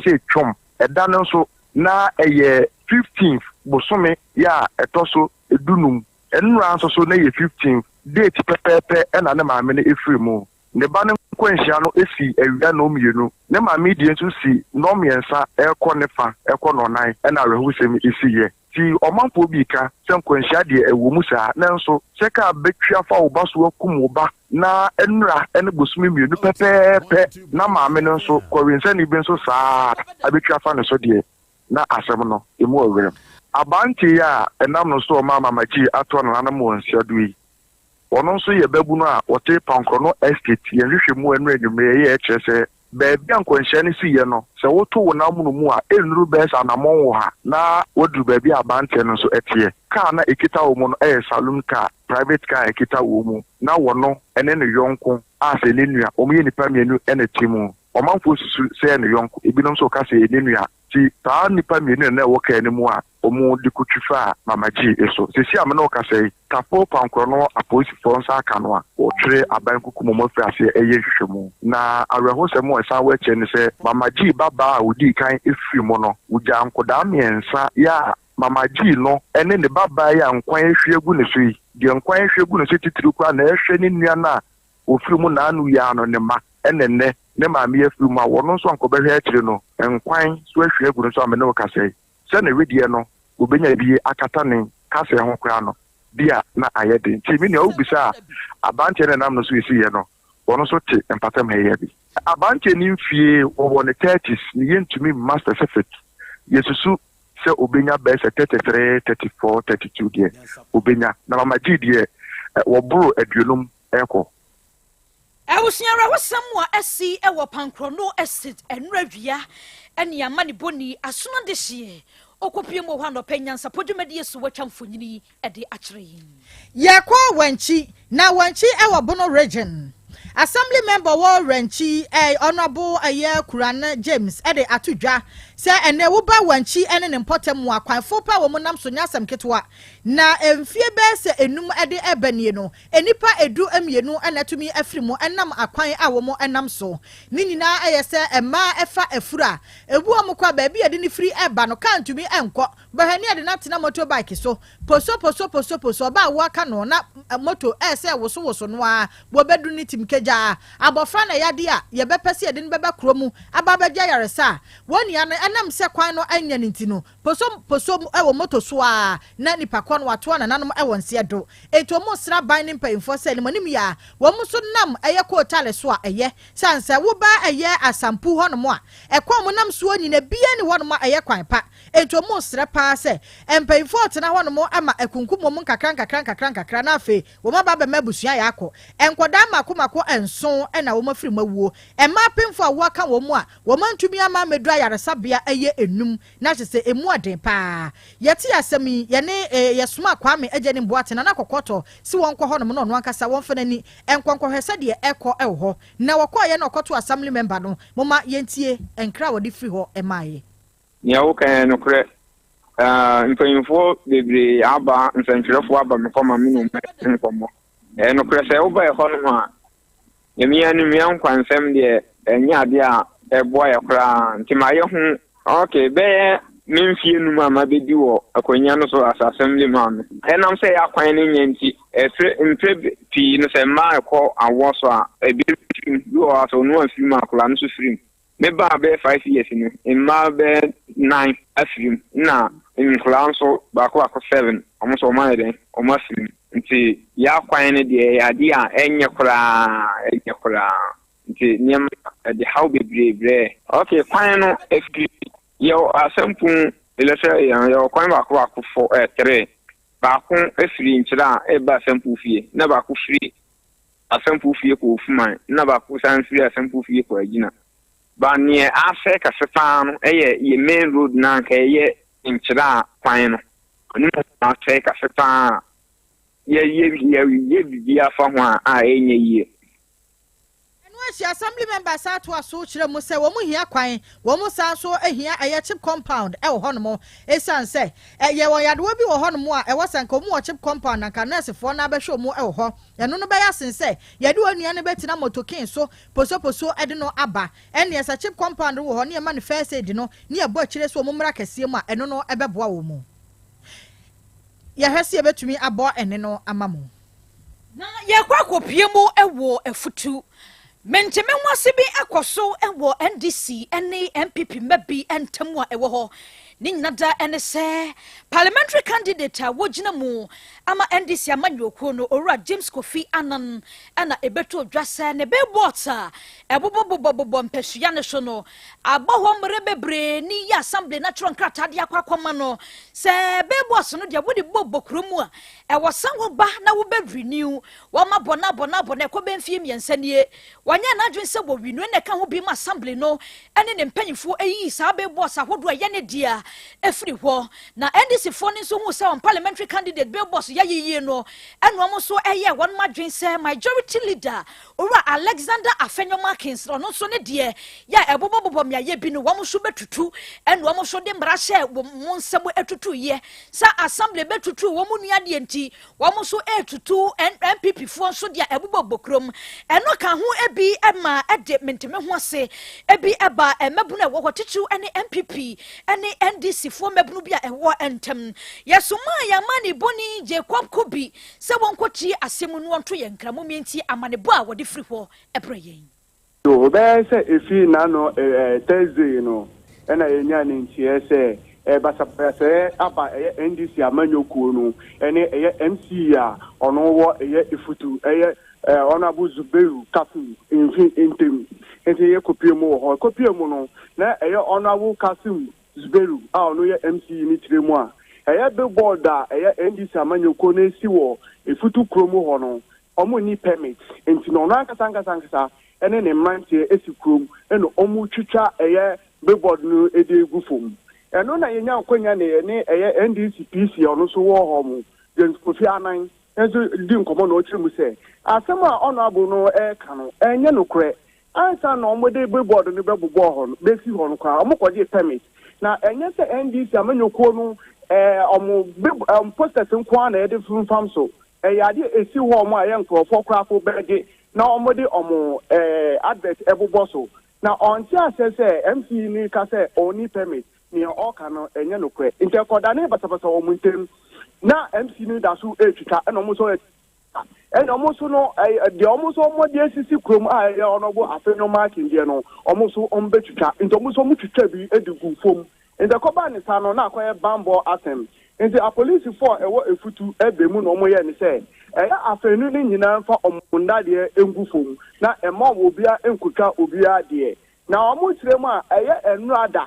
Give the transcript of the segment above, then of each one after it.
sɛ twom. Ɛda no nso, na ɛyɛ 15th bosome yɛ a ɛtɔ so 15. Nnora nso so na ɛyɛ 15th date pɛpɛɛpɛ ɛna ne maame no efiri mu. Ne ba no nkwanhyia no esi awia 2:00. Ne maame deɛ nso si 3:30 ɛrekɔ ne fa ɛkɔ 4:00 ɛna awerɛhosɛm esi yɛ. Ti ɔmanfoɔ bi ka sɛ nkwanhyia deɛ ɛwɔ mu saa, nanso sɛ kaa bɛtwi afa wo ba so akum wo ba na nnura ne bosome 2 pɛpɛɛpɛ na maame no nso kɔwensani bi nso saa abɛtwi afa ne so deɛ, na asɛm no emu ɔwerɛm. Abante yi a ɛnam no so ɔma Mama G ato nananom wɔ nsiado yi, ɔno nso yɛ babunu a wɔte Pankorɔno Estate. Yɛn hwehwɛ mu ɛno anwummerɛ yɛ kyerɛ sɛ baabi a nkwanhyia no si yɛ no, sɛ woto wo nam no mu a, ɛnnuru bɛyɛ sɛ anammɔn wɔ ha na waduru baabi a abanteɛ no nso ɛteɛ. Kaa na ɛkita wɔ mu no ɛyɛ saloon car, private car ɛkita wɔ mu, na wɔno ɛne ne yɔnko a sɛ ne nua, wɔn yɛ nipa mmienu ɛna ti mu. Ɔmanfoɔ susu sɛ ɛyɛ ne yɔnko, ebinom nso ka sɛ ɛyɛ ne nua. Ti saa nipa mmienu na ɛwɔ kaa no mu a wɔn de kotwi fa Mama G so. Sisi a me ne wo kasa yi, Tafo Pankorɔ apolisifoɔ nsa aka no a wɔtwere aban kuku mu afiri aseɛ ɛyɛ nhwehwɛmu. Na awerɛhosɛm a ɛsan wɔ akyire ne sɛ Mama G babaa a odii kan efiri mu no, wogya nkɔdaa mmiɛnsa yɛ a Mama G no ɛne ne babaa yi a nkwan ahwie agu ne so yi. Deɛ nkwan ahwie agu ne so titiri koraa na ɛhwɛ ne nua no a ofiri mu naanu yi ano ne ma ɛne nnɛ ne maame afiri mu a wɔno nso ankɔbɛhwɛ akyire no, nkwan so ahwie agu ne so a me ne wo kasa yi, sɛ ne wedeɛ no obenya bi akata ne kasa ho koraa no bi a na ayɛ den. Nti me nua, wobisa a, aberanteɛ no nam no so esiiɛ no, wɔn nso te mpatam ha yi bi. Aberanteɛ no mfie wɔwɔ ne 30s ne yɛntumi mma specific. Yɛsusu sɛ obenya bɛyɛ sɛ 33, 34, 32 deɛ obenya, na Mama G deɛ wɔboro 50 ɛkɔ. Abusua, awerɛhosɛm a asi wɔ Pankorɔno Estate nnora wia ne ama ne bɔni asono de hyeɛ ɔkɔpie mu wɔ hɔ anɔpɛ nyansapɔ dwumadie so watwa mfonyini de akyerɛ yɛn. Yɛkɔ Wankyi na Wankyi ɛwɔ Bono Region. Assembly member wɔ Wankyi, Honourable ɛyɛ Kurane James, ɛde ato dwa sɛ ɛnɛ woba Wankyi ɛne ne mpɔtam mu akwanfo pa wɔn nam so nyɛ asɛm ketewa, na mfie bɛyɛ sɛ 5 ɛde ɛbɛ nie no, nnipa 12 ɛna atumi afiri mu ɛnam akwan a wɔn ɛnam so. Ne nyinaa ɛyɛ sɛ mmaa ɛfa afuru a ebu wɔn kɔ a baabi yɛde ne firi ɛba no, kaa ntumi ɛnkɔ bɛhwɛ ne yɛde no atena motorbike so poso poso poso poso. Ɔbaa wɔaka no na moto ɛsɛ wosowoso no a wɔbɛdu ne tim kegyaa abɔfra na yade a yɛbɛpɛ sɛ yɛde no bɛba kuro mu aba abɛgye ayaresa a wɔn nia no, ɛnam sɛ kwan no ɛnyɛ ne nti no, poso poso ɛwɔ moto so a na nipa kɔ no watoa nananom ɛwɔ nseɛ do. Etu wɔn sra ban ne mpanyinfoɔ sɛ ne anim yɛ a wɔn nso nam ɛyɛ kootaale so a ɛyɛ san sɛ woba ɛyɛ Asampu hɔnom a ɛkwan mu nam soɔ nyina bia ne hɔnom a ɛyɛ kwan pa. Etu wɔn srɛ paa sɛ mpanyinfoɔ tena hɔnom ama akunkum wɔn nkakra nkakra nkakra nkakra na afei wɔn aba abɛma abusua yɛ akɔ. Nkɔdaa mako mako 7 ɛna wɔn afiri mu awuo. Mmaa apemfo a wɔaka wɔn mu a wɔn antumi ama ameduru ayaresabea ɛyɛ 5, na kyerɛ sɛ emu aden paa. Yɛte asɛm yi, yɛne yɛsoma Kwame Agye ne Mboate Nana Kɔkɔtɔ si wɔn kɔ hɔnom na ɔno ankasa wɔmfa n'ani nkɔnkɔhwɛ sɛdeɛ ɛkɔ ɛwɔ hɔ. Na wɔkɔɔyɛ na ɔkɔto assembly member no. Moma yɛntie nkra a wɔde firi hɔ ɛmaeɛ. Nea woka yɛ nokorɛ. Mpanyinfoɔ bebree aba, nsɛntwerɛfoɔ aba me kɔma me ne wɔn nkɔmmɔ. Ɛyɛ nokorɛ sɛ woba ɛhɔ nom a, mmea no mmea nkwansɛm deɛ ɛnyɛ adeɛ a ɛboa yɛ koraa. Nti ma yɛ ho okay bɛyɛ me mfie 5 a mabɛdi wɔ akonnwa no so as assembly man no. Ɛnam sɛ yɛ akwan no nyɛ nti, ɛfiri mprɛ pii no sɛ mmaa ɛkɔ awoɔ so a, ebi firim, bi wɔ hɔ a sɛ ɔno amfiri mu a, akwadaa no nso firim. Me baa bɛyɛ 5 years no, mmaa bɛyɛ nine afirim, na nkwadaa nso baako baako seven, ɔmo nso ɔmo ayɛ dɛn, ɔmo afirim. Nti yɛ akwan no deɛ ɛyɛ adeɛ a ɛnyɛ koraa, ɛnyɛ koraa. Nti nneɛma ɛde haw bebree brɛ. Okay, kwan no efiri yɛwɔ Asɛmpo electoral area no, yɛwɔ kwan baako baako fo three. Baako efiri Nkyerɛ a ɛba Asɛmpo fie, na baako firi Asɛmpo fie kɔ Ofuman, na baako san firi Asɛmpo fie kɔ Agyina. Ba neɛ asɛ kɛse paa no ɛyɛ yɛ main road na anka ɛyɛ Nkyerɛ a kwan no ɔno mu asɛ kɛse paa. Yɛyɛ yɛyɛ biribi afa ho a ɛnyɛ yie. Ɛno akyi, Assembly member san toa so kyerɛ mu sɛ wɔn hia kwan, wɔn san nso hia ɛyɛ CHPS compound wɔ hɔnom, esiane sɛ ɛyɛ wɔn yadewa bi wɔ hɔnom a ɛwɔ sɛ nka wɔn wɔ CHPS compound na nka nɛɛsefoɔ no abɛhwɛ wɔn wɔ hɔ. Ɛno no bɛyɛ asen sɛ yɛde wɔn nua no bɛtena motokin so posoposo de no aba. Ɛnneɛ sɛ CHPS compound wɔ hɔ ne yɛma no first aid no ne yɛbɔ akyire so wɔn mmra kɛseɛ mu a, ɛno no ɛbɛboa wɔn mu. Yɛhwɛ sɛ yɛbɛtumi abɔ ɛne no ama mo. Na yɛkɔ akɔpie mu wɔ Afutu. Menteme ho ase bi akɔ so wɔ NDC ne NPP mma bi ntam a ɛwɔ hɔ. Ne nyina da ne sɛ parliamentary candidate a wogyina mu ama NDC amanyɔkuo no, Owura James Kofi Annan, ɛna ɛbɛto dwa sɛ ne billboards a ɛbobɔbobɔbobɔ mpasua no so no abɔ hɔ mmerɛ bebree ne yɛ Assembly na kyerɛ nkrataa de akɔ akɔma no sɛ billboards no deɛ wode bɔbɔ kuro mu a, ɛwɔ san wo ba na wobɛ renew. Wɔma bɔ na bɔ na bɔ na ɛkɔ bɛ mfie 3 nie, wɔnyɛ n'adwene sɛ wɔ renew. Na ɛka ho bi ma Assembly no ɛne ne mpanyinfoɔ ayiyi saa billboards ahodoɔ a ɛyɛ ne deɛ ɛfiri hɔ. Na NDC foɔ no nso hu sɛ wɔn parliamentary candidate billboards yɛ yiyie no, ɛna wɔn nso ɛyɛ wɔn adwene sɛ majority leader, Owura Alexander Afenyo Markins, ɔno nso ne deɛ yɛ ɛbobɔbobɔ mmeayɛ bi no, wɔn nso bɛtutu. Ɛna wɔn nso de mmara hyɛ wɔn nsam atutu yɛ sɛ Assembly bɛtutu wɔn nua deɛ, nti wɔn nso ɛretutu NPP foɔ nso deɛ ɛbobɔbɔ kurom. Ɛno ka ho ebi ɛma ɛde menteme ho ase ebi ɛba mmabunu a ɛwɔ hɔ, titiriw ɛne NPP ɛne NDC foɔ mmabunu bi a ɛwɔ ntɛm. Yɛsoma yɛn ne bɔni Jacob Kobi sɛ wɔnkɔtie asɛm no, wɔnto yɛn nkramu mienti amanebɔ a wɔde firi hɔ ɛbrɛ yɛn. Ɔbɛyɛ sɛ efi n'ano Thursday no ɛna yɛnya ne nteɛ sɛ basabasɛɛ aba ɛyɛ NDC amanyɔkuo no ɛne ɛyɛ MC a ɔno wɔ ɛyɛ Efutu, ɛyɛ Honourable Zuberu Kasim mfi ntem. Nti yɛ kɔpie mu wɔ hɔ, kɔpie mu no na ɛyɛ Honourable Kasim Zuberu a ɔno yɛ MC ne tire mu a ɛyɛ billboard a ɛyɛ NDC amanyɔkuo no esi wɔ Efutu kurom hɔ no, ɔmo ni permit. Nti na ɔno ankasa ankasa ankasa ɛne ne mmeranteɛ esi kurom ɛna ɔmo twitwa ɛyɛ billboard no edi egu fam. Ɛno na yɛnya nkonya ne yɛne ɛyɛ NDC PC a ɔno nso wɔ hɔ mo, James Kofi Anan, nso di nkɔmɔ na ɔkyerɛ mu sɛ asɛm a ɔno no ɛreka no ɛnyɛ nokorɛ. Ansa na ɔmo de billboard no bɛbobɔ hɔ no, bɛsi hɔ no koraa, ɔmo kɔgye permit. Na ɛnyɛ sɛ NDC amanyɔkuo no ɔmo posters nko ara na yɛde femfam so. Ɛyɛ adeɛ esi hɔ ɔmo a ɛyɛ nkurɔfoɔ koraa po bɛgye na ɔmo de ɔmo advert ɛbobɔ so. Na ɔnte asɛ sɛ MC ni ka sɛ ɔni permit, nea ɔka no ɛnyɛ nokorɛ. Nti ɛkɔda basabasa wɔn ntɛm na MC ni da so etwitwa, ɛna ɔmo nso ɛna ɔmo nso no ɛyɛ deɛ ɔmo nso ɔmo de esisi kurom a ɛyɛ Honourable Afenyo Markin deɛ no, ɔmo nso ɔmo bɛtwitwa. Nti ɔmo nso ɔmo twitwa bi edi gu fam. Nti ɛkɔba ne sa no na akɔyɛ bambɔ asɛm. Nti apolisifoɔ a ɛwɔ Efutu ɛbɛ mu na ɔmo yɛ ne sɛ ɛyɛ afɛnu ne nyinaa nfa ɔmo ndadeɛ ngu fam na ɛma obiara nkotwa obiara deɛ. Na ɔmo kyerɛ mu a ɛyɛ ɛnura da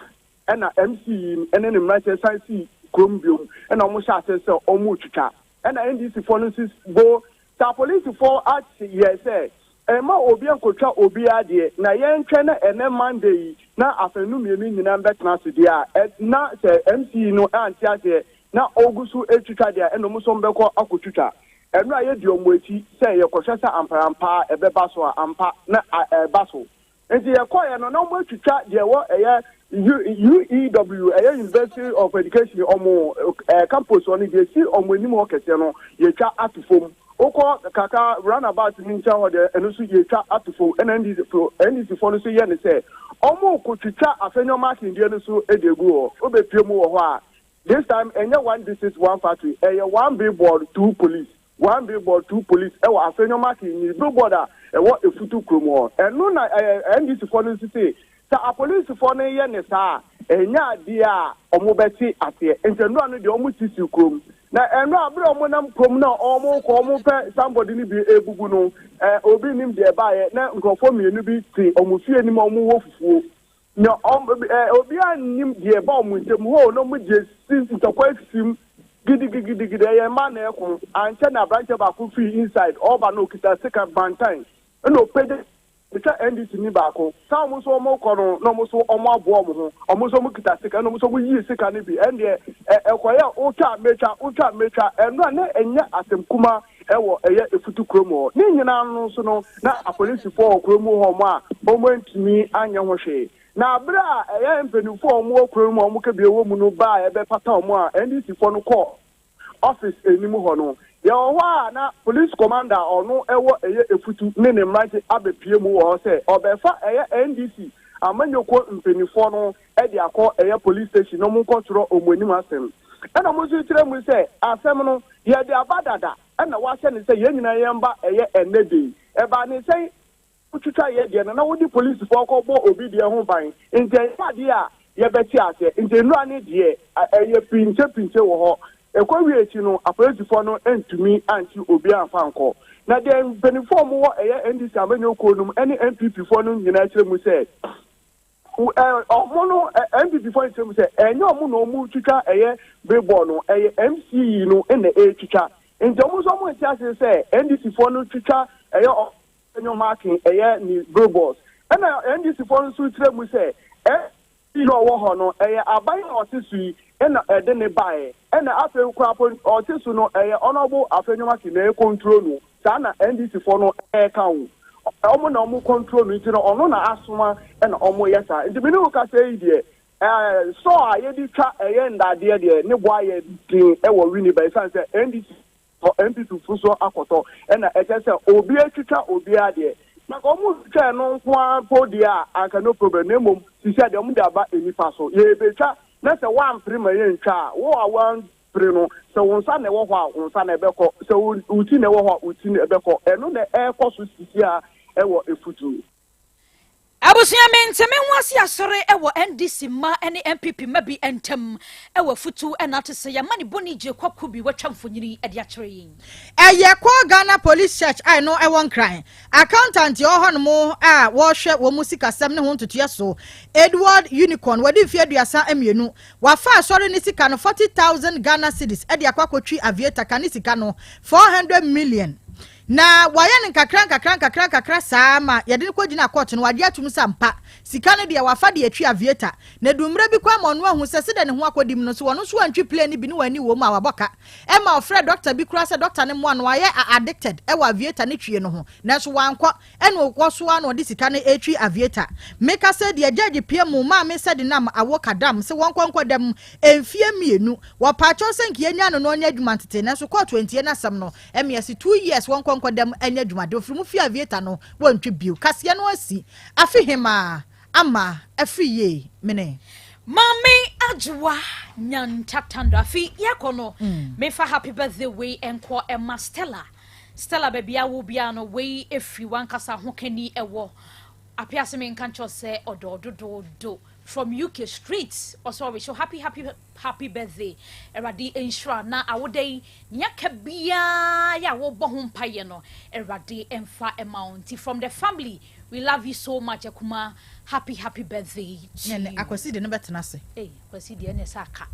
ɛna MC yi ɛne ne mmeranteɛ san si kurom biom ɛna ɔmo hyɛ ase sɛ ɔmo twitwa, ɛna NDC foɔ no nso bo sɛ apolisifoɔ ate yɛ sɛ ɛma obi nkotwa obiara deɛ na yɛntwɛ na ɛnɛ Monday yi na afɛnu mmienu nyinaa bɛtena ase deɛ a ɛ na sɛ MC no ante aseɛ na ɔgu so etwitwa deɛ, ɛna ɔmo nso bɛkɔ akɔtwitwa. Ɛno a yɛdi ɔmo akyi sɛ yɛkɔhwɛ sɛ amparampa ɛbɛba so a, ampa na ɛba so. Nti yɛkɔɛ no na ɔmo atwitwa deɛ ɛwɔ ɛyɛ UEW, ɛyɛ University of Education, ɔmo campus hɔ no deɛ esi ɔmo anim hɔ kɛseɛ no, yɛtwa ato fam. Wokɔ kaka roundabout ne nkyɛn hɔ deɛ, ɛno nso yɛtwa ato fam. Ɛna NDC fo NDC foɔ no nso yɛ ne sɛ ɔmo kotwitwa Afenyo Markin deɛ no so de egu hɔ. Wobɛpie mu wɔ hɔ a, this time ɛnyɛ one district one factory, ɛyɛ one billboard two police, one billboard two police ɛwɔ Afenyo Markin ni billboard a ɛwɔ Efutu kurom hɔ. Ɛno na ɛyɛ NDC foɔ no nso se sɛ apolisifoɔ no yɛ ne saa, ɛnyɛ adeɛ a ɔmo bɛte aseɛ. Nti nnura no deɛ, ɔmo sisi kurom na ɛno abere a ɔmo nam kurom na ɔmo kɔ ɔmo pɛ somebody no bi ebubu no, obi nim deɛ ɛbaayɛ na nkurɔfoɔ mmienu bi te ɔmo fie nim a ɔmo wɔ fufuo na ɔmo obiara nim deɛ ɛba ɔmo nsam hɔ na ɔmo deɛ si ntɔkwa esim gidigidigidi. Ɛyɛ mmaa na ɛko ankyɛ na aberanteɛ baako firi inside ɔba na okita sika bantan ɛna ɔpɛgya sɛ NDC ni baako saa. Ɔmo nso ɔmo kɔ no na ɔmo nso ɔmo aboa ɔmo ho, ɔmo nso ɔmo kita sika na ɔmo nso ɔmo yii sika no bi. Ɛndeɛ ɛ ɛkɔyɛ wotwa metwa, wotwa metwa. Ɛno a na ɛnyɛ asɛm kuma. wɔ ɛyɛ Efutu kurom hɔ. Ne nyinaa no nso no, na apolisifoɔ wɔ kurom hɔ a wɔantumi anyɛ ho hwee. Na bere a ɛyɛ mpanimfoɔ a wɔwɔ kurom a wɔka bi wɔ mu no baa a ɛbɛpata wɔn a NDC foɔ no kɔɔ office anim hɔ no, yɛwɔ hɔ a na police commander a ɔno wɔ ɛyɛ Efutu ne ne mmerante abɛpue mu wɔ hɔ sɛ ɔbɛfa ɛyɛ NDC amanyɔkuo mpanimfoɔ no de akɔ ɛyɛ police station na wɔnkɔtwerɛ wɔn anim asɛm. Ɛna wɔn nso kyerɛ mu sɛ asɛm no yɛde aba dada ɛna wɔahyɛ no sɛ yɛn nyinaa yɛmba ɛyɛ ɛnnɛ da yi. Ɛbaa ne sɛn? Wotwitwa yɛ deɛ no na wode polisifoɔ kɔbɔ obi deɛ ho ban nti ɛnyɛ adeɛ a yɛbɛte aseɛ nti nnura no deɛ ɛyɛ pinkye pinkye wɔ hɔ. Ɛkɔ wie akyi no apolisifoɔ no ntumi ankye obiara amfa ankɔ. Na deɛ mpaninfoɔ a wɔwɔ ɛyɛ NDC amanyɔkuo no mu ɛne NPP foɔ no nyinaa kyerɛ mu sɛ wɔn no NPP foɔ no kyerɛ mu sɛ ɛnyɛ wɔn na wɔretwitwa ɛyɛ billboard no ɛyɛ MCE no na ɛretwitwa nti wɔn nso wɔn nte aseɛ sɛ NDC foɔ no twitwa ɛyɛ Nneɛma ake ɛyɛ ne billboards. Ɛna NDC foɔ no nso kyerɛ mu sɛ MP no a ɔwɔ hɔ no ɛyɛ aban a ɔte so yi ɛna ɛde ne baeɛ. Ɛna afei koraa mpo ɔte so no ɛyɛ Honourable Afenyo Markin na ɛcontrol no. Saa na NDC foɔ no ɛreka o. Wɔn na wɔn control no nti no ɔno na asoma ɛna wɔn yɛ saa. Nti me ne wo kasa yi deɛ ɛɛ saw a yɛde twa ɛyɛ ndadeɛ deɛ ne bo ayɛ den ɛwɔ Winneba ɛsiane sɛ NDC Tɔ NPP fo so akɔtɔ ɛna ɛkyɛ sɛ obi atwitwa obiara deɛ na nka ɔmo twitwa ɛno nko ara mpo deɛ a anka no problem na mmom sisi a deɛ ɔmo de aba nnipa so yɛbɛtwa na sɛ woampere ma yɛntwa a wo a woampere no sɛ wo nsa na ɛwɔ hɔ a wo nsa na ɛbɛkɔ sɛ wo ti na ɛwɔ hɔ a wo ti na ɛbɛkɔ ɛno na ɛrekɔ so sisi a ɛwɔ efutuo. Abusua mente me ho ase asɔre wɔ NDC mma ne NPP mma bi ntam wɔ afutu na ate sɛ yɛama ne bɔne gye kwaku bi watwa mfonyini de akyerɛ yɛn. Ɛyɛ kɔ Ghana Police Church a ɛno ɛwɔ Nkran. Accountant a ɔwɔ hɔnom a wɔhwɛ wɔn mu sikasɛm ne ho ntotoeɛ so, Edward Unicorn, wadi mfeɛ 32. Wafa asɔre no sika no 40,000 Ghana cedis de akɔ akɔtwi aviator ka ne sika no 400 million. Na wɔayɛ no nkakrankakra nkakrankakra saa ma yɛde no kɔgyinaa kɔɔto no, wagye atom sɛ ampa, sika no deɛ wafa de atwi aviator. Na ɛduu mmerɛ bi koraa ma ɔno ahu sɛ sɛdeɛ ne ho akɔdim no, sɛ ɔno nso antwi plane no bi ne wanni wɔ mu a, wabɔ ka. Ɛma ɔfrɛɛ dɔkta bi koraa sɛ dɔkta no mmoa no, wayɛ a addicted wɔ aviator no twie no ho. Nanso wankɔ, ɛna ɔkɔ so ara na ɔde sika no retwi aviator. Meka sɛ deɛ gyɛɛgye pia mu maa me sɛ denam awo kadam sɛ wɔnkɔ nkɔda mu mfeɛ mmienu. Wɔpaakyɛw sɛ nka yɛnyaa no na ɔnyɛ adwuma ntete, nanso kɔɔto antie n'asɛm no. Ɛmi ɛsi 2 years wɔnkɔ nkɔdam ɛnyɛ adwuma de ofiri mu fi aviator no wɔntwi bio kaseɛ no asi afi hemaa ama afiri yie mene. Maame Adwoa Nyantatando afi yɛkɔ no mefa happy birthday wei nkɔ ɛma Stella. Stella, baabi a wo biara no, wei efiri wankasa ho kani ɛwɔ apiase. Me nka nkyɛw sɛ ɔdɔ dododo from UK street. Ɔsɛ ɔrehyɛ happy happy happy birthday. Awurade nhyira na awoda yi nea ka biara yɛ a wɔbɔ ho mpayɛ no, Awurade mfa ɛma wo. Nti from the family, we love you so much. Akuma, happy happy birthday to you. Akwasi de no bɛtena ase. Hey, Akwasi deɛ ɛna ɛsɛ aka.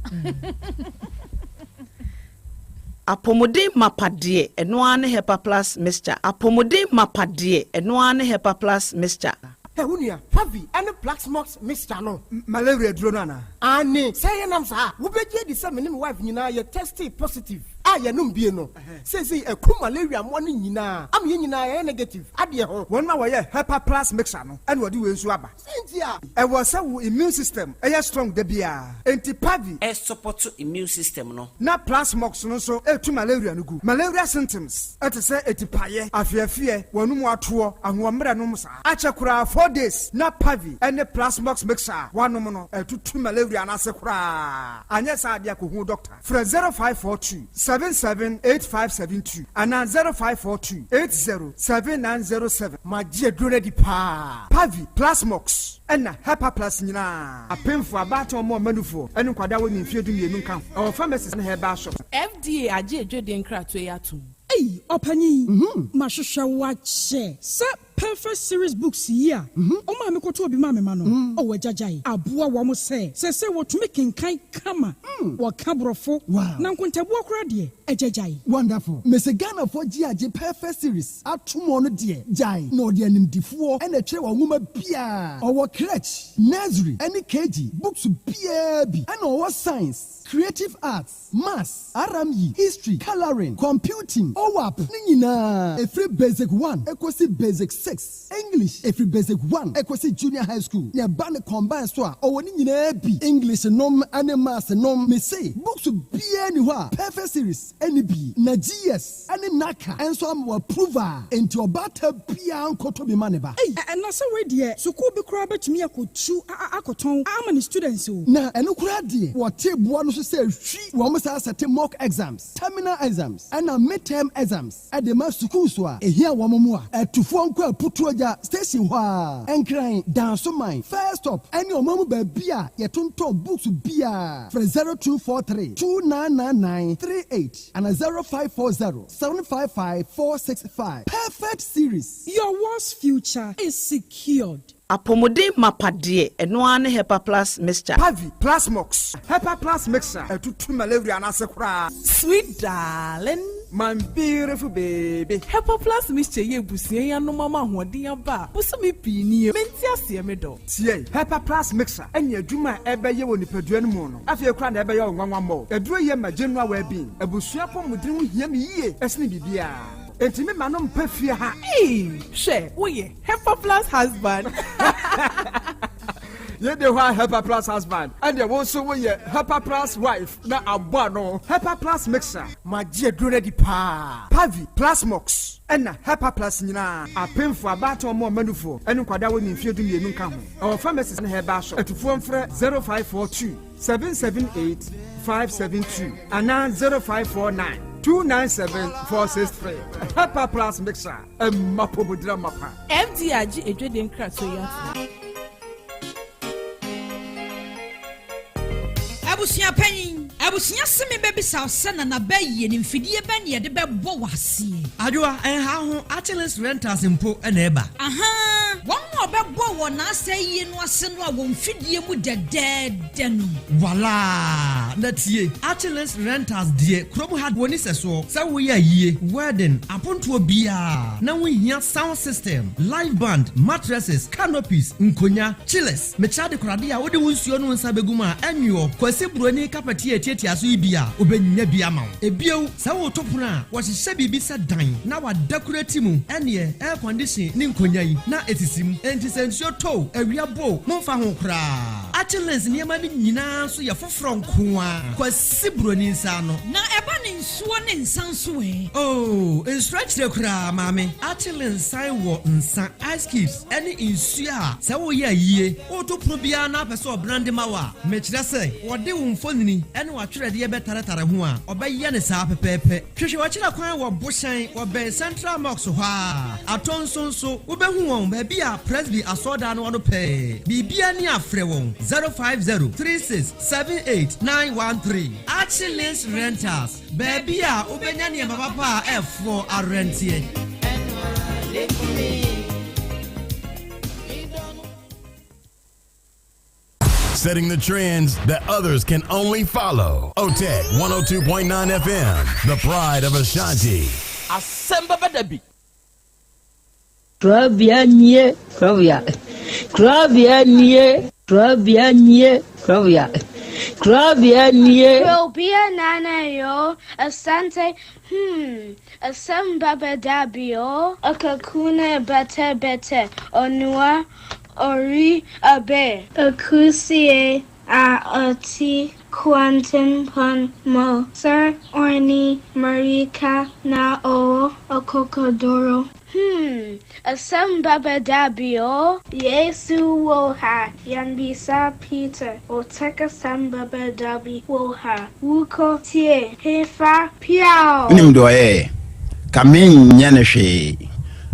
Apɔmuden mapa deɛ, ɛno ara ne Hepa Plus Mixture. Apɔmuden mapa deɛ, ɛno ara ne Hepa Plus Mixture. Ɛ wo nua, Pavi ɛne Plasmox mixture no. Malaria duro no anaa? Ane, sɛ yɛ nam saa, wobɛgye adi sɛ me ne me wife nyinaa yɛ tested positive a yɛnom bie no. Seesei ɛku malaria mmoa no nyinaa ama yɛn nyinaa yɛyɛ negative adeɛ ho. Wɔn a wɔyɛ Hepa Plus Mixture no ɛna wɔde wei nso aba. Sɛ nti a. Ɛwɔ sɛ wo immune system ɛyɛ strong da biara, enti Pavi ɛsupport immune system no. Na Plasmox no nso ɛtu malaria no gu. Malaria symptoms ɛte sɛ etipaeɛ, afeafeɛ, wɔn mu atoɔ, ahoɔmmerɛ nom saa. Akyɛ koraa 4 days na Pavi ɛne Plasmox mixture a wanom no ɛtutu malaria no ase koraa. Anyɛ saa adeɛ akɔhu doctor. Frɛ 0542 778572 anaa 0542 807907. Magye aduro no adi paa. Pavi, Plasmox ɛna Hepa Plus nyinaa. Apemfo, abaatan, ɔmo ɔmanufoɔ ɛne nkwadaa wɔ ne mfeɛ 12 nka ho. Ɛwɔ pharmacies ne herbal shop. FDA agye adwadie nkratoɔ yi atom. Ei, ɔpanyin, mahwehwɛ wo akyɛ sɛ Perfect Series books yi a ɔma me kɔtɔ obi ma me ma no. Ɔwɔ agyagyae aboa wɔn sɛ sɛ wɔtumi kenkan kama, wɔka borɔfo na nkontabuo koraa deɛ. Agyagyae. Wonderful. Mese Ghanafoɔ gye agye perfect series ato mu ɔno deɛ gyae na ɔde animdifoɔ na ɛtwerɛ wɔ nwoma biaa. Ɔwɔ crèche, nursery ɛne KG books biaa bi ɛna ɔwɔ science, creative arts, maths, RME, history, colouring, computing, OAP ne nyinaa ɛfiri basic one ɛkɔsi basic 6. English ɛfiri basic 1 ɛkɔsi junior high school na ɛba ne combine so a ɔwɔ ne nyinaa bi, English nom ne maths nom. Mese books biaa ni hɔ a Perfect Series ɛne bi na GS ɛne NaCCA ɛnso ama wɔ approve a enti ɔbaata biaa nkɔtɔ bi ma ne ba. Ei, ɛna sɛ wei deɛ, sukuu bi koraa bɛtumi akɔtu akɔtɔn ama ne students o. Na ɛno koraa deɛ, wɔte boa no so sɛ hwi wɔn saa sɛte mock exams, terminal exams ɛna midterm exams ɛde ma sukuu so a ehia wɔn mu a ɛtufoɔ nkɔ Aputuogya station hɔ a Nkran, Dansoman first stop ɛne ɔman mu baabi a yɛtontɔn books biara. Frɛ 0243 2999 38 ana 0540 755 465. Perfect Series. Your world's future is secured. Apɔmuden mapa deɛ, ɛno ara ne Hepa Plus Mixture. Pavi, Plasmox, Hepa Plus Mixture ɛtutu malaria n'ase koraa. Sweet darling. My beautiful baby. Hepa Plus Mixture yɛ ebusua yi anom ama ahoɔden aba a bosome pii nie mente aseɛ me dɔ. Tie, Hepa Plus Mixture ɛne adwuma a ɛbɛyɛ wɔ nipadua no mu no afei koraa na ɛbɛyɛ wo nwanwa mmɔ. Aduro yɛ ma general well-being. Abusua pɔmuden ho hia me yie ɛsene biribiara. Enti me ma no mpa fie ha. Ee, hwɛ, woyɛ Hepa Plus husband. Yɛde hɔ a Hepa Plus husband ɛdeɛ wo nso woyɛ Hepa Plus wife na abɔ ano. Hepa Plus Mixture. Magye aduro no adi paa. Pavi, Plasmox ɛna Hepa Plus nyinaa. Apemfo, abaatan, ɔmo ɔmanufoɔ ɛne nkwadaa wɔ ne mfeɛ 12 nka ho. Ɛwɔ pharmacies ne herbal shop. Atufoɔ mfrɛ 0542 778 572 anaa 0549 297 463. Hepa Plus Mixture ɛmma pomodira mapa. FDA agye edwadie nkratoɔ yi ato. Abusua panyin, abusua se me bɛbisa wo sɛ Nana bɛyie ne mfidie bɛn ne yɛde bɛbɔ wɔ aseɛ? Adwoa, ɛnha ho, Achilles Rentals mpo na ɛba. Ahaa, wɔn a wɔbɛbɔ wɔ n'asɛyie no ase no a wɔn mfidie mu dɛdɛɛdɛ no. Walaa! Na tie, Achilles Rentals deɛ, kurom ha wɔnni sɛsoɔ. Sɛ woyɛ ayie, wedding, apontoɔ biara na wohia sound system, live band, mattresses, canopies, nkonya, chillers, mekyerɛ adekorade a wode wo nsuo ne wo nsa bɛgu mu a ɛnwoɔ, Kwasi Buroni kapɛte a ɛtiatia so yi bi a, wobɛnya bi ama wo. Ebio, sɛ woreto pono a, wɔhyehyɛ biribi sɛ dan na wɔadakurati mu, ɛnneɛ air condition ne nkonya yi na ɛsisi mu. Enti sɛ nsuo tɔ o, awia bɔ o, momfa ho koraa. Achillens nneɛma no nyinaa nso yɛ foforɔ nko ara. Kwasi Buroni nsa ano. Na ɛba ne nsuo ne nsa nso ɛ? Oh, nsuro akyire koraa, maame. Achillens san wɔ nsa, ice cubes, ne nsuo a sɛ woreyɛ ayie, woreto pono biara na wopɛ sɛ ɔbrande ma wo a, mekyerɛ sɛ wɔde wo mfonini ne w'atwerɛdeɛ bɛtaretare ho a, ɔbɛyɛ no saa pɛpɛɛpɛ. Hwehwɛ w'akyira kwan wɔ Bohyɛn, wɔbɛn Central Mosque hɔ ara. Atonso nso, wobɛhu wɔn baabi a Presby asɔredan no wɔ no pɛɛ. Biribiara ni a frɛ wɔn 050 36 78 913. Achilles Rentals, baabi a wobɛnya nneɛma papa a ɛfoɔ arɛnteɛ. Setting the trends that others can only follow. OTEC 102.9 FM, the pride of Ashanti. Asɛm bɛba da bi. Korabea nie, korabea. Korabea nie, korabea nie, korabea. Korabea nie. Krobea nana yo, Asante, asem baba dabi o. Akakuna bete bete, Onua ori abe. Akusie a ɔte kwantempɔn mu. Sir Orni Marika na ɔwɔ akokoduro. Asɛm baba dabi o. Yesu wɔ ha, yɛnbisa Peter, Otec asɛm baba dabi wɔ ha, wokɔ tie hefa piaw. Wonim deɛ ɔyɛeɛ? Ka menyɛ no hwee.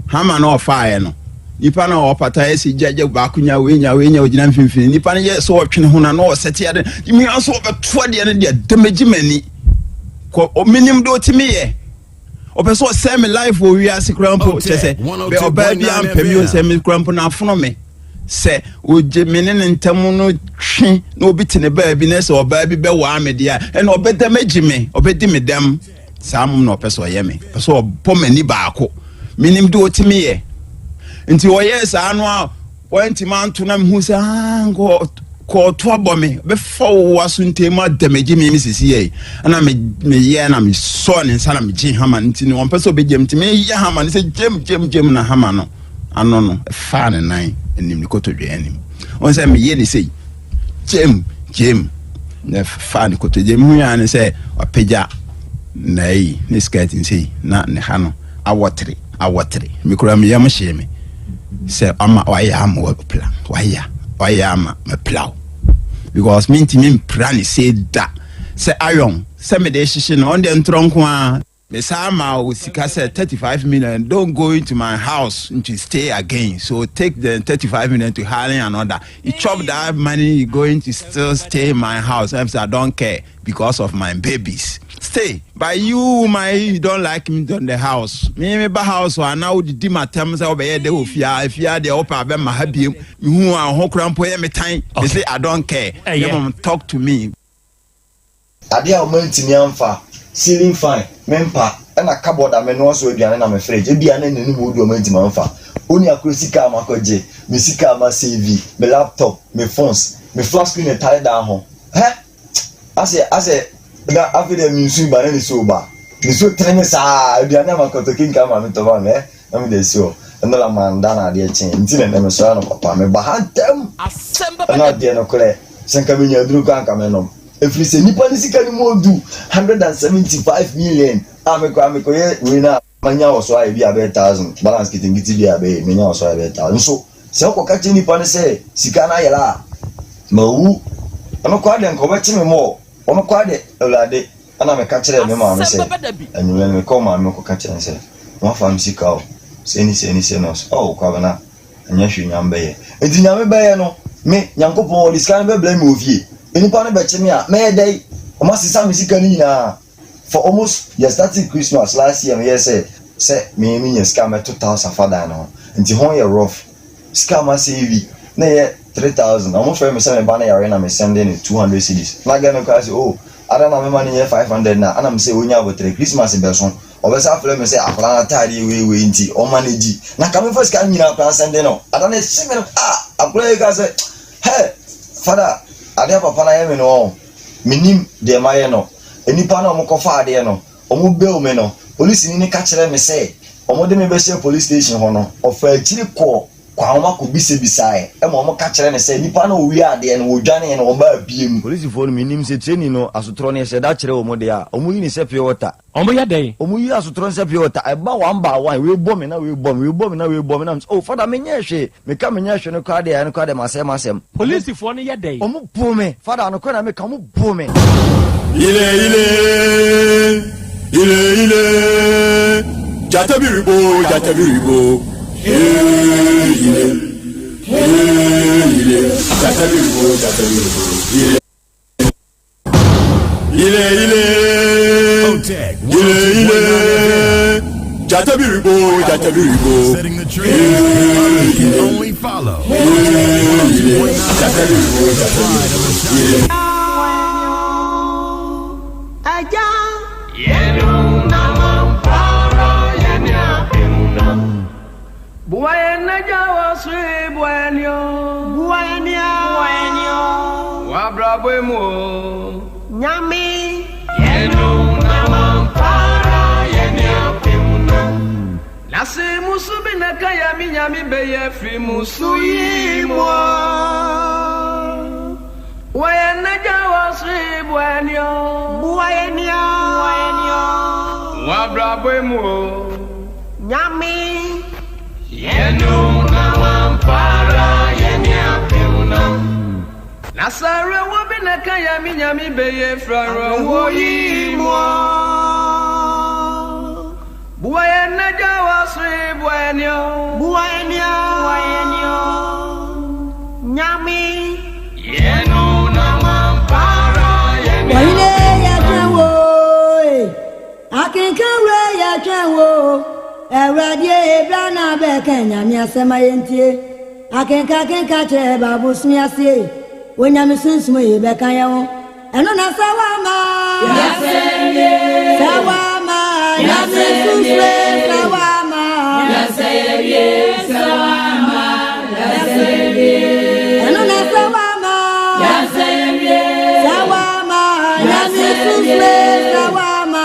Hama no ɔfaeɛ no, nipa no a ɔpata yɛ sɛ gya gya baako nya wei nya wei nya ogyina mfimfini. Nipa no yɛ sɛ ɔtwe ne ho na na ɔsɛte ade. Mmea nso ɔbɛto adeɛ no deɛ damage m'ani. Kɔ menim deɛ ɔtumi yɛ. Ɔpɛ sɛ ɔsɛe me life wɔ wiase koraa mpo. Kyɛ sɛ bɛ ɔbaa bi ampɛ mi o sɛ me koraa mpo na afono me. Sɛ ogye me ne ne ntam no twe na obi te ne baabi na sɛ ɔbaa bi bɛwaa me deɛ a ɛna ɔbɛdamage me, ɔbɛdi me dɛm. Saa mmom na ɔpɛ sɛ ɔyɛ me. Ɔpɛ sɛ ɔbɔ m'ani baako. Menim de ɔtumi yɛ. Nti ɔyɛɛ saa no a wantumi anto na mehu sɛ ah, nkɔ kɔɔto abɔ me bɛfa wo aso ntɛm mu adamagye me mesisi yɛ ɛna meyɛ na mesɔɔ ne nsa na megye hama no nti no ɔmpɛ sɛ ɔbɛgyam nti meyɛ hama no sɛ gyam gyam gyam na hama no ano no ɛfaa ne nan anim ne kotodwe anim ɔn sɛ meyɛ ne sei gyam gyam na ɛfaa ne kotodwe mu hu ne sɛ ɔpagya na ayi ne skirt nsei na ne ha no awɔtere awɔtere me kura me yam hyee me sɛ ɔma wayɛ ama wapira wayɛ wayɛ ama mapira wo because mentumi mpira ne sei da sɛ iron sɛ mede hyehye no ɔno deɛ ntorɔ nko ara Me saa maa wo sika sɛ 35 million don't go into my house to stay again so take the 35 million to hiring another you chop that money you going to still stay in my house I say I don't care because of my babies stay but you my you don't like me on the house me me ba house a na wodidi matam sɛ wobɛyɛ dɛ wɔ fie a fie a deɛ wopɛ abɛma ha biem mehu a ho kora mpo yɛ me tan they say I don't care okay. talk to me. Adeɛ a wɔantumi amfa, ceiling fan, me mpa, ɛna cupboard a menoa so aduane na me fridge, ebia na n'anim hɔ du a wɔantumi amfa. Onua koro sika a makɔgye, me sika a masave, me laptop, me phones, me flat screen a ɛtare dan ho. Hɛ! Asɛ, asɛ, na afei deɛ me nsu ba na nisuo ba. Nisuo tere me saa, aduane a makɔtɔ kenkan ma metɔ ma me, hɛ! Na mede asi hɔ. Ɛno na manda na adeɛ kyee nti na ɛnɛ mesɔre anɔpa pa meba ha ntɛm. Ɛno adeɛ nokorɛ sɛ nka menya aduro koraa nka mɛnom. Ɛfiri sɛ nipa no sika no mu ɔdu 175 million a me koraa mekɔyɛ wei no a manya wɔ so ayɛ bi a bɛyɛ thousand balance ketenkete bi a bɛyɛ menya wɔ so ayɛ bɛyɛ thousand nso sɛ wokɔka kyerɛ nipa no sɛ sika no ayera a mawu. Ɛno koraa deɛ nka ɔbɛkye me mɔɔ. Ɔno koraa deɛ Awurade. Ɛnna meka kyerɛɛ me maame sɛ, anwummerɛ no mekɔɔ maame hɔ kɔka kyerɛɛ no sɛ, Wɔafa me sika o, sei ne sei ne sei. Na ɔse, Oh, Kwabena, ɛnyɛ hwee, Nyame bɛyɛ. Enti Nyame bɛyɛ no, me, Nyankopɔn, ɔde sika no bɛbrɛ me wɔ fie. Nnipa no bɛkye me a, mɛyɛ dɛn? Wɔasesa me sika no nyinaa. For almost, yɛ startee Christmas last year, meyɛɛ sɛ, sɛ me menya sika a mɛto tiles afa dan no ho. Nti ho yɛ rough. Sika a masave na ɛyɛ 3000. Wɔfrɛɛ me sɛ me ba no yare na me sɛnde no 200 cedis. Na girl no koraa se, Oh, Ada na mema no nyɛ 500 na ana mesɛ onya aboterɛ Christmas bɛso ɔbɛsa afrɛ me sɛ akwadaa no ataadeɛ wei wei nti ɔma no gyi na ka memfa sika no nyinaa koraa nsɛnde no ada no ɛhye me no ah akwadaa yi ka sɛ hɛ fada adeɛ papa no ayɛ me no ɔn menim deɛ mayɛ no nnipa no a wɔkɔfa adeɛ no wɔn bail me no polisini no ka kyerɛ me sɛ wɔde me bɛhyɛ police station hɔ no ɔfa akyiri kɔɔ Kwahoma kɔbisabisaeɛ ma wɔka kyerɛɛ no sɛ nnipa no a wɔwiaa adeɛ no, wɔdwaneeɛ na wɔbaa biem. Polisifoɔ no, mennim sɛ training no asotorɔ no yɛhyɛ da kyerɛ wɔn deɛ a, wɔyi no sɛ pure water. Wɔyɛ dɛn? Wɔyi asotorɔ no sɛ pure water, ɛba one by one, wei bɔ me na wei bɔ me, wei bɔ me na wei bɔ me, na mesɛ oh father menyɛɛ hwee, meka menyɛɛ hwee no koraa deɛ ɛno koraa deɛ masɛe m'asɛm. Polisifoɔ no yɛ dɛn? Wɔboo me, father nokorɛ na meka, wɔboo me. Ile ile ile ile Gyata bi rebo gyata bi rebo Ee ile ee ile Gyata bi rebo gyata bi rebo Ile ile ile ile ile Gyata bi rebo gyata bi rebo Ee ile ee ile Gyata bi rebo gyata bi rebo Ile. Ɔhene yɛtwɛn wo e, akenkan wura yɛtwɛn wo Awurade e, bra na bɛka Nyame asɛm a yɛntie Akenka akenka kyerɛ baabosome ase e, Onyame sunsum e bɛka yɛn ho Ɛno na sɛ woama Sɛ woama. Nyame susue sɛ wama. Ɛno na sɛ wama. Sɛ wama. Nyame susue sɛ wama.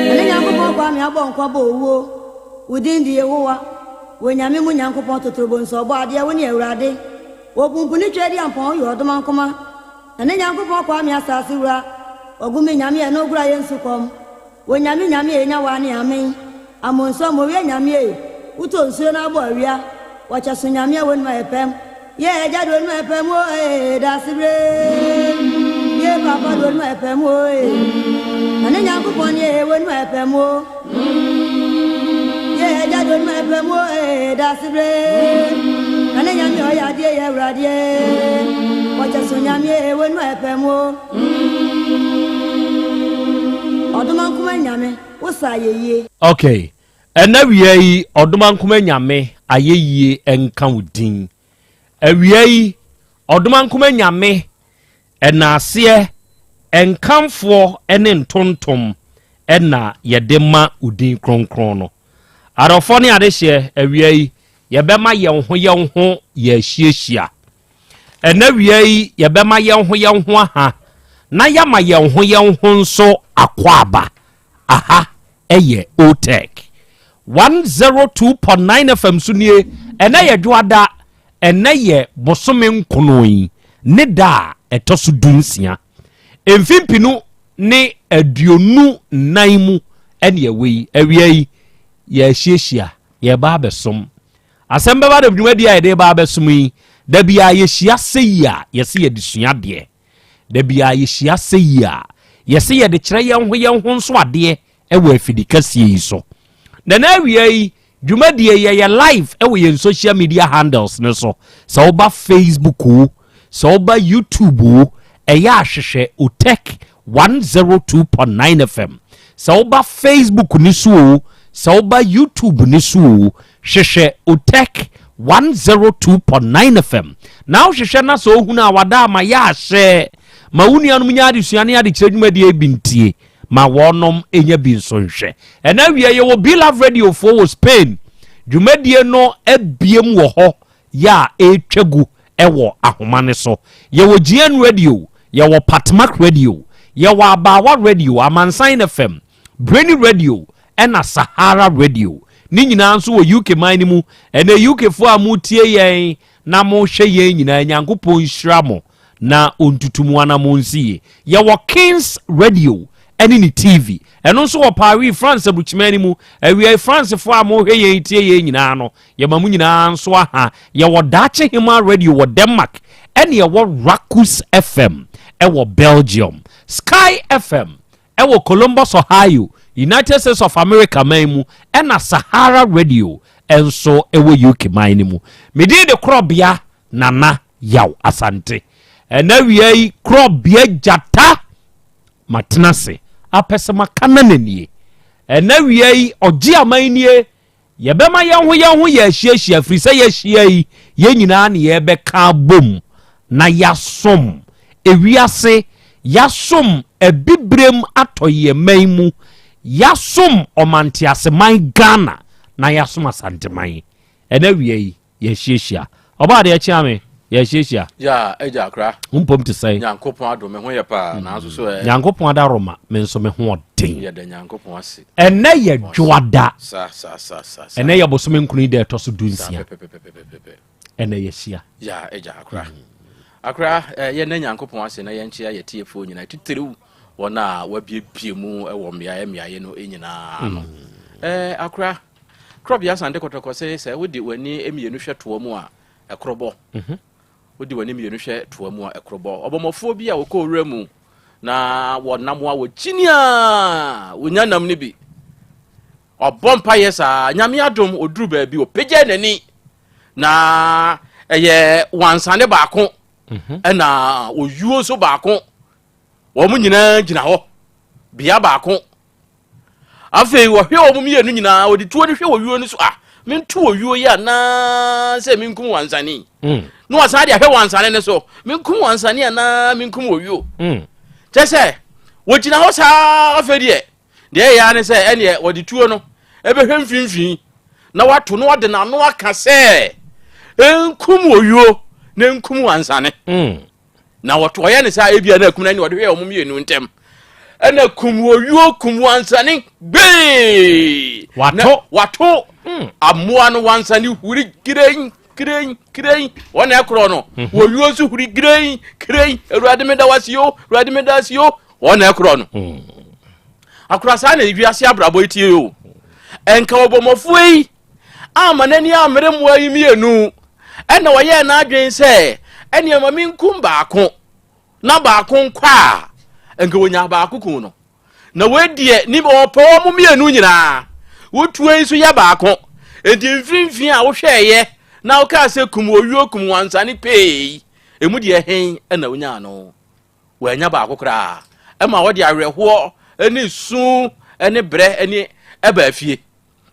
Ɛne Nyankopɔn Kwame abɔ nkwa bɔ owuo. Wo din de Yehowa. Wɔ Nyame mu Nyankopɔn totorobɔ nso ɔbɔ adeɛ wo ne Awurade. Wɔ pumpuni Tweaduampɔn woyɛ ɔdomankoma. Ɛne Nyankopɔn Kwame asase wura. Ɔgu me Nyame ɛno ogura yɛ nsu kɔm. Wɔ Nyame Nyame e nya wa ne amen. Amonso mowia Nyame e. Wotɔ nsuo na abɔ awia. Wɔkyɛ so Nyame a wɔnum ayɛ pɛm. Yɛ agya de wɔnum ayɛ pɛm o ee dasebre. Yɛ papa de wɔnum ayɛ pɛm o ee. Ɛne Nyankopɔn ne ee wɔnum ayɛ pɛm o. Yɛ agya de wɔnum ayɛ pɛm o ee dasebre. Ɛne Nyame ɔyɛ adeɛ yɛ awuradeɛ. Wɔkyɛ so Nyame e wɔnum ayɛ pɛm o. Ɔdomankoma Nyame, wo sa ayɛyie. Ok, ɛna awia yi Ɔdomankoma Nyame ayɛyie nka wo din. Awia yi Ɔdomankoma Nyame ɛnaaseɛ, nkamfoɔ ne ntontom ɛna yɛde ma wo din kronkron no. Adɔfoɔ ne adehyeɛ, awia yi yɛbɛma yɛn ho yɛn ho yɛahyiahyia. Ɛnnɛ awia yi, yɛbɛma yɛn ho yɛn ho aha na yɛama yɛn ho yɛn ho nso akwaaba. Aha ɛyɛ OTEC 102.9 FM so nie. Ɛnɛ yɛ dwoada, ɛnɛ yɛ bosome nkono yi ne da a ɛtɔ so 16. Mfimfini ne 24 mu ɛne ɛwɔ yi. Awia yi, yɛahyiahyia, yɛba abɛsom. Asɛm bɛba dɛm dwumadi a yɛde ba abɛsom yi, da biara yɛhyia sɛ yi a, yɛse yɛde sua adeɛ. Da biara yɛhyia sɛ yi a, yɛse yɛde kyerɛ yɛn ho yɛn ho nso adeɛ wɔ afidi kɛseɛ yi so. Na na awia yi, dwumadie yɛyɛ live wɔ yɛn social media handles no so. Sɛ woba Facebook o, sɛ woba YouTube o, ɛyɛ ahwehwɛ Otech 102.9 FM. Sɛ woba Facebook ni so o, sɛ woba YouTube ni so o, hwehwɛ Otech 102.9 FM. Na wohwehwɛ na sɛ ohunu a wada ama yɛ ahyɛ ma wo nuanom nya adesua ne adekyerɛ dwumadie bi ntie ma wɔnom nya bi nso nhwɛ. Ɛna awia yɛwɔ Be Love Radio foɔ wɔ Spain. Dwumadie no abiem wɔ hɔ yɛ a ɛretwa gu wɔ ahoma no so. Yɛwɔ GN Radio, yɛwɔ Patmak Radio, yɛwɔ Abaawa Radio, Amansan FM, Brainy Radio, ɛna Sahara Radio. Ne nyinaa nso wɔ UK man no mu. Ɛnɛ UK foɔ a motie yɛn na mohwɛ yɛn nyinaa, Nyankopɔn nhyira mo na ɔntutu mo anammɔn nsi yie. Yɛwɔ Kings Radio ɛne ne TV. Ɛno nso wɔ Paris, France aburukyiman no mu. Awiai Francefoɔ a mohwɛ yɛn tie yɛn nyinaa no, Yɛma mo nyinaa nso aha. Yɛwɔ Daakye Hemaa Radio wɔ Denmark, ɛne yɛwɔ Rakus FM ɛwɔ Belgium, Sky FM ɛwɔ Columbus, Ohio, United States of America man mu, ɛna Sahara Radio nso ɛwɔ UK man no mu. Me din de Korɔbea Nana Yaw Asante. Ɛna awia yi, Korɔbea Gyata matena ase apɛ sɛ maka na nanie. Ɛna awia yi, ɔgye aman nie. Yɛbɛma yɛn ho yɛn ho yɛahyiahyia, ɛfiri sɛ yɛahyia yi, yɛn nyinaa ne yɛrebɛka abom na yɛasom ewiase, yɛasom Abibirem Atɔeɛman mu, yɛasom Ɔmanteaseman Ghana, na yɛasom Asanteman. Ɛnɛ awia yi, Yɛahyiahyia. Ɔbaa deɛ kyea me. Yɛahyiahyia. Ya agya akra. Wo mpom te sɛn? Nyankopɔn adom me ho yɛ paa nanso so ɛ. Nyankopɔn adaworoma me nso me ho ɔden. Yɛda Nyankopɔn ase. Ɛnɛ yɛ dwoada. Sa sa sa sa sa. Ɛnɛ yɛ bosome nkron yi da ɛtɔ so du Sa nsia. pɛpɛpɛpɛpɛpɛ. Ɛnɛ yɛahyia. Ya agya akra. Akra eh, yɛnna Nyankopɔn ase na yɛnkyea yɛ tiefoɔ nyinaa titiriw wɔn a wɔabiebie mu wɔ mmeaeɛ mmeaeɛ no nyinaa no. Eh, akra. Korɔbea Asante Kɔtɔkɔ se sɛ wode w'ani mmienu hwɛ toa mu a, ɛkoro bɔ. Mhm. Wode w'ani mmienu hwɛ toa mu a, ɛkoro bɔ. Ɔbɔmmɔfoɔ bi a wɔkɔ owura mu na wɔnam a wɔkyini a wɔnya nam no bi. Ɔbɔ mpayɛ saa, Nyame adom, ɔduru baabi, ɔpagya n'ani na ɛyɛ wansane baako mhm. ɛna oyuo nso baako. Wɔn nyinaa gyina hɔ bea baako. Afei wɔhwɛ wɔn mmienu nyinaa, wɔde tuo no hwɛ owuo no so, ah, mento owuo yi anaasɛ menkum wansane? Na wasan de ahwɛ wansane no so. Menkum wansane anaa menkum owuo? Kyɛ sɛ wɔgyina hɔ saa afei deɛ deɛ ɛyɛ ara ne sɛ ɛneɛ wɔde tuo no ɛbɛhwɛ mfimfini na wato na wɔde n'ano aka sɛ nkum owuo na nkum wansane. Na wɔto ɔyɛ ne saa ebia na akum na ɛne ɔde hwɛ wɔn mmienu ntɛm ɛna kum owuo kum wansane gbee wato wato hmm. amoa no wansane huri giren kiren kiren wɔn na ɛkorɔ no mhm. wɔwuo nso huri giren kiren awurade meda wase o awurade meda ase o wɔn na ɛkorɔ no hmm. akora saa na wiase abrabɔ yi tie o ɛnka ɔbɔmmɔfoɔ yi ama n'ani ammere mmoa yi mmienu ɛna ɔyɛɛ n'adwene sɛ ɛnneɛ ma menkum baako na baako nkɔ a nka wɔnya baako kun no na wei deɛ ni ɔpɛ wɔn mmienu nyinaa wotuo yi nso yɛ baako enti mfimfini a wohwɛɛyɛ na wokaa sɛ kum owuo kum wansane pee emu deɛ hen ɛna wonyaa no Wannya baako koraa. Ɛma ɔde awerɛhoɔ ne su ne brɛ ne ɛbaa fie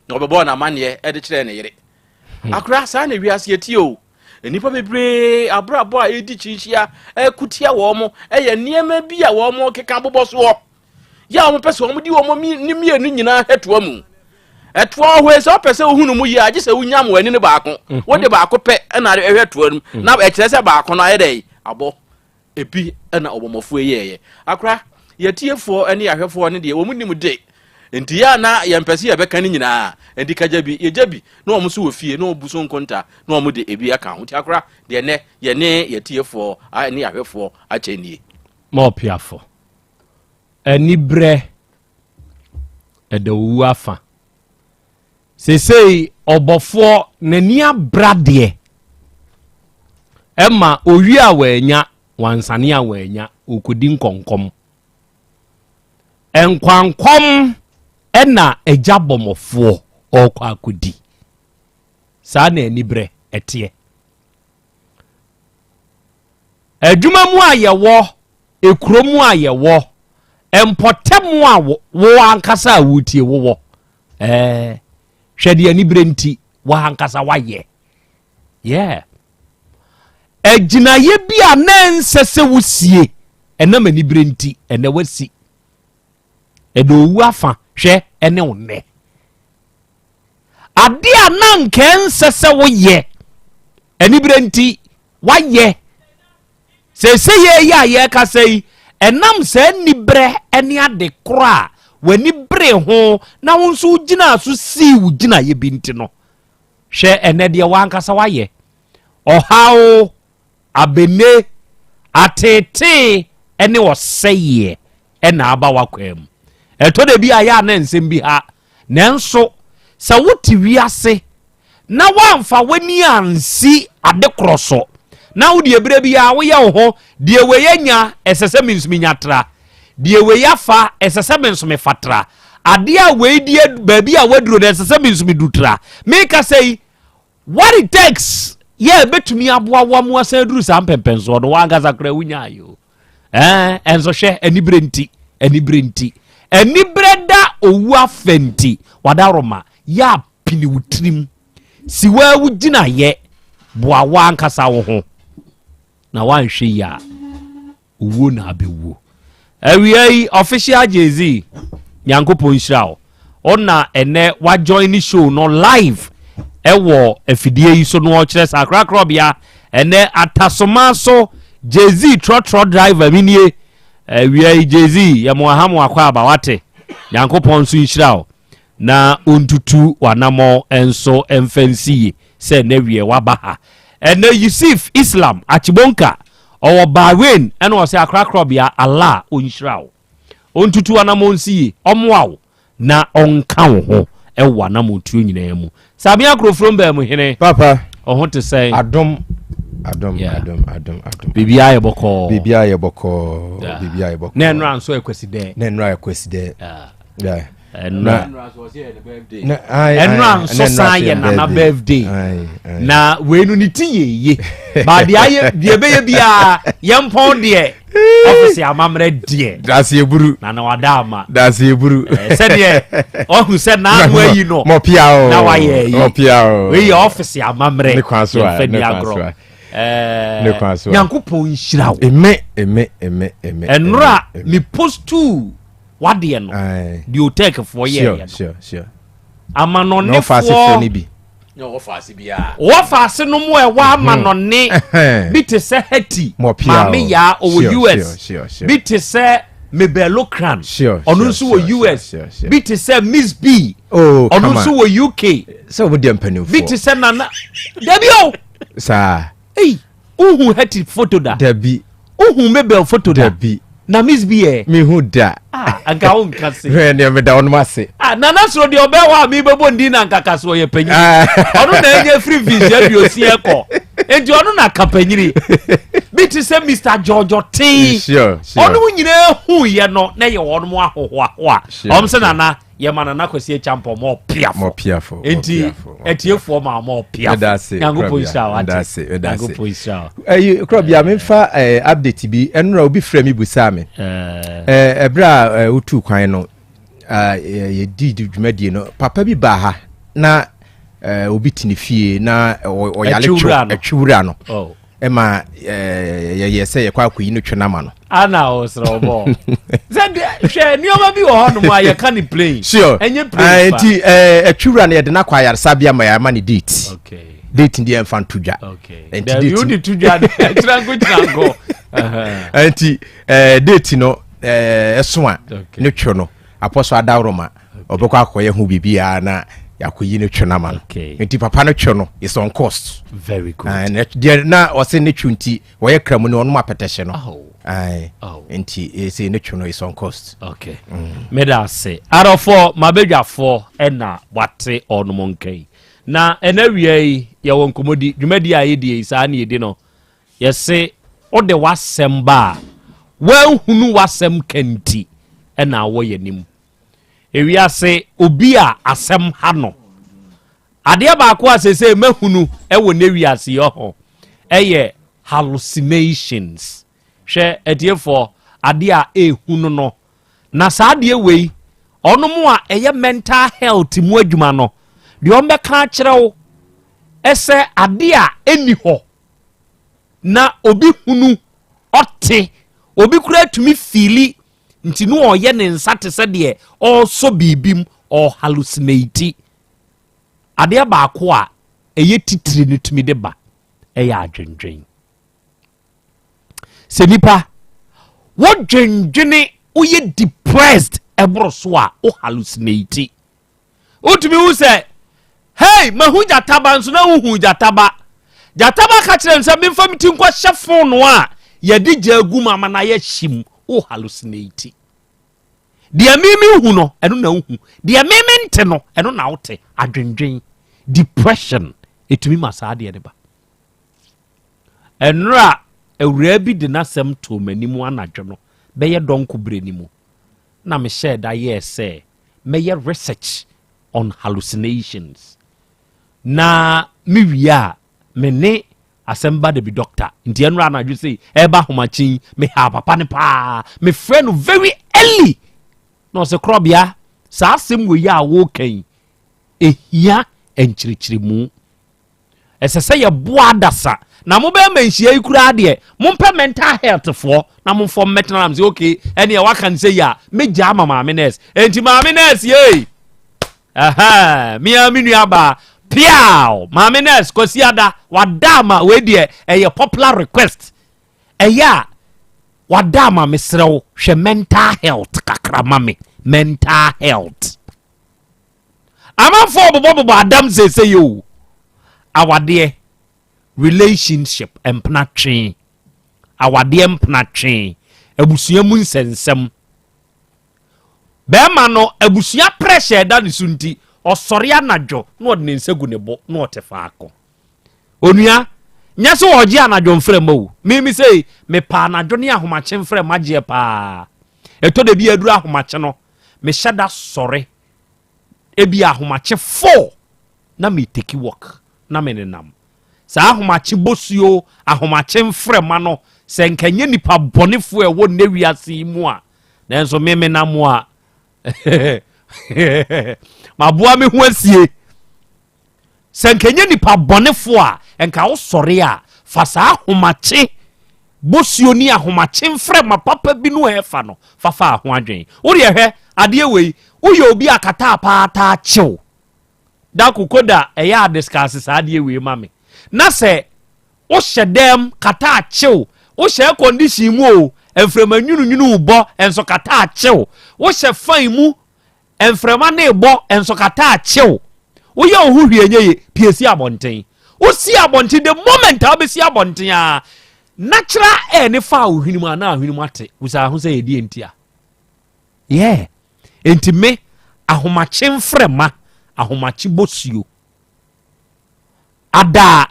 na ɔbɛbɔɔ n'amanneɛ de kyerɛɛ ne yere. Hmm. Akora saa na wiase ɛtie o. Nnipa bebree abrabɔ a ɛdi kyinhyia ɛko tia wɔn mo ɛyɛ nneɛma bi a wɔn mo keka bobɔ soɔ. Yɛ a wɔn pɛ sɛ wɔn di wɔn ne mmienu nyinaa ɛtoa mu. Ɛtoa hɔ sɛ ɔpɛ sɛ ohunu mu yie agye sɛ wonyam wɔn ani no baako. Mhm. Wode baako pɛ ɛna ɛhwɛ toa no mu mhm. na ɛkyerɛ sɛ baako no ayɛ dɛ abɔ. Ebi na ɔbɔmmɔfoɔ yi yɛeɛ. Akora, yɛatiefoɔ ne yɛahwɛfoɔ no deɛ, wɔn nim de. Nti yɛ a na yɛmpɛ sɛ yɛbɛka ne nyinaa. Nti kagya bi, yɛgya bi, na wɔn nso wɔ fie, na wɔbu so nkonta, na wɔn de ebi aka ho. Nti akora, deɛ nnɛ yɛne yɛatiefoɔ ne yɛahwɛfoɔ akyɛ nie. Ma ɔpeafo anibrɛ ɛda owu afa. Seesei ɔbɔfoɔ n'ani abra deɛ ɛma owie a wannya, wansane a wannya, ɔkɔdi nkɔnkɔm. Nkwankɔm ɛna agya bɔmmɔfoɔ ɔrekɔ akɔdi. Saa na anibrɛ ɛteɛ. Adwuma mu a yɛwɔ, ekuro mu a yɛwɔ, mpɔtam a wo ankasa a wotie wowɔ. Ɛɛ, hwɛ deɛ anibere nti w'ankasa wayɛ. Yeah. Agyinaeɛ bi a na ɛnsɛ sɛ wosie ɛnam anibere nti ɛnɛ wasi. Ɛdɛ owu afa hwɛ ɛne wo nnɛ. Ade a na anka ɛnsɛ sɛ woyɛ, anibere nti, woayɛ. Seesei yɛ a yɛrekasa yi, ɛnam saa aniberɛ ne ade korɔ a w'ani bere ho na wo nso wogyinaa so sii wo gyinaeɛ bi nti no, hwɛ ɛnɛ deɛ w'ankasa woayɛ. Ɔhaw Abene, ateetee ne ɔsɛeɛ na aba w'akwan mu. Ɛtɔ da bi a yɛ a na nsɛm bi ha, nanso sɛ wote wiase na woamfa w'ani ansi ade korɔ so, na wo deɛ berɛ biara woyɛ wo ho, deɛ wei anya, ɛsɛ sɛ me nso menya tra, deɛ wei afa, ɛsɛ sɛ me nso mefa tra, adeɛ a wei di baabi a waduro no, ɛsɛ sɛ me nso medu tra. Meka sɛ yi, What it takes yɛ ɛbɛtumi aboa wo ama asan aduru saa mpɛmpɛnsoɔ no wankasa koraa wonyaeɛ o ɛɛ ɛnso hwɛ anibere nti anibere nti anibere da owu afɛ nti wadaroma yɛ apini wo tirim si waa wo gyinayɛ boa wankasa wo ho na wanhwɛ yi a Owuo na abɛwuo. Awia yi official Jay-Z Nyankopɔn nhyira wo. Wo na ɛnɛ wa join ne show no live ɛwɔ afidie yi so no ɔkyerɛ sɛ akorakorɔbea ɛnɛ atasoma so Jay-Z trɔtrɔ driver mi nie. Awia yi Jay-Z yɛ mo aha mo akɔ aba wate. Nyankopɔn nso nhyira wo. na ɔntutu w'anammɔn nso mfa nsi yie sɛ ɛnɛ wiɛ waba ha. Ɛnɛ Yusuf Islam Achibonka ɔwɔ Bahrain ɛna ɔsɛ akorakorɔbea Allah ɔnhyira wo, ɔntutu w'anammɔn nsi yie, ɔmmoa wo na ɔnka wo ho ɛwɔ w'anammɔntuo nyinaa mu. Samia Kurofrom baa mu hene. Papa. Ɔho te sɛn? Adom. Adom, yeah. adom, adom, adom. Biribiara yɛ bɔkɔɔ. Biribiara yɛ bɔkɔɔ. Yeah. Biribiara yɛ bɔkɔɔ. Na ɛnora nso ɛkwasi dɛ. Na ɛnora ɛkwasi dɛ. Yeah. Ɛnora nso san yɛ nana birthday na wei no ne ti yɛ yie ba deɛ ayɛ deɛ ɛbɛyɛ biara yɛn pɔn deɛ ɔfisi amammerɛ deɛ daase eburu nana wada ama daase eburu sɛdeɛ ɔhu sɛ n'ano ayi no mɔpia o na wayɛ yi mɔpia o wei yɛ ɔfisi amammerɛ ne kwan so a yɛn fɛ ne ni kwan so agorɔ a. Eh, Ne kwan so a. Nyankopɔn nhyira wo. Eme, eme, eme, eme. Ɛnora eme. me postu wadeɛ no. Deɛ otɛkfoɔ Sure, yɛɛyɛ no. sure, sure. Amanɔnefoɔ. Na ɔfa ase frɛ no bi. Na ɔwɔ faase biara. Wɔ faase no mu a ɛwɔ amanɔne bi te sɛ Haiti, Mɔpia Maame o. Yaa ɔwɔ Sure, US, sure, sure, sure. bi te sɛ Mabel Lokran, Sure, ɔno sure, nso wɔ sure, US, sure, sure. bi te sɛ Miss B, Oh, ɔno come nso on. wɔ UK, Sɛ wɔn deɛ mpanimfoɔ. bi te sɛ Nana, dabi o, Saa. ei, wohu Haiti photo da? Dabi. Wohu Mabel photo da? Dabi. Na Miss B ɛ? Mehu da. Ah, anka wo nka se. Hwɛ deɛ meda wɔn ase. Ah, Nana soro deɛ ɔbɛn hɔ a mebɛbɔ ndin na nkaka so ɔyɛ panyin. Ɔno na ɛnyɛ firi mfinhyia 60 kɔ. Enti ɔno na ka panyini. Bi te sɛ Mr. George Ɔten. Sure, sure. Ɔno nyinaa hu yɛ no na yɛ wɔn mo ahohoahoa. Sure, Ɔmo sɛ sure. Nana yɛ ma Nana Kwasi Acheampong ma ɔpiafo. Ma ɔpiafo, ma Enti ɔpiafo, atiefoɔ ma ma ɔpiafo. Meda ase, Nyankopɔn Krabea. nhyira wo Meda ate. ase, meda ase. Nyankopɔn nhyira wo. Ɛyi Krabea, memfa update bi. Ɛnora obi frɛ me busaa me. Ɛberɛ a wotuu kwan no, yɛdii dwumadie no, papa bi baa ha na obi te ne fie na ɔyare Atwiwura no. atwiwura no. Oh. Ɛma yɛyɛ sɛ yɛkɔ akɔyi no twe no ama no. Ana ɔsrɛ ɔbɔ. Sɛ hwɛ nneɛma bi wɔ hɔnom a yɛka ne plain. Sure. Ɛnyɛ plain fa. Nti atwiwura no yɛde no akɔ ayaresabea ma yɛama ne date. Okay. Date deɛ ɛmfa nto dwa. Okay. Nti Dabi date wode to dwa de kyerɛ nko kyerɛ nko. Nti date no ɛso a ne twe no apɔso adaworoma ɔbɛkɔ akɔyɛ ho biribiara na yɛakɔyi no twe no ama no. Nti papa no twe no is on cost. Very good. Deɛ na ɔse ne twe nti wɔyɛ kramu no ɔnom apɛtɛhyɛ no. Oh. Aye. Oh. Nti ɛsɛ ne twe no is on cost. Okay. Meda ase. Adɔfoɔ, mabadwafoɔ ɛna wate ɔnom nka yi. Na ɛna wia yi yɛwɔ nkɔmmɔdi dwumadi a yɛdi yi saa ne yɛdi no. Yɛse wode w'asɛm ba a woanhunu w'asɛm ka nti ɛna awɔ yɛnim. Ewiase obi a asɛm ha no. Adeɛ baako a sese mahunu ɛwɔ ne wiase yɛ ho ɛyɛ hallucinations. Hwɛ atiefoɔ adeɛ a ehunu no. Na saa adeɛ wei ɔnom a ɛyɛ mental health mu adwuma no deɛ ɔmbɛka akyerɛ wo ɛsɛ adeɛ a ɛnni hɔ na obi hunu ɔte obi koraa tumi fiili nti no ɔyɛ ne nsa te sɛ deɛ ɔresɔ biribi mu ɔhallucinate. Adeɛ baako a ɛyɛ titiri no tumi de ba ɛyɛ adwendwen. Sɛ nipa wodwendwene woyɛ depressed ɛboro so a wo hallucinate. Wotumi hu sɛ hey mahu gyataba nso na wohu gyataba. Gyataba ka kyerɛ no sɛ memfa me ti nkɔhyɛ phone a yɛde gya agu mu ama no ayɛ hye mu. Wo hallucinate. Deɛ meme hu no ɛno na wohu, deɛ meme nte no ɛno na wote. Adwendwen, depression ɛtumi ma saa adeɛ no ba. Ɛnora awuraa bi de n'asɛm too m'anim anadwo no bɛyɛ dɔnko berɛ ni mu na mehyɛɛ da yɛɛ sɛ mɛyɛ research on hallucinations. Na mewie a me ne asɛm ba da bi doctor. Nti ɛnora anadwo sei ɛba ahomakyen meha papa no paa. Mefrɛ no very early na ɔsɛ korɔbea saa asɛm wei a woka yi ehia nkyerɛkyerɛmu. Ɛsɛ sɛ yɛboa adasa na mobɛyɛ ma nhyia yi koraa deɛ mompɛ mental health foɔ na momfɔ mmɛtena nam sɛ okay ɛneɛ waka no sɛ yi a mɛgya ama maame nurse. Enti maame nurse yei ɛhɛn mea me nua baa piaw maame nurse Kwasi Ada wada ama wei deɛ ɛyɛ popular request ɛyɛ a wada ama mesrɛ wo hwɛ mental health kakra ma me mental health. Amanfoɔ bobɔbobɔ adam sese yi o awadeɛ relationship mpena twee awadeɛ mpena twee abusua mu nsɛnsɛm bɛrima no abusua pressure ɛda ne so nti ɔsɔre anadwo na ɔde ne nsa gu ne bo na ɔte faako onua nyɛ sɛ ɔgye anadwo mframa o mimi sɛ mepa anadwo ne ahomakye mframa gyeɛ paa ɛtɔ da bi aduru ahomakye no mehyɛ da sɔre ebi ahomakye 4 na me take walk na me nenam saa ahomakye bosuo ahomakye mframa no sɛ nka nyɛ nipa bɔnefoɔ a ɛwɔ nnɛ wiase yi mu a nanso me menam a maboa me ho asie. Sɛ nka ɛnyɛ nipa bɔnefoɔ a, nka wosɔre a, fa saa ahomakye bosuo ne ahomakye mframa papa bi no a ɛfa no, fa fa ho adwene. Wodeɛ hwɛ adeɛ wei, woyɛ obi a kataa paa taa kyew. Dako koda ɛyɛ a discuss saa adeɛ wei ma me. Na sɛ wohyɛ dɛm kataa kyew, wohyɛ air condition mu o, mframa nwununwunu bɔ nso kataa kyew, wohyɛ fan mu Mframa no rebɔ nso kata akyew. Woyɛ wo ho hwee nyɛ ye, pie si abɔnten. Wosi abɔnten, the moment a wobɛsi abɔnten a, natural air ne fa wo hwene mu anaa hwene mu ate. Wosaa ho sɛ yɛdeɛ nti a. Yeah. Enti me, ahomakye mframa, ahomakye bosuo. Ada a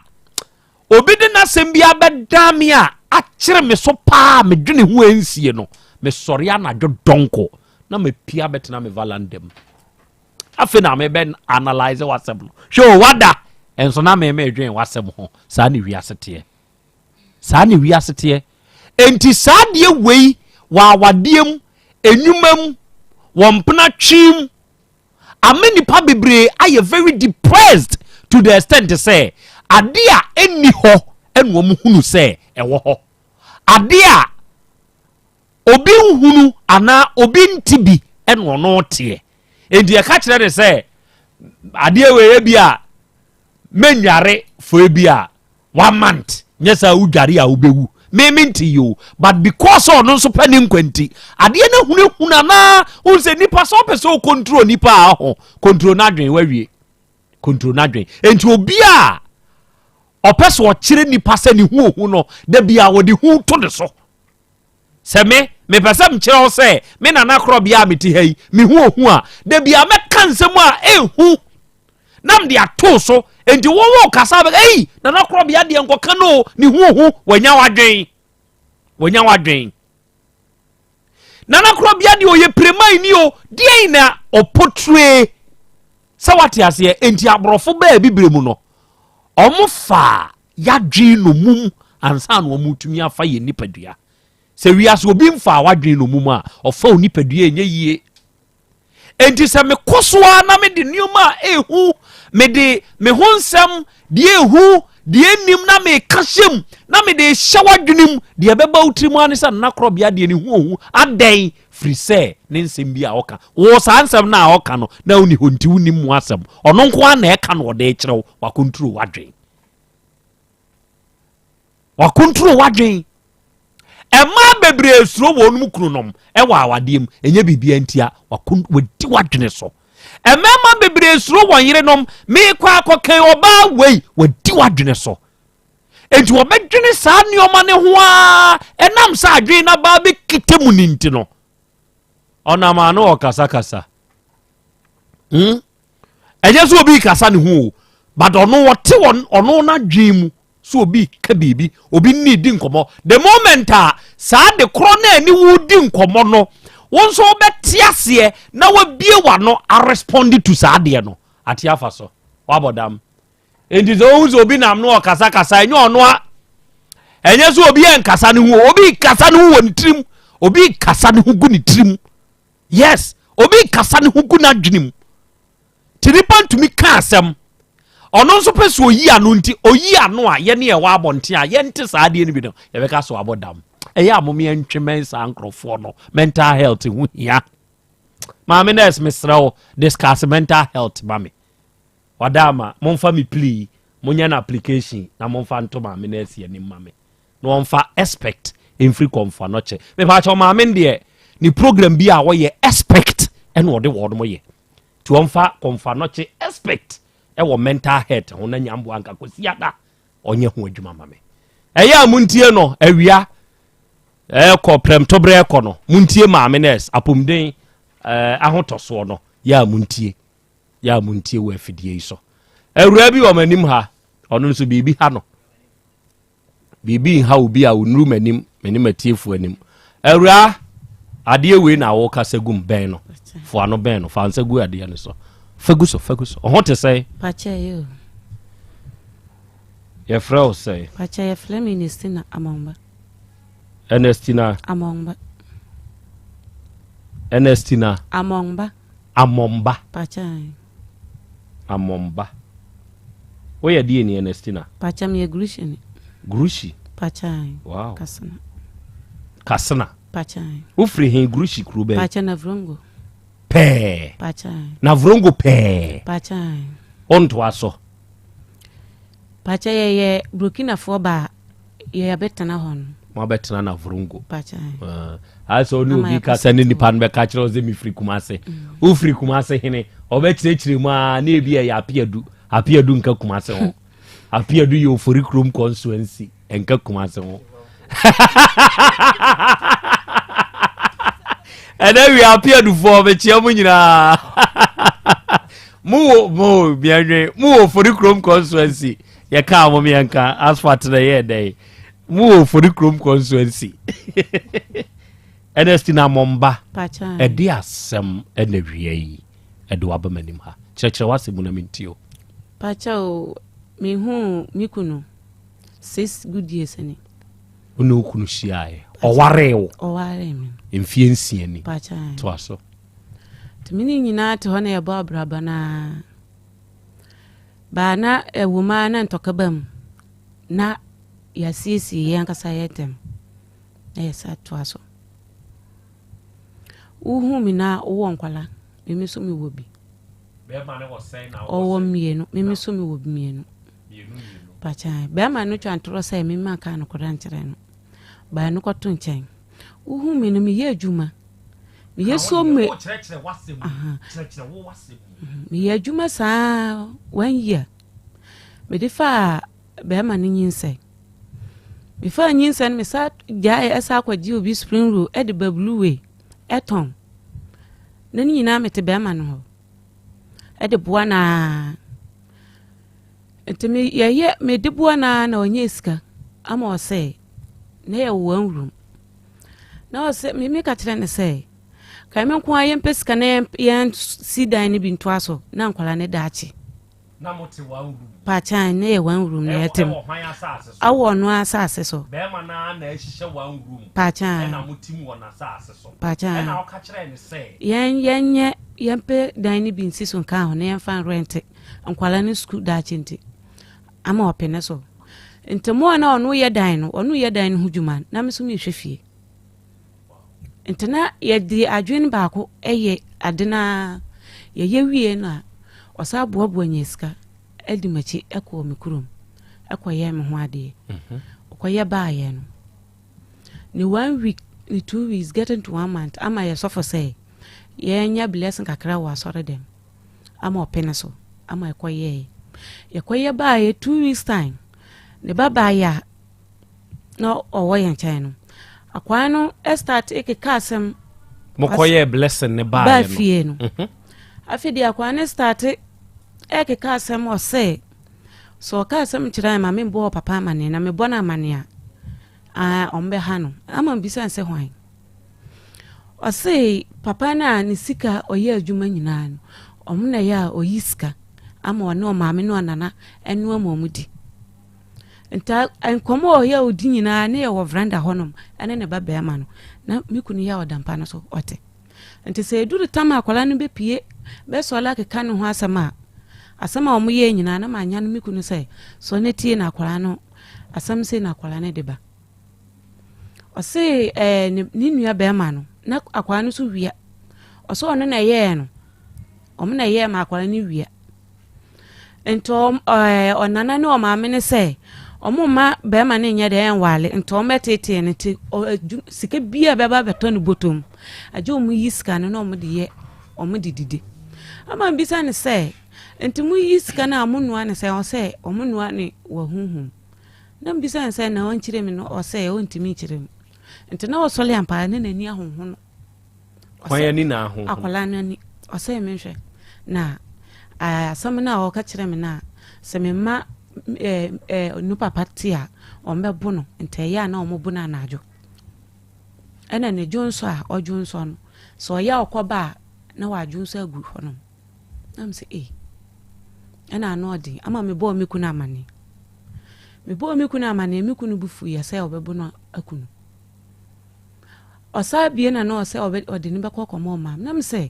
obi de n'asɛm bi abɛdan me a akyere me so paa a medwene ho ɛnsie no, mesɔre anadwo dɔnko na mapia bɛtena me valanda mu. Afei na mebɛ analyze w'asɛm no. Hwɛ o, wada nso na me medwen w'asɛm ho. Saa ne wiase teɛ. Saa ne wiase teɛ. Enti saa deɛ wei wɔ awadeɛ mu, enwuma mu, wɔ mpena twi mu, ama nnipa bebree ayɛ very depressed to the extent sɛ ade a ɛnni hɔ ɛna wɔn hunu sɛ ɛwɔ hɔ ade a obi nhunu anaa obi nti bi ɛna ɔno teɛ nti ɛka kyerɛ ne sɛ adeɛ wei ebi a mɛnware fo ebi a one month nyɛ sɛ wodware a wobɛwu me me nti yi o but because ɔno nso pɛ ne nkwa nti adeɛ no hunahuna anaa wohu sɛ nipa sɛ ɔpɛ sɛ ɔcontrol nipa a ɔho control n'adwen wawie control n'adwen nti obi a ɔpɛ sɛ ɔkyerɛ nipa sɛ ne hu ohu no da bi a wɔde hu to ne so sɛ me mepɛ sɛ mekyerɛ wo sɛ me nana korɔbea a mete ha yi mehu ohu a da bi a mɛka nsɛm a ɛhu na mede ato so enti wɔwɔ kasa bɛ ei nana korɔbea deɛ nkɔka no ne hu ohu wanya wadwen wanya wadwen nana korɔbea deɛ ɔyɛ pireman ni o deɛn na ɔpɔtire sɛ wate aseɛ enti aborɔfo bɛɛ bibire mu no ɔmo faa yadwen nomum ansa na ɔmo tumi afa yɛn nipadua sɛ wiase obi mfaa wadwen nomum a ɔfa wo nipadua ɛnyɛ yie Enti sɛ mekɔ so ara na mede nneɛma a ehu, mede me ho nsɛm, deɛ ehu, deɛ ennim na meka hyɛ mu, na mede rehyɛ w'adwene mu, deɛ ɛbɛba wo tirim ara ne sɛ nna korɔbea deɛ ne ho ohu. Adɛn? Firi sɛ ne nsɛm bi a ɔka, wo saa nsɛm no a ɔka no, na wonni hɔ nti wonnim mu asɛm. Ɔno nko ara na ɛka na ɔde rekyerɛ wo, wakonturo w'adwene. Wakonturo w'adwene. Mmaa bebree suro wɔn mu kununom wɔ awadeɛ mu, ɛnyɛ biribiara ntia, wadi w'adwene so. Mmarima bebree suro wɔn yerenom, meekɔ akɔkan ɔbaa wei, wadi w'adwene so. Enti wɔbɛdwene saa nneɛma no ho ara, ɛnam sɛ adwene no abaa bɛkita mu no nti no, ɔnam ano ɔkasakasa. Hmm? Ɛnyɛ sɛ obi kasa ne ho o, but ɔno ɔte ɔno n'adwene mu sɛ obi ka biribi, obi ne di nkɔmmɔ. The moment a saa de korɔ no a ɛne wo di nkɔmmɔ no, wo nso wobɛte aseɛ na wabie w'ano arespond to saa adeɛ no, ate afa so, wabɔ dam. Enti sɛ wohu sɛ obi nam no ɔkasakasa, ɛnyɛ ɔno a, ɛnyɛ sɛ obi ɛnkasa ne ho, obi kasa ne ho wɔ ne tirim, obi kasa ne ho gu ne tirim. Yes, obi kasa ne ho gu n'adwene mu. Nti nipa ntumi ka asɛm. Ɔno nso pɛ sɛ oyi ano nti oyi ano a yɛne ɛwɔ abɔnten a yɛnte saa adeɛ no bi no yɛbɛka so abɔ dam. Ɛyɛ a mom yɛntwe mɛn saa nkurɔfoɔ no mental health ho hia. Maame nurse mesrɛ wo discuss mental health ma me. Wada ama momfa me plea monyɛ no application na momfa nto maame nurse anim ma me. na wɔmfa expect mfiri kɔmfoa nɔkyɛ mepaakyɛw maame no deɛ ne program bi a wɔyɛ expect ɛna ɔde wɔn mo yɛ nti wɔmfa kɔmfoa nɔkye expect ɛwɔ mental health ho na nyamboa nka kɔsi ada ɔnyɛ ho adwuma ma me ɛyɛ a montie no awia ɛkɔ prɛmtoberɛ ɛkɔ no montie maame nurse apɔmuden ɛɛ ahotɔsoɔ no yɛ a montie yɛ a montie wɔ afidie yi so awura bi wɔ m'anim ha ɔno nso biribi ha no Biribi nha obi a ɔnnuru m'anim, me ne m'atiefoɔ anim. Awuraa, adeɛ wei na wokasa gum bɛn no. Fo ano bɛn no, fa nsa gu adeɛ no so. Fa gu so, fa gu so. Ɔho te sɛn? Pakyɛ yɛ o. Yɛfrɛ wo sɛn? Pakyɛ yɛfrɛ me Ernestina Amongba. Ernestina? Amongba. Ernestina? Amongba. Amongba. Pakyɛ. Amongba. Woyɛ deɛ ni Ernestina? Pakyɛ meyɛ Gurushi ni. Gurushi? Pakyɛ. Wow. Kasena. Kasena. Pakyɛ. Wofiri he Gurushi kuro bɛn? Pakyɛ Navrongo. Pɛɛ. Pakyɛ. Navrongo pɛɛ. Pakyɛ. Wontoa so. Pakyɛ yɛyɛ Burkinafoɔ ba yɛ abɛtena hɔ no. Mo abɛtena Navrongo. Pakyɛ. Ayɛ sɛ ɔne obi kasa ne nipa no bɛka kyerɛ wo sɛ mefiri Kumase. Wofiri Kumase hene? Ɔbɛkyerɛkyerɛ mu a na ebi ɛyɛ Apeadu. Apeadu nka Kumase ho. Apeadu yɛ Ofori kurom constituency nka Kumase ho. Ɛnɛ wia Apeadufoɔ mekyia mo nyinaa. Mo wɔ mo miɛnwe mo wɔ Ofori kurom constituency yɛkaa mo miɛnka asphalt na ɛyɛ dɛn. Mo wɔ Ofori kurom constituency. Ernestine Amomba ɛde asɛm ɛna wia yi ɛde waba m'anim ha. Kyerɛkyerɛ w'asɛm mu na mentie o. Pakyɛ o, mehuu me kunu six good years ni. Wo ne wo kunu hyiaeɛ? Ɔwaree wo? Ɔwaree me. Mfie nsia ni. Pakyɛ. Toa so. Nti me ne nyinaa te hɔ na yɛbɔ abraba no ara. Baa na ɛwɔ mu ara na ntɔka ba mu na yɛasiesie yɛn ankasa yɛn ntam na yɛsa toa so. Wohu me na wowɔ nkwala, mimi nso mewɔ bi. Ɔwɔ mmienu, mimi nso mewɔ mmienu. Pakyan, bɛrima no twa ntorɔ sɛ mimi manka nokorɛ ankyerɛ no. Baa no kɔto nkyɛn. Wohu me no meyɛ adwuma. Meyɛ so me. Meyɛ adwuma saa one year. Mede faa bɛrima no nyinsɛn. Mefaa nyinsɛn no mesa gyae ɛsa akɔgye obi spring roll ɛde ba blue way ɛtɔn. Na ne nyinaa mete bɛrima no hɔ ɛde boa no ara. Nti me yɛyɛ mede boa no ara na ɔnyɛ sika ama ɔsɛ na yɛ wɔ nwurum. Na ɔsɛ me meka kyerɛ no sɛ ka me nko ara yɛmpɛ sika na yɛn si dan no bi ntoa so na nkwadaa no daakye. Na mo te one room. Paakyan ne yɛ one room na yɛte mu. Ɛwɔ hwan asase so? Awɔ ɔno asase so. Bɛrima no ara na ahyehyɛ one room. Paakyan. Ɛna mo te mu wɔ n'asase so. Paakyan. Ɛna ɔka kyerɛɛ no sɛ. Yɛn yɛnyɛ yɛmpɛ dan no bi nsi so nka ho na yɛmfa nrɛnte nkwadaa no sukuu daakye nti ama ɔpene so. Nti mo a na ɔno yɛ dan no ɔno yɛ dan no ho dwuma na me nso mehwɛ fie. Nti na yɛde adwene baako yɛ ade no ara. Yɛyɛ wie no a, ɔsan boaboa nya sika di m'akyi kɔɔ me kurom kɔyɛɛ me ho adeɛ. Mhm. Ɔkɔyɛ baayɛ no, ne one week ne two weeks getting to one month ama yɛ sɔfo sɛ yɛnya blessing kakra wɔ asɔre dɛm ama ɔpene so ama ɛkɔyɛɛ. Yɛkɔyɛ baayɛ 2 weeks time ne ba baayɛ a na ɔwɔ yɛn nkyɛn no akwaa no start keka asɛm. mokɔyɛ blessing ne baa baa fie no mhm. afei deɛ akwaa no start ɛkeka asɛm ɔsɛ sɛ ɔka asɛm kyerɛ ma membɔ papa amane na mebɔ no amane a ɔmbɛha no ama mbisa sɛ hwan ɔse papa no a ne sika ɔyɛ adwuma nyinaa no ɔmo na ɛyɛ a ɔyi sika ama ɔne ɔmaame ne ɔnana ɛnoa ma ɔmo di Nta nkɔmmɔ a ɔyɛ a ɔdi nyinaa ne yɛ wɔ veranda hɔnom ɛne ne ba bɛrima no na me kunu yɛ a ɔda mpa no so ɔte nti sɛ ɛduru tam a akwadaa no bɛpie bɛsɔre akeka ne ho asɛm a asɛm a wɔyɛ nyinaa na manya no me kunu sɛ sɔ ne tie na akwadaa no asɛm sei na akwadaa no de ba ɔse ɛɛ ne ne nua bɛrima no na akwadaa no so wia ɔsɛ ɔno na ɛyɛɛ no ɔmo na ɛyɛɛ ma akwadaa no wia Nti ɛɛ ɔnana ne ɔmaame no sɛ ɔmo mma bɛrima no nyɛ dɛ ɛnwale nti ɔmo bɛtetee no nti ɔ sika biara bɛba abɛtɔ ne bɔtɔ mu agye ɔmo yi sika no na ɔmo de yɛ ɔmo de didi. Ama mbisa no sɛ nti mo yi sika no a mo noa no sɛ ɔsɛ ɔmo noa no wɔ huhum na mbisa no sɛ na ɔnkyerɛ mi no ɔsɛ ɔntumi nkyerɛ mu nti na ɔsɔle ampa ne n'ani ahonhono. Hwan ani na ahonhom? Akwadaa no ani. Ɔsɛ me nhwɛ. Na asɛm no a ɔka kyerɛ me no a, sɛ me mma no papa te a, wɔbɛbo no. Nti ɛyɛ a na wɔbo no anadwo. Ɛna ne dwonsɔ a ɔdwonsɔ no, sɛ ɔyɛ a ɔkɔba a, na wadwonsɔ agu hɔnom. Na me sɛ, ei, ɛna ano ɔden. Ama mebɔɔ me kunu amaneɛ. Mebɔɔ me kunu amaneɛ, me kunu bo fuiɛ sɛ ɔbɛbo no aku no. Ɔsaa bie na na ɔsɛ ɔbɛ ɔde no bɛkɔ kɔma ɔmaame. Na me sɛ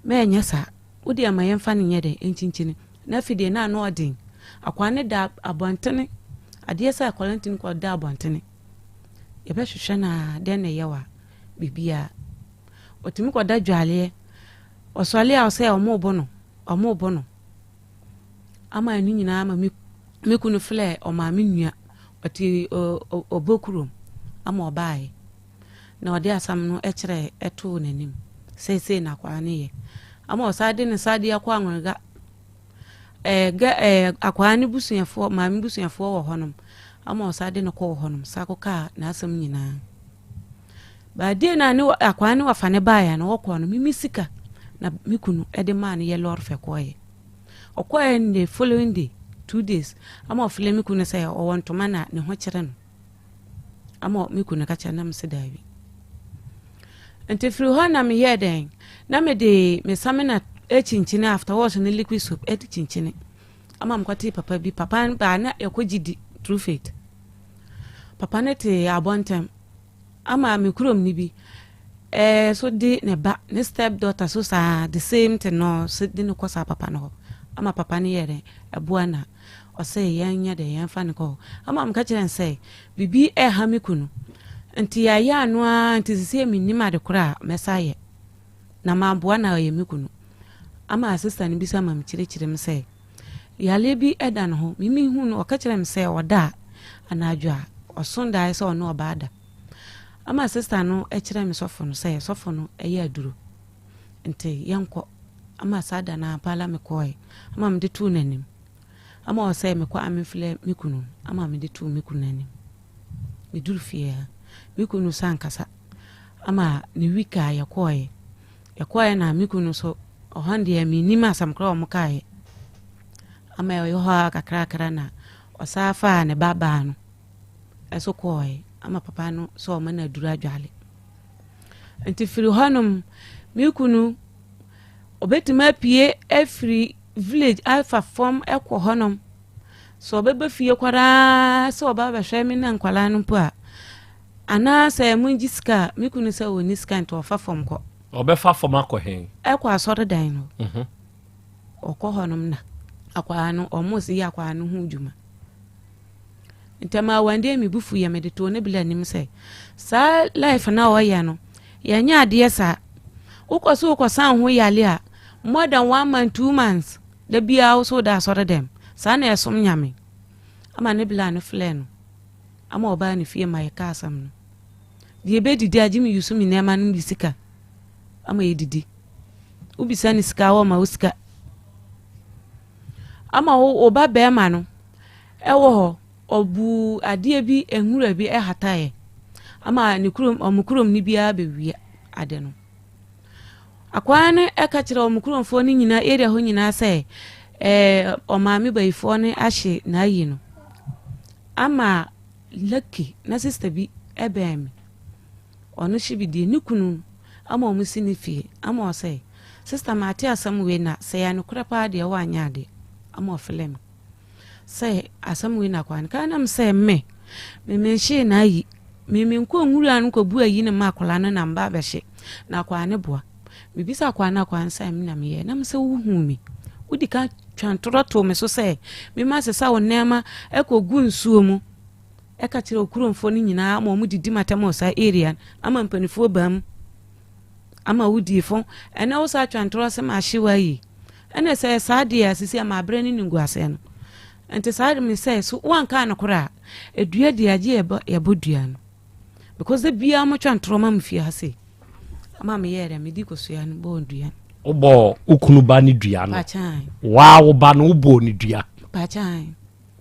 mɛnyɛ saa. Wo deɛ ma yɛmfa no nyɛ dɛn nkyinkyini. Na afei deɛ na ano ɔden. Akwaa no da abɔntene. Adeɛ sɛ akwadaa no tumi kɔ da abɔntene. Yɛbɛhwehwɛ no a dɛn na ɛyɛ wa biribiara. Ɔtumi kɔda dwaleɛ. Ɔsɔre a ɔsɛ ɔmo bo no, ɔmo bo no. Ama ɛno nyinaa ma me me kunu frɛ ɔmaame nua ɔte ɔbɔ kurom ama ɔbaeɛ. Na ɔde asɛm no kyerɛɛ too n'anim sɛ sei na akwaa no yɛ. Ama ɔsan de ne nsa de akɔ Anwonga. Ɛɛ gɛ ɛɛ akwaa no busuafoɔ maame busuafoɔ wɔ hɔnom. Ama ɔsan de no kɔɔ hɔnom san kɔkaa n'asɛm nyinaa. Baadie na ne akwaa no wafa ne baeɛ no wɔkɔɔ no mimi sika na me kunu de maa no yɛ lɔre fɛ kɔɔeɛ. Ɔkɔɔɛ the following day 2 days ama ɔfrɛ me kunu sɛ ɔwɔ ntoma na ne ho kyerɛ no. Ama me kunu ka kyerɛ na mese daabi. Nti firi hɔ na meyɛɛ dɛn na mede me samina kyinkyini afterwards ne liquid soap de kyinkyini ama mekɔtee papa bi. Papa no baa na yɛkɔ gye true faith. Papa no te abɔntɛm ama me kurom ni bi so de ne ba ne step daughter so saa the same thing no so de no kɔ saa papa no hɔ ama papa no yɛ dɛn ɛboa na ɔsɛ yɛnyɛ dɛn yɛmfa no kɔ hɔ ama meka kyerɛ no sɛ biribi ɛha me kunu nti yɛayɛ ano ara nti sisi mennim ade korɔ a mɛsa yɛ na mamboa na ɔyɛ me kunu ama sister no bisa ma mekyerɛkyerɛ mu sɛ yareɛ bi ɛda ne ho mimi hu no ɔka kyerɛ me sɛ ɔda a anadwo a ɔso daeɛ sɛ ɔne ɔbaa da ama sister no kyerɛ me sɔfo no sɛ sɔfo no ɛyɛ aduro nti yɛnkɔ ama saa da no ampa la mekɔɛ ama mede too n'anim ama ɔsɛ mekɔ amefrɛ me kunu ama mede too me kunu anim. Meduru fie a me kunu sa nkasa ama ne week a yɛkɔɛ yɛkɔɛ na me kunu so ɔhɔ deɛ mennim asɛm koraa ɔmo kaeɛ ama ɛyɛ hɔ a kakrakra na ɔsaa faa ne ba baa no ɛso kɔɛ ama papa no sɛ ɔma no aduru adwale. Nti firi hɔnom me kunu ɔbɛtumi apue afiri village afa fam ɛkɔ hɔnom sɛ ɔbɛba fie koraa sɛ ɔba bɛhwɛ me na nkwalaa no mpo a anaasɛ mongye sika a me kunu sɛ ɔnni sika nti ɔfa fam kɔ. Ɔbɛfa fam akɔ hen? Ɛkɔ asɔredan no. Ɔkɔ hɔnom na akwaa no ɔmo si yɛ akwaa no ho dwuma. Ntɛm a wɔn me bufu yɛ mede too ne bila anim sɛ saa life na ɔyɛ no yɛnyɛ adeɛ saa. Wokɔ so wokɔ ho yale a more than one month 2 months da biara wo so woda asɔre dɛm saa na ɛsom Nyame ama ne bila no flɛ no ama ɔbaa ne fie ma yɛka asɛm no deɛ ɛbɛdidi agye me yusu me nneɛma no de sika ama yɛdidi. Wobisa ne sika a wɔma wo sika ama wo ba bɛrima no ɛwɔ hɔ ɔbu adeɛ bi nwura bi ɛhataeɛ ama ne kurom ɔmo kurom ne biara bɛwia ade no. Akwaa no ɛka kyerɛ ɔmo kuromfoɔ no nyinaa area hɔ nyinaa sɛ ɔmaame bayifoɔ no ahye n'ayi no ama lucky na sister bi ɛbɛn me ɔno hye bi die ne kunu ama ɔmo si ne fie ama ɔsɛ sister maate asɛm wei na sɛ yɛ nokorɛ paa deɛ woanyɛ adeɛ ama ɔfrɛ me sɛ asɛm wei na akwaa no kaa nam sɛ me memenhyee n'ayi memenkɔ nwura no kɔbu ayi no ma akwadaa no na mba abɛhye na akwaa no boa mebisa akwaa no akwaa no sɛ me na meyɛ nam sɛ wohu me wodi ka twa ntorɔ too me so sɛ mema sesa wo nneɛma ɛkɔgu nsuo mu ɛka kyerɛ okuromfoɔ no nyinaa ma ɔmo didi matam wɔ saa area no ama mpanimfoɔ baa mu ama wodie fo ɛnɛ wo saa twa ntorɔ sɛ mahye wo ayi ɛna sɛ saa deɛ asisi ama aberɛ ne ninguaseɛ no nti saa de me sɛ so woanka no koraa edua deɛ agye yɛbɔ dua no because de biara mo twa ntorɔ ma me fie ha sei ama meyɛɛ dɛ medi kosua no bɔɔ dua no. Wobɔɔ wo kunu ba ne dua no? Pakyan. Waa wo ba no wobɔɔ ne dua? Pakyan.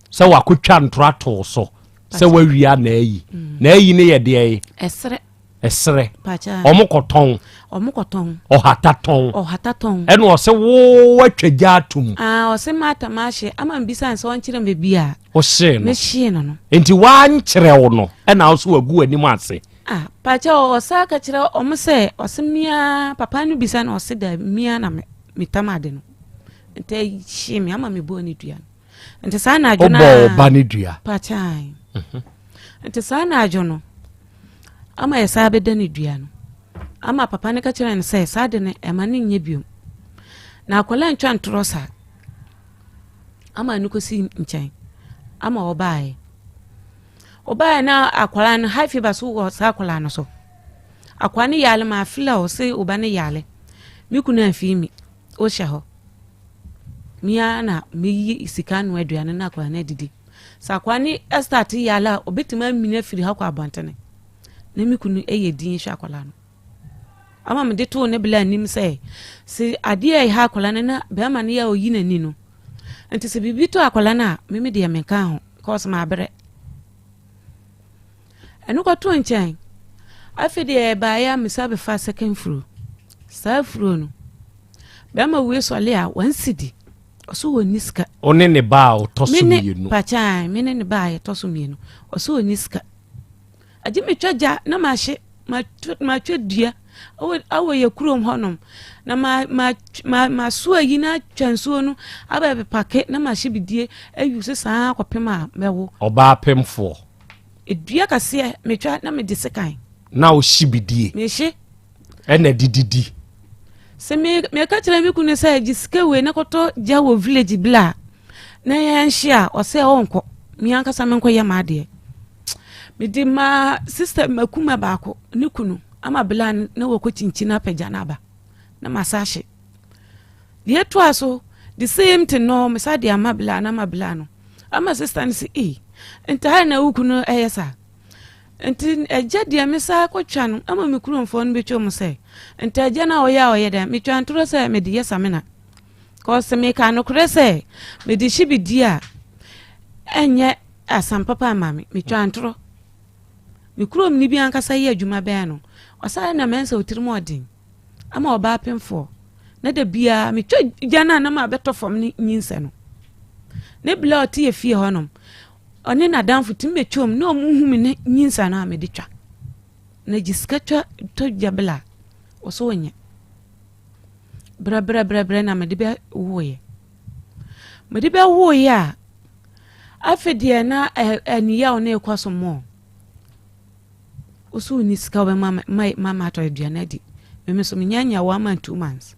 Sɛ wakotwa ntorɔ atoo so sɛ wawia na ayi na ayi ne yɛ deɛ? Ɛserɛ. Ɛserɛ. Pakyan. Ɔmo kɔtɔn? Ɔmo kɔtɔn. Ɔhata tɔn? Ɔhata tɔn. Ɛna ɔsɛ wo watwa gya atom? Ah, ɔsɛ mata mahye ama mbisa sɛ ɔnkyerɛ me baabi a wohyee no. Mehyee no no. Nti wankyerɛ wo no ɛna wo so wagu w'anim ase? Ah, pakyɛ ɔsa ka kyerɛ ɔmo sɛ ɔsɛ mmea papa no bisa no ɔsɛ da mmea na metam ade no nti ɛhyee me ama mebɔɔ ne dua no nti saa anadwo no wobɔɔ wo ba ne dua? Pakyan. Nti saa anadwo no ama yɛ saa bɛda ne dua no ama papa no ka kyerɛ no sɛ saa de no ɛma no nyɛ biom na akwadaa ntwa ntorɔ saa. Ama no kɔsi nkyɛn ama ɔbaeɛ. Ɔbaeɛ na akwadaa no high fever so wɔ saa akwadaa no so. Akwadaa no yare ma afila ɔse ɔba no yare. Me kunu amfii mi ɔhyɛ hɔ. Me ara na meyi sika noa aduane na akwadaa no adidi. Sɛ akwadaa no start yare a ɔbɛtumi amini afiri ha kɔ abɔntene. Na me kunu yɛ din hwɛ akwadaa no. Ama mede too ne bla anim sɛ, se adeɛ a ɛha akwadaa no na bɛrima no yɛ a ɔyi n'ani no, nti sɛ biribi tɔ akwadaa no a, me me deɛ menka ho, because mabrɛ. Ɛno kɔtoo nkyɛn. Afei deɛ ɛbaeɛ a mesa bɛfa second furo. Saa furo no, bɛrima wei sɔle a wɔn sidi, ɔso wɔn ni sika. Ɔne ne ba a ɔtɔ so mmienu. Pakyan, me ne ne ba a yɛtɔ so mmienu. Ɔso wɔn ni sika. Agye metwa gya na mahye, matwa dua wɔ yɛ kurom hɔnom na ma ma ma maso ayi na atwa nsuo no aba bɛpake na mahye bidie ayi so saa kɔpem a mɛwo. Ɔbaa pemfoɔ. Dua kaseɛ metwa na mede sekan. Na wohye bidie. Mehye. Ɛna de didi. Sɛ me meka kyerɛ me kunu sɛ gye sika wei na kɔtɔ gya wɔ village bila na yɛnhye a ɔsɛ ɔnkɔ me ankasa menkɔyɛ m'adeɛ. Mede maa sista makuma baako ne kunu ama bla na wɔkɔ kyinkyin apagya no aba na masa ahye. Deɛ ɛtoa so the same thing no mesa de ama bla na ama bla no ama sista no sɛ ei nti ha na wo kunu ɛyɛ saa nti agya deɛ mesa kɔtwa no ama me kuromfoɔ no bɛtwa mu sɛ nti agya no a ɔyɛ a ɔyɛ dɛ metwa ntorɔ sɛ mede yɛ samina kɔsɛ meka nokorɛ sɛ mede hye bi di a ɛnyɛ Asɛm papa ama me. Metwaa ntorɔ. Me kurom ni bi ankasa yɛ adwuma bɛn no, ɔsare na mɛnsa otirim ɔden ama ɔbaa pemfoɔ. Na da biara metwa gya no a na mabɛtɔ fam ne nyinsɛ no. Ne bla ɔte yɛ fie hɔnom, ɔne n'adamfo tumi bɛtwam na ɔmo hu me ne nyinsɛ no a mede twa. Na gye sika twa tɔ gya bla, ɔso ɔnyɛ. Brɛbrɛbrɛbrɛ na mede bɛwoeɛ. Mede bɛwoeɛ a, Afei deɛ na aniyaw no rekɔ so more. Wo so wonni sika wobɛma ma ma matɔ aduane adi. Meme so menya nya one month two months.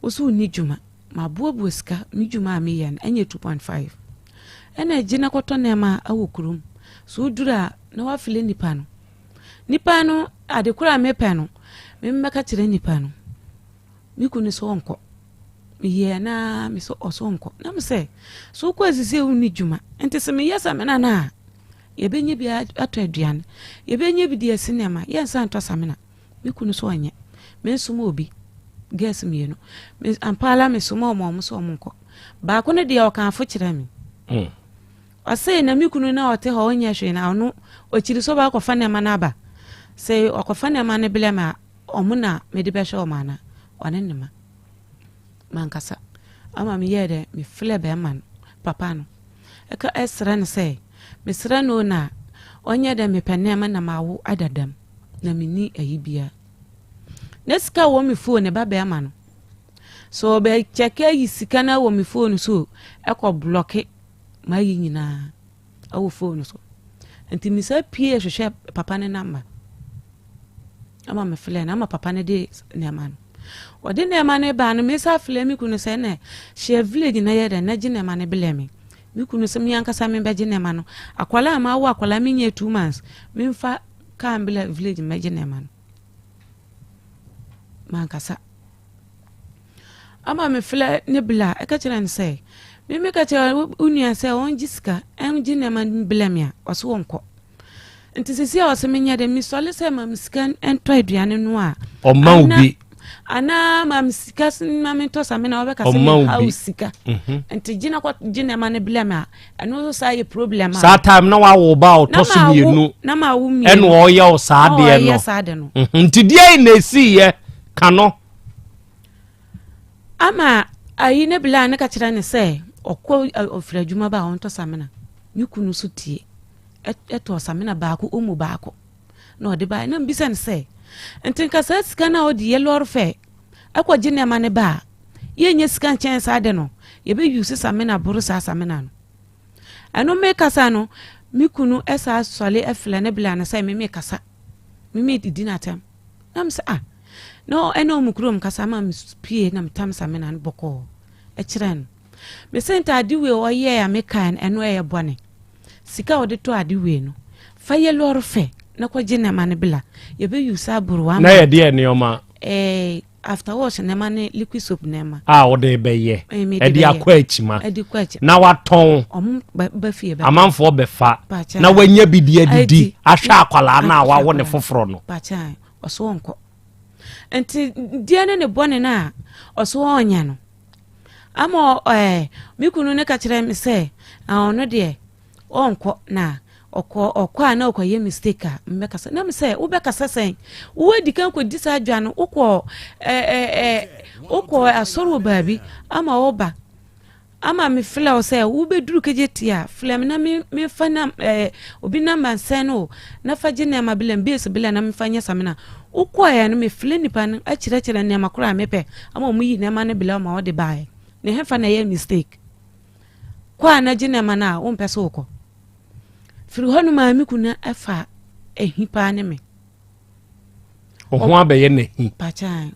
Wo so wonni dwuma. Maboaboa sika me dwuma a meyɛ no ɛnyɛ 2.5. Ɛna agye na kɔtɔ nneɛma wɔ kurom. So woduru a na wafile nipa no. Nipa no ade koro a mepɛ no memmɛka kyerɛ nipa no. Me kunu sɛ ɔnkɔ. Meyɛɛ no ara me sɛ ɔsɛ ɔnkɔ. Na me sɛ, so wokɔ asisi a wonni dwuma. Nti sɛ meyɛ samina no a, yɛbɛnya bi atɔ aduane. Yɛbɛnya bi de asi nneɛma. Yɛnsa ntɔ samina. Me kunu sɛ ɔnyɛ. Mensoma obi. Girls mmienu. Me, ampa ara mesoma wɔn a wɔn sɛ wɔn nkɔ. Baako no deɛ ɔka afo kyerɛ me. Mm. Ɔse na me kunu na ɔte hɔ ɔnyɛ hwee na ɔno ɔkyiri sɛ ɔbɛkɔfa nneɛma no aba. Sɛ ɔkɔfa nneɛma no blɛ me a, Wɔn na mede bɛhwɛ wɔn anaa? Ɔne ne mma. Mankasa. Ama meyɛɛ dɛ, mefrɛɛ bɛrima no, papa no, ɛka ɛsrɛ no sɛ, mesrɛ no o na ɔnyɛ dɛ mepɛ nneɛma na mawo ada dam na menni ayi biara. Na sika wɔ me phone ne ba bɛrima no. So ɔbɛkyɛke ayi sika no wɔ me phone so ɛkɔ blɔke mayi nyinaa ɛwɔ phone so. Nti mesa pie hwehwɛ papa ne namba. Ama me flɛ no ama papa no de nneɛma no. Ɔde nneɛma no baa no mesa flɛ me kunu sɛ na hyɛ village na yɛ dɛ na gye nneɛma no blɛ me. Me kunu sɛ me ankasa me bɛgye nneɛma no. Akwalaa a mawo akwalaa menyɛ two months memfa kaa mblɛ village mɛgye nneɛma no. Mankasa. Ama me flɛ ne bla ɛka kyerɛ no sɛ me meka kyerɛ wo nua sɛ ɔngye sika ɛngye nneɛma no blɛ me a ɔso ɔnkɔ. Nti sisi a ɔsɛ menyɛ dɛ mesɔle sɛ ma me sika ntɔ aduane no a. Ɔma wo bi. Anaa ma me sika ma me ntɔ samina ɔbɛka sɛ me ha wo sika. Mhm. Nti gye na kɔ gye nneɛma no blɛ me a ɛno nso saa yɛ problem a. Saa time na wawo ba a ɔtɔ so mmienu. Na ma wo mmienu. Ɛna ɔyɛ wo saa deɛ no. Ɔyɛ saa de no. Mhm. Nti deɛ na esi yɛ ka no. Ama ayi ne bla ne ka kyerɛ ne sɛ ɔkɔ ɔfiri adwuma ba a ɔntɔ samina. Ne kunu so tie. Ɛtɔɔ samina baako omo baako na ɔde baeɛ na mbisa no sɛ nti nka saa sika no a ɔde yɛ lɔre fɛ ɛkɔgye nneɛma no ba a yɛnyɛ sika nkyɛn saa de no yɛbɛyi samina boro saa samina no ɛno mekasa no me kunu ɛsa sɔle ɛflɛ ne bla no sɛ me mekasa me medidi no atɛm na me sɛ ah na ɛna ɔmu kurom kasa ma me pie na metam samina no bɔkɔɔ ɛkyerɛ no. Mese nti ade wei ɔyɛɛ a mekae no ɛno ɛyɛ bɔne? Sika a ɔde tɔ ade wei no fa yɛ lɔre fɛ na kɔgye nneɛma no bla yɛbɛ use aboro ama. Na yɛ deɛ nneɛma? Ɛɛ after wash nneɛma ne liquid soap nneɛma. A wɔde bɛyɛ ɛde akɔ akyima na watɔn amanfoɔ bɛfa na wanya bi de adidi ahwɛ akwadaa no a wawo ne foforɔ no. Pakyan ɔso ɔnkɔ nti deɛ ne ne bɔne no a ɔso ɔnyɛ no ama ɛɛ me kunu no ka kyerɛ me sɛ ɔno deɛ Ɔnkɔ na ɔkɔ ɔkɔ a na ɔkɔyɛ mistake a mbɛkasa na mesɛ wobɛkasa sɛn woadi kan kɔdi saa adwa no wokɔ ɛɛ wokɔ asɔre wɔ baabi ama woba ama me filɛ wo sɛ wobɛduru kegye ti a filɛ me na mefa na ɛɛ obi namba nsɛn no na fa gye nneɛma bilɛ base bilɛ na mefa nyɛ samina wokɔɛ no mefilɛ nipa no akyerɛkyerɛ nneɛma koraa mepɛ ama ɔmo yi nneɛma no bilɛ ma wɔde baeɛ na ɛhefa na ɛyɛ mistake Kɔ a na gye nneɛma no a wompɛ sɛ wokɔ. Firi hɔ no maa me kunu fa ahi paa ne me. Ɔho abɛyɛ n'ahi.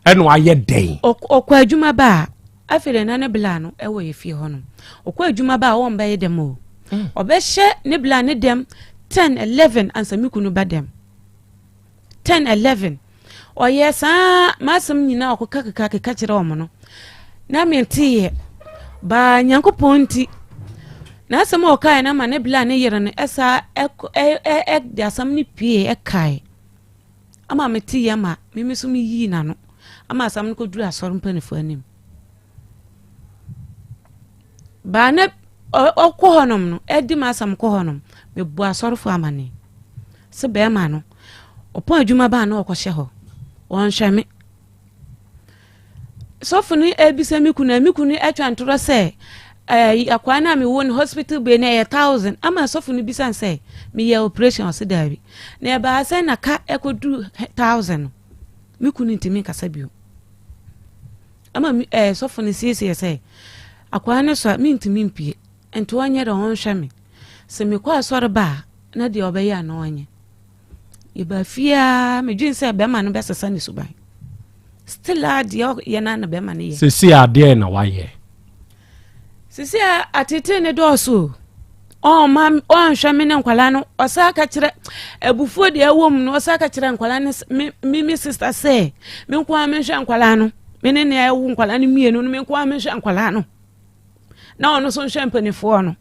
Ɛna wayɛ dɛn? Ɔkɔ adwuma ba a afei deɛ na ne bla no ɛwɔ yɛ fie hɔ no. Ɔkɔ adwuma ba a wɔmbɛyɛ dɛm o. Hmm. Ɔbɛhyɛ ne bla ne dɛm 10 11 ansa me kunu ba dɛm. 10 11 Ɔyɛɛ saa m'asɛm nyinaa ɔkeka keka keka kyerɛ wɔn no, na menteeɛ. Baa Nyankopɔn nti, n'asɛm a ɔkaeɛ no ama ne bla ne yere no ɛsa ɛde asɛm no pue ɛkae ama meteeɛ ma meme so meyii n'ano ama asɛm no kɔduru asɔre mpanimfoɔ anim. Baa na ɔkɔ hɔnom no, ɛdi m'asɛm kɔ hɔnom, mebɔ asɔrefoɔ amane sɛ bɛrima no, ɔpɔn adwuma baa na ɔkɔhyɛ hɔ, wɔnhwɛ me. Sɔfo no ebisa me kunu, me kunu atwa ntorɔ sɛ ɛɛ akwaa no a mewɔ no hospital bill no ɛyɛ thousand ama sɔfo no bisa sɛ meyɛ operation ɔse daabi na ɛbaa sɛ na ka ɛkɔduru thousand no me kunu ntumi nkasa bio. Ama me ɛɛ sɔfo no siesie sɛ akwaa no so a mentumi mpue nti ɔnyɛ dɛ ɔnhwɛ me sɛ mekɔ asɔre ba a na deɛ ɔbɛyɛ a na ɔnyɛ yɛba fie a medwen sɛ bɛrima no bɛsesa ne suban still a deɛ ɔyɛ no na bɛrima no yɛ sisi adeɛ na wayɛ Sisi a atetee ne dɔɔso o. Ɔmma ɔnhwɛ me ne nkwadaa no. Ɔsan ka kyerɛ abufuo deɛ ɛwɔ mu no ɔsan ka kyerɛ nkwadaa no me me me sista sɛ me nko ara menhwɛ nkwadaa no. Me ne nea ɛwo nkwadaa no mmienu no me nko ara menhwɛ nkwadaa no. Na ɔno nso nhwɛ mpanimfoɔ no.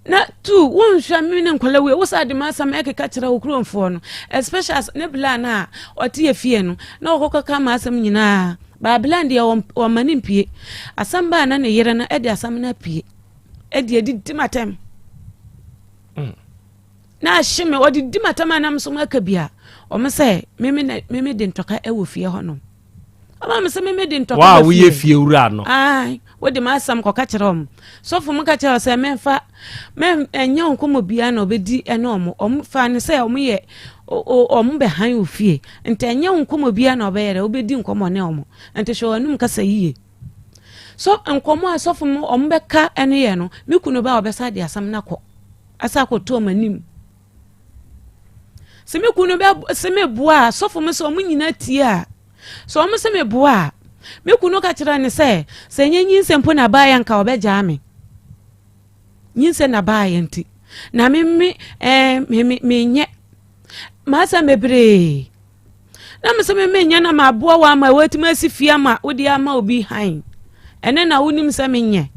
Na tu wonhwɛ me ne nkwadaa wei wosa de m'asɛm ɛkeka kyerɛ wo kuromfoɔ no especially ne bla no a ɔte yɛ fie no na ɔkɔkɔka m'asɛm nyinaa baabilan deɛ ɔma ne mpie asɛm baa na ne yere no ɛde asɛm no apue ɛde adidi m'atɛm mm. na ahye me ɔde di m'atɛm a nam so maka bi a ɔmo sɛ meme na meme de ntɔka ɛwɔ fie hɔ nom ɔma me sɛ meme de ntɔka wa woyɛ fie wura no ae wode m'asɛm kɔka kyerɛ ɔmo sɔfo mo ka kyerɛ sɛ memfa mem ɛnyɛ nkɔmmɔ biara na ɔbɛdi ɛne ɔmo ɔmo fa ne sɛ ɔmo yɛ ɔmo bɛhan wɔ fie nti ɛnyɛ nkɔmmɔ biara na ɔbɛyɛ dɛ wobɛdi nkɔmmɔ ne ɔmo nti hwɛ wɔn kasa yie so nkɔmmɔ a sɔfo mo ɔmo bɛka ɛne yɛ no me kunu ba a ɔbɛsa de asɛm no akɔ asa akɔto ɔmo anim Sɛ me kunu bɛ sɛ me boa a, sɔfo mo sɛ ɔmo nyinaa tie a, sɛ ɔmo sɛ me boa a, me kunu ka kyerɛ ne sɛ, sɛ ɛnyɛ nyinsɛn mpo na baayɛ nka ɔbɛgyaa me. Nyinsɛn na baayɛ nti. Na me me ɛɛ me me menyɛ. M'asɛm bebree. Na me sɛ me menyɛ na maboa wo ama woatumi asi fie ama wode ama obi hann. Ɛne na wonim sɛ menyɛ.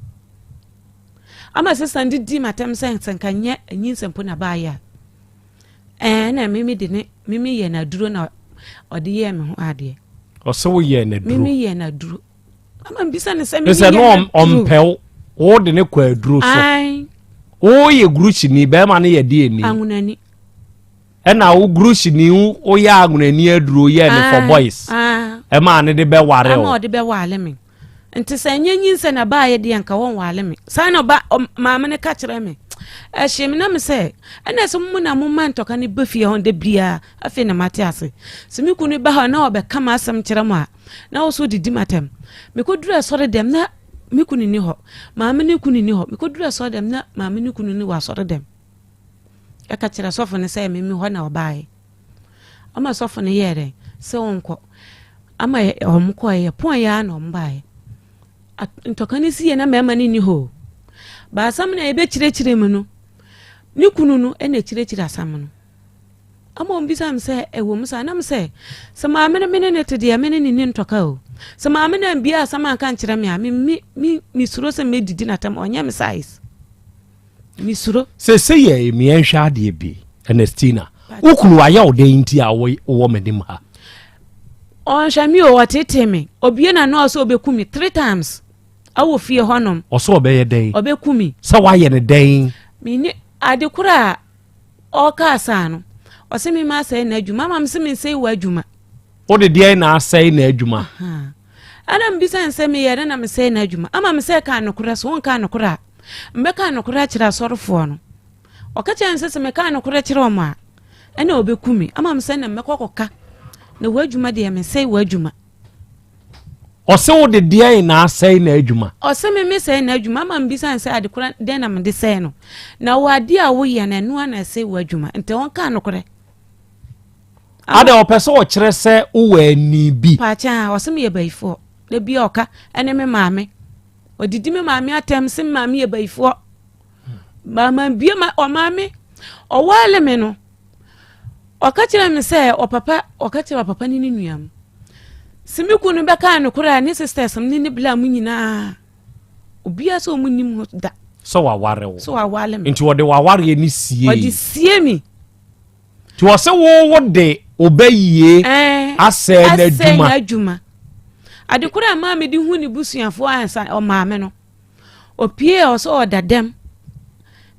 Ama sista no didi m'atɛm sɛ sɛ nka nyɛ nyinsɛn mpo na baayɛ a, ɛɛ na mimi de ne mimi yɛ n'aduro na ɔde yɛɛ me ho adeɛ. Ɔsɛ wo yɛ n'aduro. Mimi yɛ n'aduro. Ama mbisa ne sɛ mimi yɛ n'aduro. Ɔmpɛw wo de ne kɔ aduro so. Wo yɛ gurukyini bɛrima no yɛ deɛ ni. Anwonani. Ɛna wo gurukyini wo yɛ anwonani aduro yɛ ne for boys. Ɛma ne de bɛware o. Ama ɔde bɛware me. Nti sɛ ɛnyɛ nyinsɛn na baayɛ deɛ nka wɔnwale me. Saa na ɔba maame no ka kyerɛ me. Ɛhyee me na me sɛ, ɛna sɛ mo na moma ntɔka no ba fie hɔ da biara, afei na mate ase. Sɛ me kunu ba hɔ na ɔbɛka m'asɛm kyerɛ mo a, na wo so didi m'atɛm. Mekɔduru asɔre dɛm na me kunu ni hɔ, maame no kunu ni hɔ. Mekɔduru asɔre dɛm na maame no kunu ni wɔ asɔre dɛm. Ɛka kyerɛ sɔfo no sɛ memi hɔ na ɔbaeɛ. Ama sɔfo no yɛɛ dɛn? Sɛ ɔnkɔ. Ama wɔn kɔeɛ, yɛpɔn yɛ ara na wɔn baeɛ. Ntɔka no si yɛ na mmarima no nni hɔ o. Ba asɛm no a yɛbɛkyerɛkyerɛ mu no, ne kunu no na ɛkyerɛkyerɛ asɛm no. Ama ɔmbisa me sɛ ɛwɔ mu saa nam sɛ sɛ maame no me ne ne te deɛ me ne ne ni ntɔka o. Sɛ maame no ambia asɛm anka nkyerɛ me a me me me mesuro sɛ mɛdidi n'atɛm ɔnyɛ me size. Mesuro. Seesei yɛ me yɛnhwɛ adeɛ bi Ernestina. Wo kunu wayɛ wo dɛn nti a wowɔ m'anim ha? Ɔnhwɛ me o, ɔtetee me. Obue n'ano a ɔsɛ ɔbɛku me three times ɛwɔ fie hɔnom. Ɔsɛ ɔbɛyɛ dɛn? Ɔbɛku me. Sɛ wayɛ no dɛn? Menni ade koro a ɔkaa saa no, ɔsɛ me ma asɛe n'adwuma ama me sɛ mensɛe w'adwuma. Wode deɛn na asɛe n'adwuma? Ɛna mbisa no sɛ meyɛ dɛn na mesɛe n'adwuma ama me sɛ ka nokorɛ so wonka nokorɛ a mbɛka nokorɛ akyerɛ asɔrefoɔ no. Ɔka kyerɛ me sɛ sɛ meka nokorɛ kyerɛ wɔn a ɛna ɔbɛku me ama me sɛ na mɛkɔ kɔka na w'adwuma deɛ mesɛe w'adwuma. Ɔsɛ wo de deɛn na asɛe n'adwuma? Ɔsɛ me mesɛe n'adwuma ama mbisa no sɛ ade korɔ dɛn na mede sɛe no na wɔ adeɛ a woyɛ no ɛno ara na ɛsɛe w'adwuma nti ɔnka nokorɛ. Ada ɔpɛ sɛ ɔkyerɛ sɛ wowɔ ani bi. Paakyɛ a ɔsɛ meyɛ bayifoɔ da bi a ɔka ɛne me maame ɔdidi me maame atɛm sɛ me maame yɛ bayifoɔ maama bie ma ɔmaame ɔwaale me no ɔka kyerɛ me sɛ ɔpapa ɔka kyerɛ ɔpapa ne ne nua mu sɛ me kunu bɛka nokorɛ a ne sisters ne ne bla mu nyinaa obiara sɛ ɔmu nim ho da sɛ waware wo sɛ wawale me nti ɔde wawareɛ ne sie ɔde sie me Nti ɔse wo wo de wo bɛ yie asɛe n'adwuma. Asɛe n'adwuma. Ade koro a maa mede hu ne busuafoɔ ansa ɔmaa me no, ɔpie a ɔsɛ ɔda dɛm.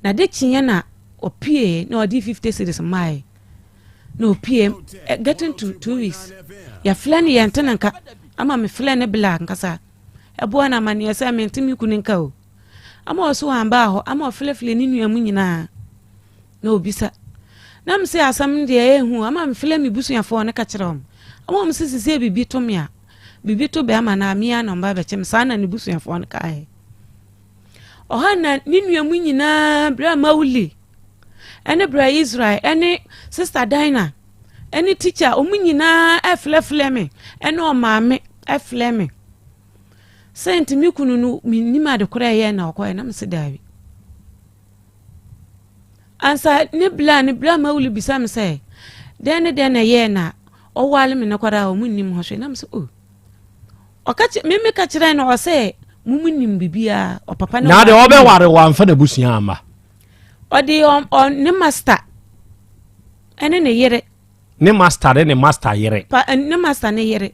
Na de kyeɛ na ɔpie na ɔde 50 cedis maae. Na ɔpie eh, getting to two weeks. Yɛflɛ no yɛnte ne nka ama meflɛ ne bla nkasa. Ɛboa no amanneɛ sɛ mente me kunu nka o. Ama ɔso wambaa hɔ ama ɔflɛflɛ ne nua mu nyinaa. Na obisa. Na mese asɛm no deɛ ɛyɛ hu ama mefrɛ me busuafoɔ no ka kyerɛ wɔn. Ama wɔn se sesei biribi to me a, biribi to bɛrima no a, me ara na wɔba bɛkye me. Saa na ne busuafoɔ no kaeɛ. Ɔha na ne nua mu nyinaa berɛ a Mawuli ɛne berɛ Israel ɛne Sister Dinah ɛne teacher wɔn nyinaa ɛflɛflɛ me ɛne ɔmaame ɛflɛ me. Sɛ nti me kunu no menim ade korɔ ɛyɛ na ɔkɔɛ na mese daabi. Ansa ne bla ne bla mawuli bisa me sɛ dɛn ne dɛn na ɛyɛɛ na ɔwale me no koraa ɔmo nnim ho hwee na me sɛ oh ɔka kyerɛ me meka kyerɛ no ɔsɛ mo mu nim biribiara ɔpapa ne na de ɔbɛware wamfa n'abusua amma ɔde ɔ ne master ɛne ne yere Ne master ne ne master yere. Pa eh, ne master ne yere.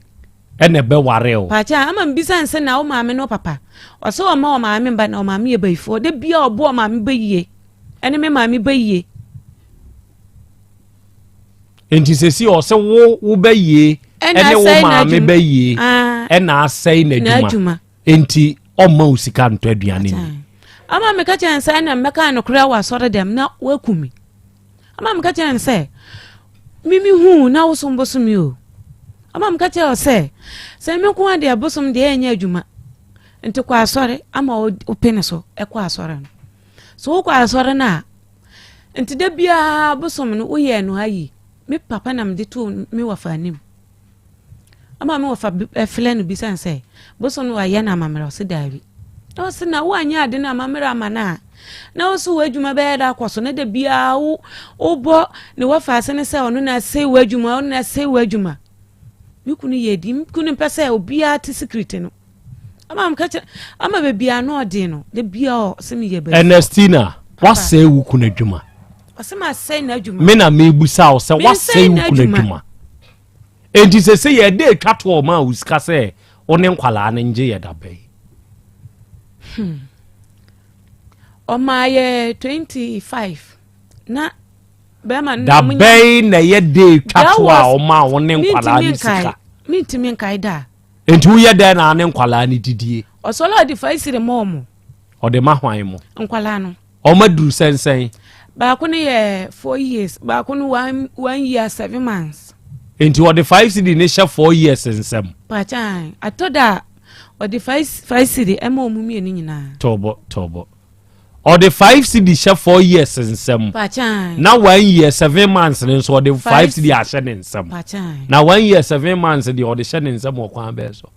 Ɛna ɛbɛware o. Paakyɛ ama mbisa nsɛ na wo maame ne wo papa. Ɔsɛ ɔma ɔmaame mba na ɔmaame yɛ bayifoɔ. Da bia ɔbo ɔmaame ba yie. Ɛne me maame ba yie. Nti sɛsi ɔsɛ wo wo bɛ yie ɛne wo maame bɛ yie ɛna asɛe n'adwuma. Nti ɔmma wo sika ntɔ aduane ni. Ama meka kyerɛ nsɛ ɛna mmɛka nokorɛ wɔ asɔre dɛm na waku me. Ama meka kyerɛɛ no sɛ, Me mehuu na wosom bosom yi o. Ama meka kyerɛɛ wo sɛ, sɛ me nko ara deɛ bosom deɛ ɛnyɛ adwuma. Nti kɔ asɔre ama wopene so kɔ asɔre no. So wokɔ asɔre no a, nti da biara bosom no woyɛɛ no ayi. Me papa na mede too me wɔfa anim. Ama me wɔfa frɛ no bisa no sɛ, bosom no wayɛ no amammerɛ? Ɔse daabi. Na ɔse na woanyɛ ade no amammerɛ ama no a, na wo so w'adwuma bɛyɛ dɛ akɔ so na da biara wo wobɔ ne wɔfa ase ne sɛ ɔno na asɛe w'adwuma, ɔno na asɛe w'adwuma. Me kunu yɛ di, me kunu mpɛ sɛ obiara te secret no. Ama meka kyerɛ ama baabi a na ɔde no, da biara ɔse meyɛ baabi. Ernestina, wasɛe wo kunu adwuma. Ɔse masɛe n'adwuma. Me na mebusa wo sɛ wasɛe wo kunu adwuma. Enti sese yɛ ɛda atwa to ɔma wo sika sɛ wo ne nkwalaa no ngye yɛ da bɛn? Hmm. Ɔmaa yɛ 25 na bɛrima no da bɛn na ɛyɛ da atwa to a ɔmaa wo ne nkwalaa no sika? Mentumi nkae da. Enti woyɛ dɛn na ne nkwalaa no didie? Ɔsɔre ɔde fa isiri ma ɔmo. Ɔde ma hwan mo? Nkwalaa no. Wɔn aduru sɛnsɛn? Baako no yɛ four years, baako no one one year seven months. Nti wɔde five cedi ne hyɛ four years nsam. Paakyan atɔ da a ɔde five five cedi ɛma wɔn mmienu nyinaa. Tɔbɔ tɔbɔ ɔde five cedi hyɛ four years nsam. Paakyan na one year seven months ne nso ɔde five cedi ahyɛ ne nsam. Paakyan na one year seven months deɛ ɔde hyɛ ne nsam wɔ kwan bɛɛ so.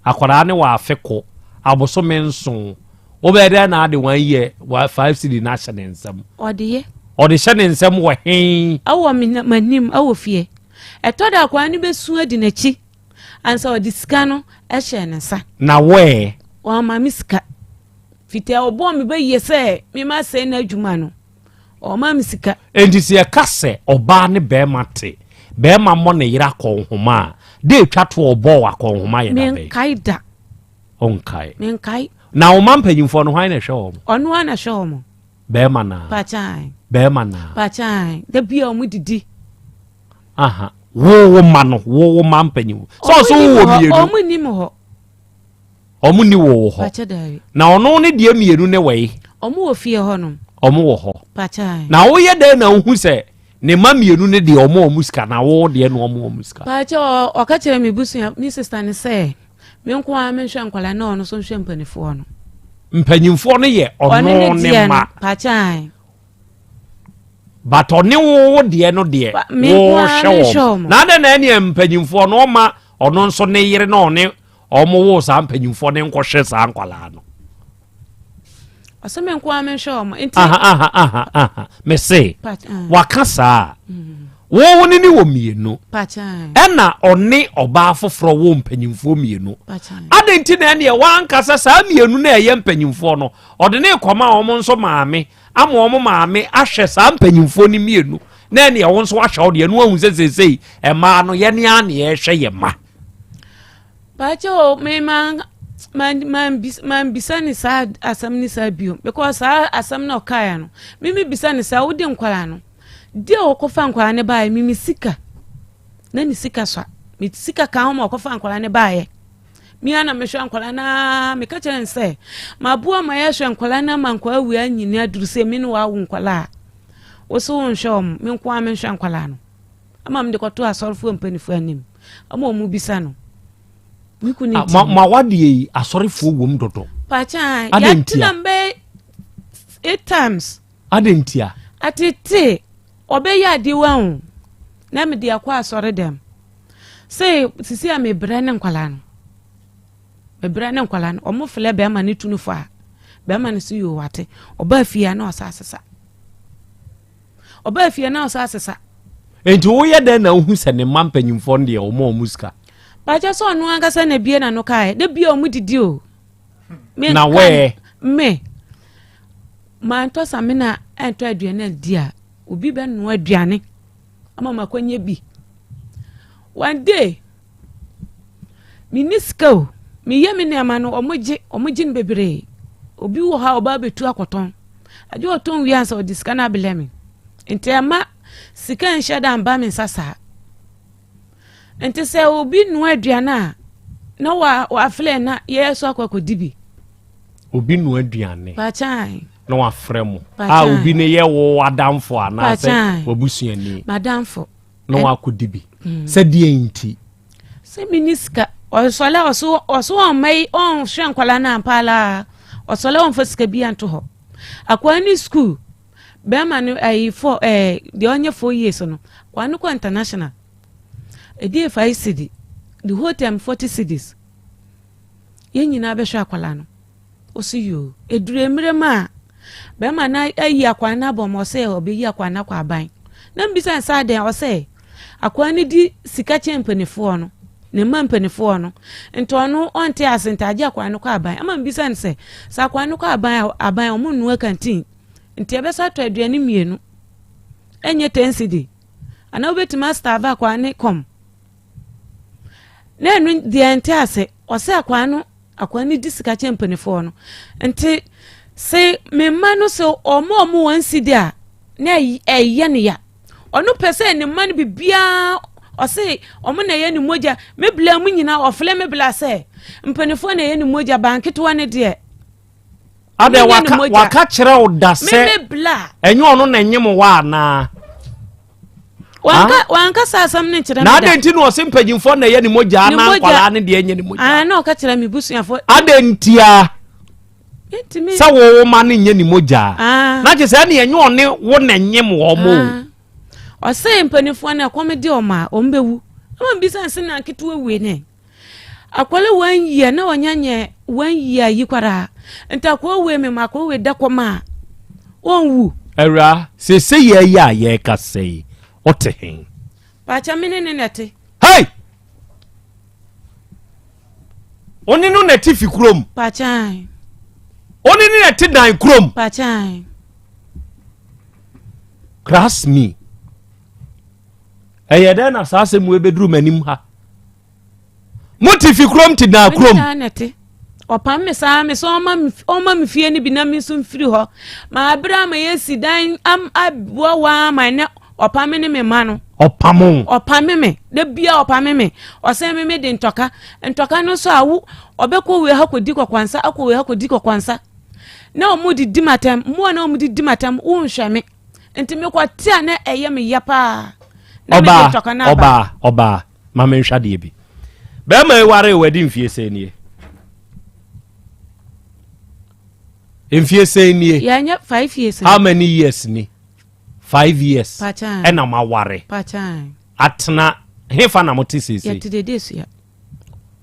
Akwadaa ne wɔ afe ko. abosome nson wobɛyɛ dɛn na ade one year wa five cedi no ahyɛ ne nsam? Ɔde yɛ. Ɔde hyɛ ne nsam wɔ he? Ɛwɔ me m'anim ɛwɔ fie. Ɛtɔ da akwadaa no bɛsu adi n'akyi ansa ɔde sika no hyɛ ne nsa. Na wɛɛ? Wamma me sika. Fiti a ɔbɔɔ me bɛyie sɛ mema sɛe n'adwuma no, ɔma me sika. Enti sɛ yɛka sɛ ɔbaa ne barima te, barima mmɔ ne yere akɔnhoma a, da ɛtwa toɔ ɔbɔɔ wo akɔnhoma yɛ da bɛn? Menkae da. Wonkae? Menkae. Na wo mma mpanyimfoɔ no, hwan na ɛhwɛ wɔn? Ɔno ara na ɛhwɛ wɔn. Barima naa? Pakyan. Barima naa? Pakyan. Da bi a wɔn didi. Aha. Wo wo mma no, wo wo mma mpanyimfoɔ. Sɛ ɔso wo wɔ mmienu. Wɔn nni me hɔ. Wɔn nni wo wo hɔ. Na ɔno ne deɛ mmienu ne wɔ yi. Wɔn wɔ fie hɔ nom. Wɔn wɔ hɔ. Pakyan. Na woyɛ dɛn na wohu sɛ ne mma mmienu ne deɛ wɔn wɔn sika na wo deɛ na wɔn wɔn sika? Pakyan ɔka kyerɛ me busua me sista ne sɛ. Me nko ara menhwɛ nkwadaa na ɔno nso nhwɛ mpanimfoɔ no. Mpanyinfoɔ no yɛ ɔno ne mma. Pakyan. But ɔne wo deɛ no deɛ wohwɛ wɔn. Na adɛn na ɛneɛ mpanyinfoɔ no ɔma ɔno nso ne yere na ɔne ɔmo wo saa mpanyinfoɔ no nkɔhwɛ saa nkwadaa no. Ɔsɛ me nko ara menhwɛ wɔn. Nti. Aha aha aha aha mese waka saa. Mm. Wo wo ne ne wɔ mmienu. Ɛna ɔne ɔbaa foforɔ wo mpanyinfoɔ mmienu. Adɛn nti na ɛneɛ wankasa saa mmienu na ɛyɛ mpanyinfoɔ no ɔde ne kɔma wɔn nso maame ama wɔn maame ahwɛ saa mpanyinfoɔ no mmienu na ɛneɛ wo nso ahwɛ wo deɛ no ahu sɛ seesei mmaa no yɛne a ne yɛhwɛ yɛ ma. Pakyɛ o me ma man bisa ne saa asɛm ne saa bio because saa asɛm na ɔkaeɛ no me me bisa ne saa wode nkwadaa no deɛ ɔkɔfa nkwadaa no baeɛ me me sika na ne sika sua me sika ka ho ma ɔkɔfa nkwadaa no baeɛ me ara na mehwɛ nkwadaa no ara meka kyerɛ no sɛ maboa ma yɛhwɛ nkwadaa no ama nkwadaa wei anyini aduru sɛ me ne wawo nkwadaa a wo so wonhwɛ wɔn me nko ara menhwɛ nkwadaa no ama mede kɔto asɔrefoɔ mpanimfoɔ anim ama wɔn bisa no me kunu ah, nti ma wadeɛ yi asɔrefoɔ wom dodo pakyan yɛtena mbɛ eight times adɛn ntia atete ɔbɛyɛ adeɛ wa ho na mede akɔ asɔre dɛm sɛ sisi a mebrɛ ne nkwalaa no mebrɛ ne nkwalaa no ɔmo filɛ bɛrima ne tu no fo a bɛrima no so yɛ wate ɔbaa fie a na ɔsa asesa Ɔbaa fie na ɔsan asesa. Nti woyɛ dɛn na wohu sɛ ne mma mpanyimfoɔ no deɛ wɔma wɔn sika? Pakyɛ sɛ ɔno ankasa na ebie n'ano kaeɛ. Da bia wɔn didi o. Me na wɛɛ? Me. Mantɔ samina ɛntɔ aduane adi a obi bɛnoa aduane ama makɔnyɛ bi. One day Menni sika o, meyɛ me nneɛma no, wɔgye, wɔgye no bebree. Obi wɔ hɔ a ɔba abɛtu akɔtɔn. Agye ɔtɔn wie ansa ɔde sika no abelɛ me. Nti ɛma sika nhyɛ da mba me nsa saa. Nti sɛ obi noa aduane a, na wa wafrɛ na yɛyɛ so akɔ akɔdi bi. Obi noa aduane. Pakyan. Na wafrɛ mo. A obi ne yɛ wo adamfo anaasɛ wabusuani. Madamfo. na wakɔdi bi mm. sɛ deɛ nti sɛ menni sika ɔsɔle ɔso ɔso ɔmma yi ɔnhwɛ nkwadaa no ampa ala ɔsɔle ɔmfa sika bi anto hɔ akwadaa ne sukuu bɛrima no ɛyi fɔ ɛɛ deɛ ɔnyɛ four years no akwadaa no kɔ international ɛdi yɛ five cedi the whole time forty cedis yɛn nyinaa bɛhwɛ akwadaa no. Ɔse yoo. Ɛduru mmerɛ mu a, bɛrima no ayi akwaa no abɔ ma ɔsɛ ɔbɛyi akwaa no akɔ aban. Na mbisa no sɛ adɛn, ɔsɛ akwaa no di sika kyɛn mpanifoɔ no, ne mma mpanifoɔ no. Nti ɔno ɔnte ase nti agye akwaa no kɔ aban. Ama mbisa no sɛ, sɛ akwaa no kɔ aban a, aban ɔmo nnoa kantin, nti ɛbɛsa atɔ aduane mmienu, ɛnyɛ ten cedi. Anaa wobɛtumi astarve akwaa ne kɔm. Na ɛno deɛ nte ase, ɔsɛ akwaa no Akwaa no di sika kyɛn mpanimfoɔ no. Nti se me mma no se ɔmo ɔmo wɔn si de a na ɛyɛ ne ya. Ɔno pɛ sɛ ne mma no bibiara ɔse ɔmo na ɛyɛ ne mogya. Me bla mu nyinaa ɔfrɛ me bla sɛ mpanimfoɔ na ɛyɛ ne mogya ba nketewa no deɛ. Adɛ waka waka kyerɛ wo da sɛ ɛnyɛ ɔno na ɛnyem wa anaa? Wanka wanka saa asɛm no nkyerɛ me da. Na adɛn nti na ɔse mpanyinfoɔ na ɛyɛ ne mogya na nkwadaa no deɛ ɛnyɛ ne mogya? Ah, na ɔka kyerɛ me busuafoɔ. Adɛn ntia? Sɛ wo wo ma no nyɛ ne mogya. Ah. Na kyerɛ sɛ ɛne ɛnyɛ ɔne wo na ɛnyem wɔn mo. Ah. Ɔse mpanyinfoɔ no ɛkɔm de wɔn a wɔn bɛwu. Ama mbisa nse na nketewa wie ne. Akwala one year na ɔnya nyɛ one year yi koraa. Nti akoa wei mema akoa wei da kɔm a ɔnwu. Awuraa, seesei yɛ yi a yɛrekasa yi, wote he? Paakyɛ me ne ne na ɛte. Hey! Wo ne no na ɛte fi kurom? Paakyɛ. Wo ne ne na ɛte dan kurom? Paakyɛ. Trust me. Ɛyɛ dɛn na saa asɛm wei bɛduru m'anim ha? Mote fi kurom te dan kurom. na ɛte. Ɔpam me saa me sɛ ɔma me fie no bi na me nso mfiri hɔ. Ma abere ama yɛsi dan aboa waa ma ɛnɛ ɔpam me ne me mma no. Ɔpam wo. Ɔpam me. Da bia ɔpam me. Ɔsɛn me me de ntɔka. Ntɔka no nso a wo ɔbɛkɔ wei ha kɔdi kɔkwansa akɔ wei ha kɔdi kɔkwansa. Na wɔn de di m'atɛm. Mmoa na wɔn de di m'atɛm wonhwɛ me. Nti mekɔte a na ɛyɛ me ya paa. Na mede Ɔbaa, ntɔka no aba. ɔbaa, ɔbaa, ma menhwɛ adeɛ bi. Bɛrima yi waree wadi mfie sɛn nie? Mfie sɛn nie? Yɛanyɛ 5 years. How many years ni? 5 years. Pakyɛn. Ɛna moaware. Pakyɛn. Atena hefa na mote seesei? Yɛte Dede Esua.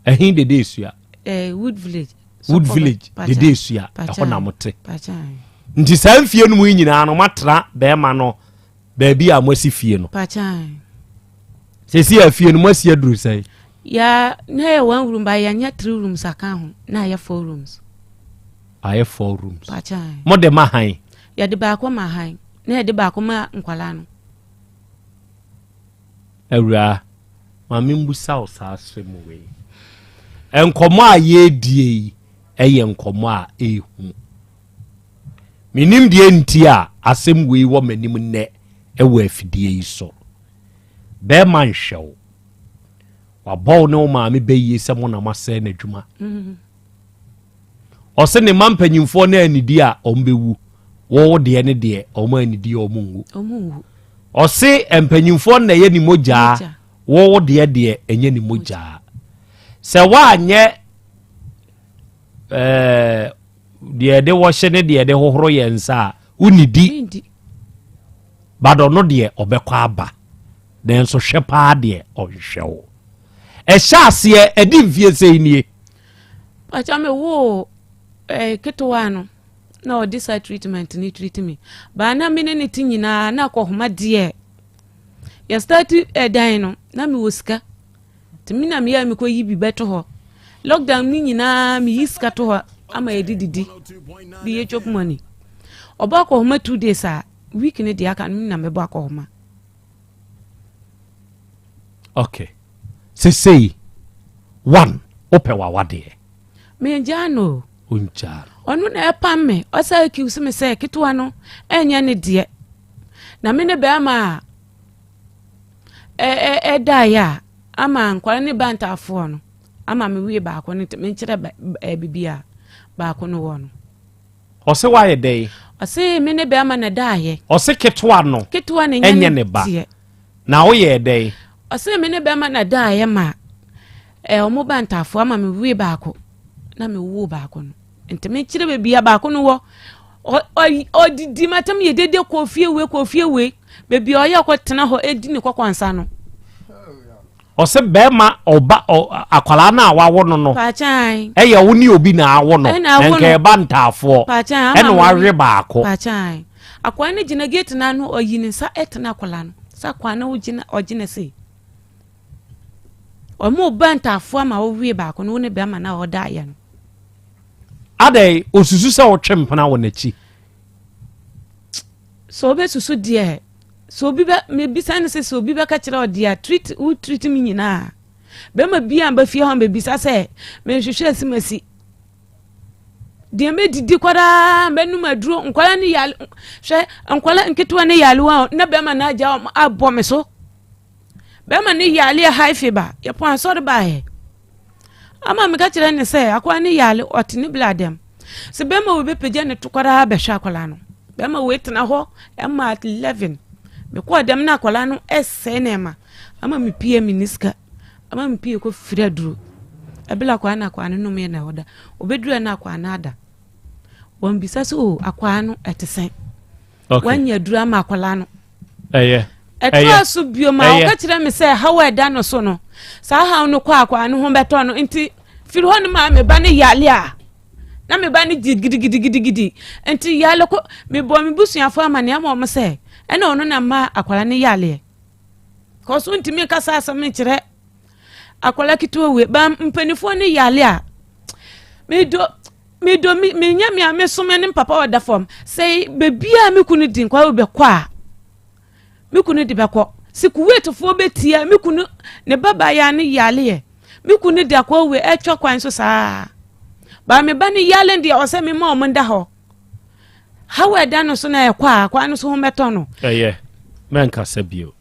Ɛhe Dede Esua? Eh, Wood Village. Wood Village, Dede Esua, ɛhɔ na mote. Nti saa mfie no mu yi nyinaa no moatena bɛrima no baabi a moasi fie no. Pakyɛn. Seesei a fie no moasi aduru sɛn? Ya na yɛ one room ba yɛnyɛ three rooms aka ho na ayɛ four rooms. Ayɛ four rooms. Pakyɛn. Mode ma han? Yɛde baako ma han na yɛde baako ma nkwalaa no. Awuraa, ma membusa wo saa asɛm wei. Nkɔmmɔ a yɛredie yi yɛ nkɔmmɔ a ɛhu. Menim deɛ nti a asɛm wei wɔ m'anim nnɛ wɔ afidie yi so. Bɛrima nhwɛ wo. Wabɔ wo ne wo maame bɛyie sɛ mo na moasɛe n'adwuma. Ɔse ne mma mpanyimfoɔ no annidi a wɔn bɛwu. Wo wo deɛ ne deɛ wɔn annidi a wɔn nwu. Ɔse mpanyimfoɔ no na ɛyɛ ne mogyaa, wo wo deɛ deɛ ɛnyɛ ne mogyaa. Sɛ woanyɛ ɛɛ deɛ ɛde wɔhye ne deɛ ɛde hohoro yɛn nsa a wonnidi. But ɔno deɛ ɔbɛkɔ aba. Nanso hwɛ paa deɛ ɔnhwɛ wo. Ɛhyɛ aseɛ ɛde mfie sɛn nie? Pakyɛ me woo eh, ketewa no na ɔde saa treatment no treat me baa na me ne ne te nyinaa na akɔhoma deɛ yɛ start ɛdan eh, no na mewɔ sika nti me na meyɛ mekɔ yi bi bɛto hɔ lockdown no nyinaa meyi sika to hɔ ama yɛde didi de yɛ chop money ɔbɔ akɔhoma 2 days a week no deɛ aka no me na mɛbɔ akɔhoma. Okay. Sesei one wopɛ w'awadeɛ. Mengyaa no o. Wongyaa no. Ɔno na ɛpam me ɔsa accuse me sɛ ketewa no ɛnyɛ ne deɛ na me ne bɛrima a ɛdaeɛ a ama nkwadaa ne ba ntaafoɔ no ama me wie baako no menkyerɛ bibi a baako no wɔ no. Ɔse wayɛ dɛn? Ɔse me ne bɛrima na ɛdaeɛ. Ɔse ketewa no ketewa no ɛnyɛ ne ba. Na woyɛɛ dɛn? Ɔse me ne bɛrima na daeɛ ma eh, ɔmo ba ntaafoɔ ama me wee baako na me woo baako no nti me kyerɛ baabi a baako no wɔ ɔdidi matam yɛ dede kɔ fie wei kɔ fie wei baabi a ɔyɛ ɔkɔ tena hɔ edi ne kɔkɔ nsa no. Ɔse bɛrima ɔba akwadaa no a wawo no no ɛyɛ wo ne obi na awo no nka ɛba ntaafoɔ ɛna wawe baako. Paakyan akwadaa no gyina gate n'ano ɔyi ne nsa ɛtena akwadaa no sɛ akwadaa no gyina ɔgyina sei ɔmo ba ntaafoɔ ama wowie baako no wo ne bɛrima no a ɔda ayɛ no. Adɛn osusu sɛ wotwe mpena wɔ n'akyi? Sɛ obesusu deɛ sɛ obi bɛ mebisa no sɛ sɛ obi bɛka kyerɛ ɔdeɛ treat wo treat me nyinaa bɛrima bi a bɛfie hɔ bɛbisa sɛ menhwehwɛ asimasi deɛ mɛdidi koraa mɛnum aduro nkwadaa ne yale hwɛ nkwadaa nketewa ne yalewa na bɛrima no agya abɔ me so bɛrima ne yale high fever yɛpɔn asɔre baeɛ ama meka kyerɛ ne sɛ akwadaa ne yale ɔte ne bla dɛm sɛ bɛrima wei bɛpagya ne to koraa bɛhwɛ akwadaa no bɛrima wei tena hɔ ɛma at 11 mekɔɔ dɛm na akwadaa no ɛsɛe nneɛma ama mepie me ne sika ama mepie kɔ firi aduro ɛbla akwadaa na akwadaa no nom yɛ na ɔda obɛduru na akwadaa no ada wɔn bisa sɛ o akwadaa no ɛte sɛn wanya aduro ama akwadaa no ɛyɛ ɛtoa so bio ma ɔka kyerɛ me sɛ haw a ɛda no so no saa haw no kɔ akwadaa no ho bɛtɔ no nti. Firi hɔ no maa me ba no yale a na me ba no di gidigidigidi nti yale ko mebɔ me busuafoɔ amaneɛ ama wɔn sɛ ɛna ɔno na ma akwadaa no yaleɛ kɔso ntumi nkasa asɛm nkyerɛ akwadaa ketewa wie ba mpanimfoɔ no yale a medo medo me menya me a mesom ne papa ɔda fam sɛ beebi a me kunu di nkwa bɛkɔ a Me kunu de bɛkɔ. Se Kuwaitfoɔ bɛtia me kunu ne babaayaa no yaleɛ. Me kunu de akɔ wei ɛtwa kwan so saa. Ba me ba no yale deɛ ɔsɛ me ma ɔmo nda hɔ. Haw a ɛda no so na ɛkɔ a kwan no so ho mɛtɔ no. Ɛyɛ, mɛnkasa bio.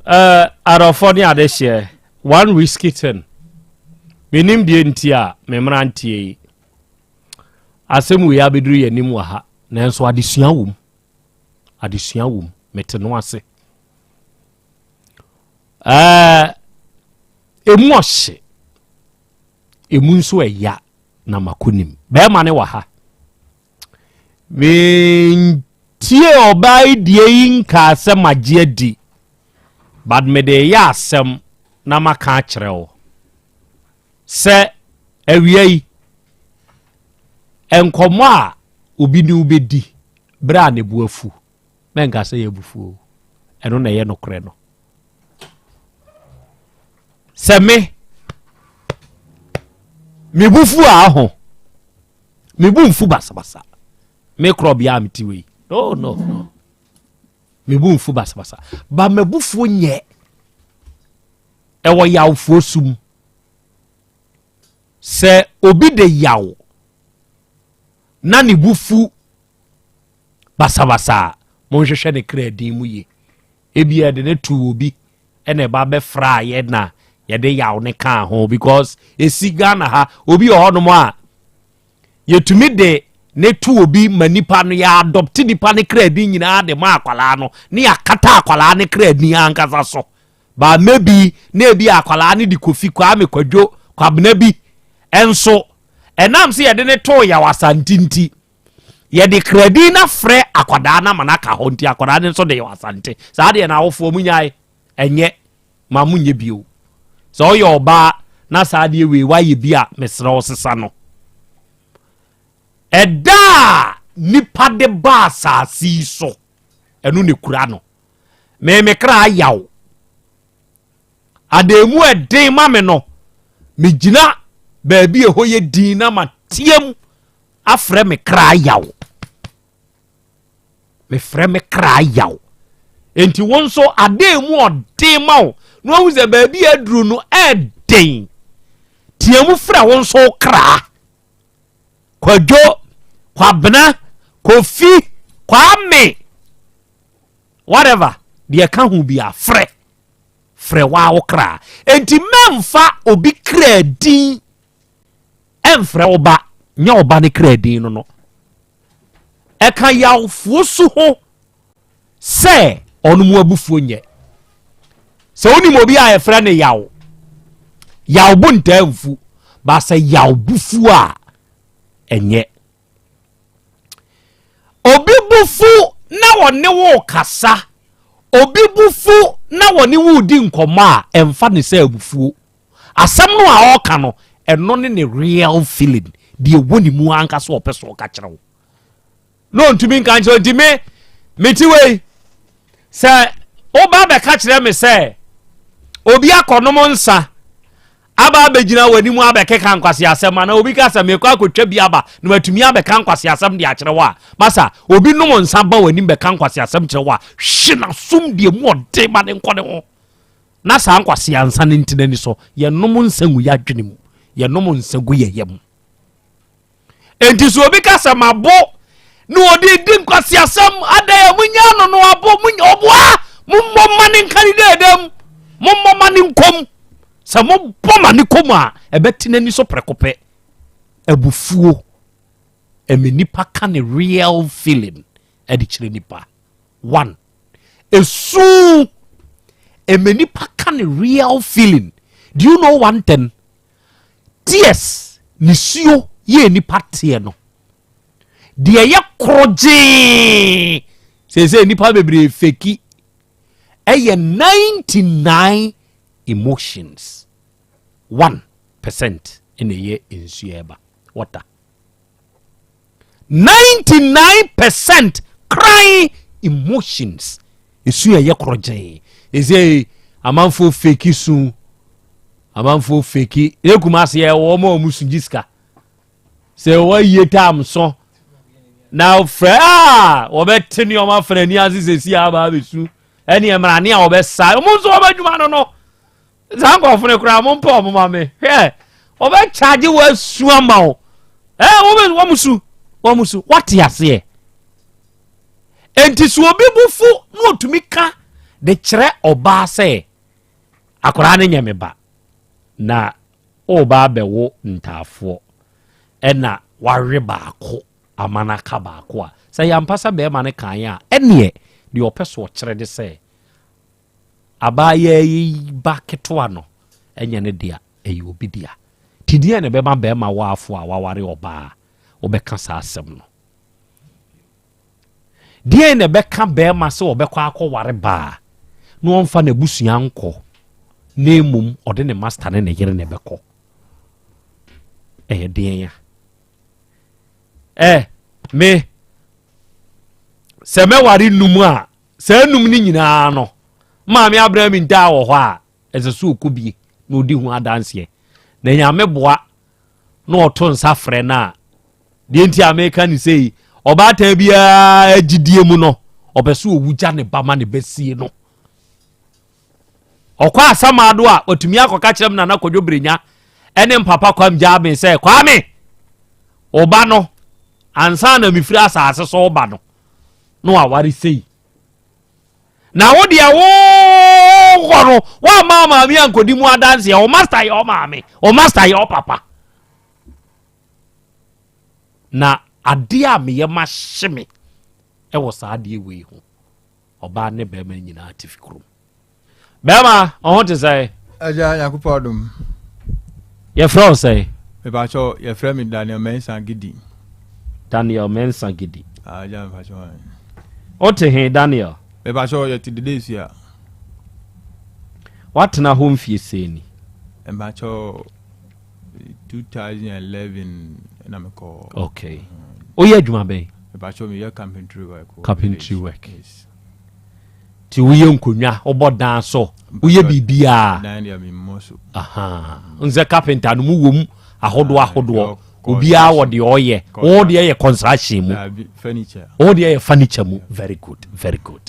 Uh, adɔfoɔ ne adehyeɛ, one risky thing. Menim deɛ nti a me mmeranteɛ yi asɛm wei abɛduru yɛn anim wɔ ha, nanso adesua wom. Adesua wom. Mete no ase. Ɛɛ, emu ɔhye, emu nso ɛya na mako nim. Bɛrima ne wɔ ha. Mentie ɔbaa yi deɛ yi nkaa sɛ magye adi, but mede yɛ asɛm na maka akyerɛ wo sɛ awia yi nkɔmmɔ a obi ne wo bɛdi berɛ a ne bo afu, mɛnka sɛ yɛ abufuo, ɛno na ɛyɛ nokorɛ no. Sɛ me me bo fu a ho me bo mfu basabasa me korɔ bea a mete wei no no no me bo mfu basabasa ba m'abufuo nyɛ ɛwɔ yawfoɔ sum sɛ obi de yaw na ne bo fu basabasa a, monhwehwɛ ne kra din mu ye. Ebia yɛde no too obi ɛna ɛba bɛfraa yɛ na yɛde yaw ne kaa ho because esi Ghana ha obi wɔ hɔnom a yɛtumi de ne to obi ma nipa no yɛ adɔpte nipa ne kra din nyinaa de ma akwadaa no ne yɛakata akwadaa ne kra din ankasa so. But maybe na ebi akwadaa no de Kofi Kwame Kwadwo Kwabena bi nso ɛnam sɛ yɛde ne too Yaw Asante nti yɛde kradin no afrɛ akwadaa no ama no aka hɔ nti akwadaa no nso de Yaw Asante. Saa deɛ na awofoɔ mu nyae ɛnyɛ ma mo nyɛ bio. Sɛ ɔyɛ ɔbaa na saa deɛ wei wayɛ bi a mesrɛ wo sesa no. Ɛda a nipa de ba asase yi so ɛno na ekura no. Me me kra ayaw. Adanmu ɛden ma me no, megyina baabi ɛhɔ yɛ din na mateam afrɛ me kra ayaw. Mefrɛ me kra ayaw. Enti wo nso adanmu ɔden ma wo na wahu sɛ baabi aduru no ɛden. Team frɛ wo nso kra. Kwadwo, Kwabena, Kofi, Kwame, whatever, deɛ ɛka ho bi a frɛ frɛ waa wo kra. Enti mɛmfa obi kra din ɛmfrɛ wo ba, nyɛ wo ba ne kra din no no. Ɛka yawfoɔ su ho sɛ ɔno mu abufuo nyɛ. Sɛ wonim obi a yɛfrɛ no yaw, yaw bo ntaa mfu, ba sɛ yaw bo fu a ɛnyɛ. Obi bo fu na ɔne wo kasa, obi bo fu na ɔne wo di nkɔmmɔ a, ɛmfa ne sɛ abufuo. Asɛm no a ɔreka no, ɛno ne ne real feeling, deɛ ɛwɔ ne mu ankasa ɔpɛ so ɔka kyerɛ wo. Na ɔntumi nka nkyerɛ nti me mete wei sɛ woba bɛka kyerɛ me sɛ obi akɔnom nsa aba abɛgyina w'anim abɛkeka nkwaseasɛm anaa obi ka sɛ mekɔ akɔtwa bi aba na matumi abɛka nkwaseasɛm de akyerɛ wo a masa obi nom nsa ba w'anim bɛka nkwaseasɛm kyerɛ wo a hye n'asom deɛ mu ɔden ma ne nkɔ ne ho na saa nkwasea nsa no ntina ni so. Yɛnom nsa ngu yɛadwene mu, yɛnom nsa gu yɛ yam. Enti sɛ obi ka sɛ mabo na ɔde di nkwaseasɛm adɛn a munya no no abo munya ɔboa mommɔ ma ne nka ne dɛɛdɛm mommɔ ma ne nkɔm sɛ mobɔ ma ne kɔm a ɛbɛte n'ani so prɛko pɛ. Abufuo ɛmɛ nipa ka ne real feeling ɛde kyerɛ nipa. One esu ɛmɛ nipa ka ne real feeling. Do you know one thing? Tears, nisuo yɛ nipa teɛ no deɛ ɛyɛ korogyee seesei nipa bebree feki ɛyɛ 99 emotions. One. percent na ɛyɛ nsuo ɛba water. 99 percent crying emotions esu ɛyɛ korɔgyee ɛsɛ amanfoɔ feki su amanfoɔ feki ɛkuma ase yɛ wɔn a wɔn su gye sika sɛ wɔayie tam so na frɛ a wɔbɛte nneɛma frɛ ani ase sɛsi a aba abɛsu ɛne mmerane a wɔbɛsa wɔn nso wɔn adwuma no no saa nkurɔfo no koraa mo mpɛ wɔn ma me hwɛ wɔbɛkyagye wɔ asu ama wo ɛɛ wɔn wɔn su wɔn su wɔte aseɛ enti so obi bo fu na otumi ka de kyerɛ ɔbaa sɛ akwaraa no nyɛ me ba na ɔba abɛwo ntaafoɔ ɛna wawe baako ama no aka baako a sɛ yɛampa sɛ bɛrima no kan a ɛneɛ deɛ ɔpɛ so ɔkyerɛ de sɛ Abaayaa yi ba ketewa no nyɛ ne dea, ɛyɛ obi dea. Nti deɛn na ɛbɛma barima waafo a waware ɔbaa wobɛka saa asɛm no? Deɛn na ɛbɛka barima sɛ ɔbɛkɔ akɔware baa na ɔmfa n'abusua nkɔ na mmom ɔde ne masta ne ne yere na ɛbɛkɔ? Ɛyɛ deɛn a? Ɛ me sɛ mɛware num a Saa num no nyinaa no, Maame Abraham ntaa wɔ hɔ a, ɛsɛ sɛ ɔkɔ bie na ɔdi ho adanseɛ. Na Nyame boa na ɔto nsa frɛ no a, deɛ nti a meka ne sei, ɔbaatan biara gyidie mu no, ɔpɛ sɛ ɔwu gya ne ba ma ne ba sie no. Ɔkɔ asamado a, ɔtumi akɔka kyerɛ m Nana Kwadwo Brenya ɛne mpapa Kwam Gyaben sɛ, Kwame, ɔba no, ansa na mefiri asase so ɔba no, na waware sei na wo deɛ wokɔ no woamma maame ankɔdi mu adanseɛ wo master yɛ wo maame wo master yɛ wo papa na adeɛ a meyɛ mahye me ɛwɔ saa adeɛ wei ho ɔbaa ne bɛrima nyinaa te fi kurom Bɛrima, ɔho te sɛn? Agya, Nyankopɔn adom. Yɛfrɛ wo sɛn? Mepakyɛw, yɛfrɛ me Daniel Mensah Gidi. Daniel Mensah Gidi. Ah, agya, mepakyɛw. Wote he, Daniel? Mepakyɛw, yɛte Dedesua. Woatena hɔ mfie sɛn ni? Mepakyɛw, 2011 na mekɔ. Okay. Woyɛ adwuma bɛn? Mepakyɛw, meyɛ carpentry work. Carpentry work. Yes. Nti woyɛ nkonnwa, wobɔ dan so, woyɛ biribiara. Dan deɛ memmɔ so. Nsɛ carpenter no mu wɔ mu ahodoɔ ah, ahodoɔ. Obiara wɔ deɛ ɔyɛ. Wo deɛ yɛ construction mu. Furniture. Wo deɛ yɛ furniture mu. Very good, very good.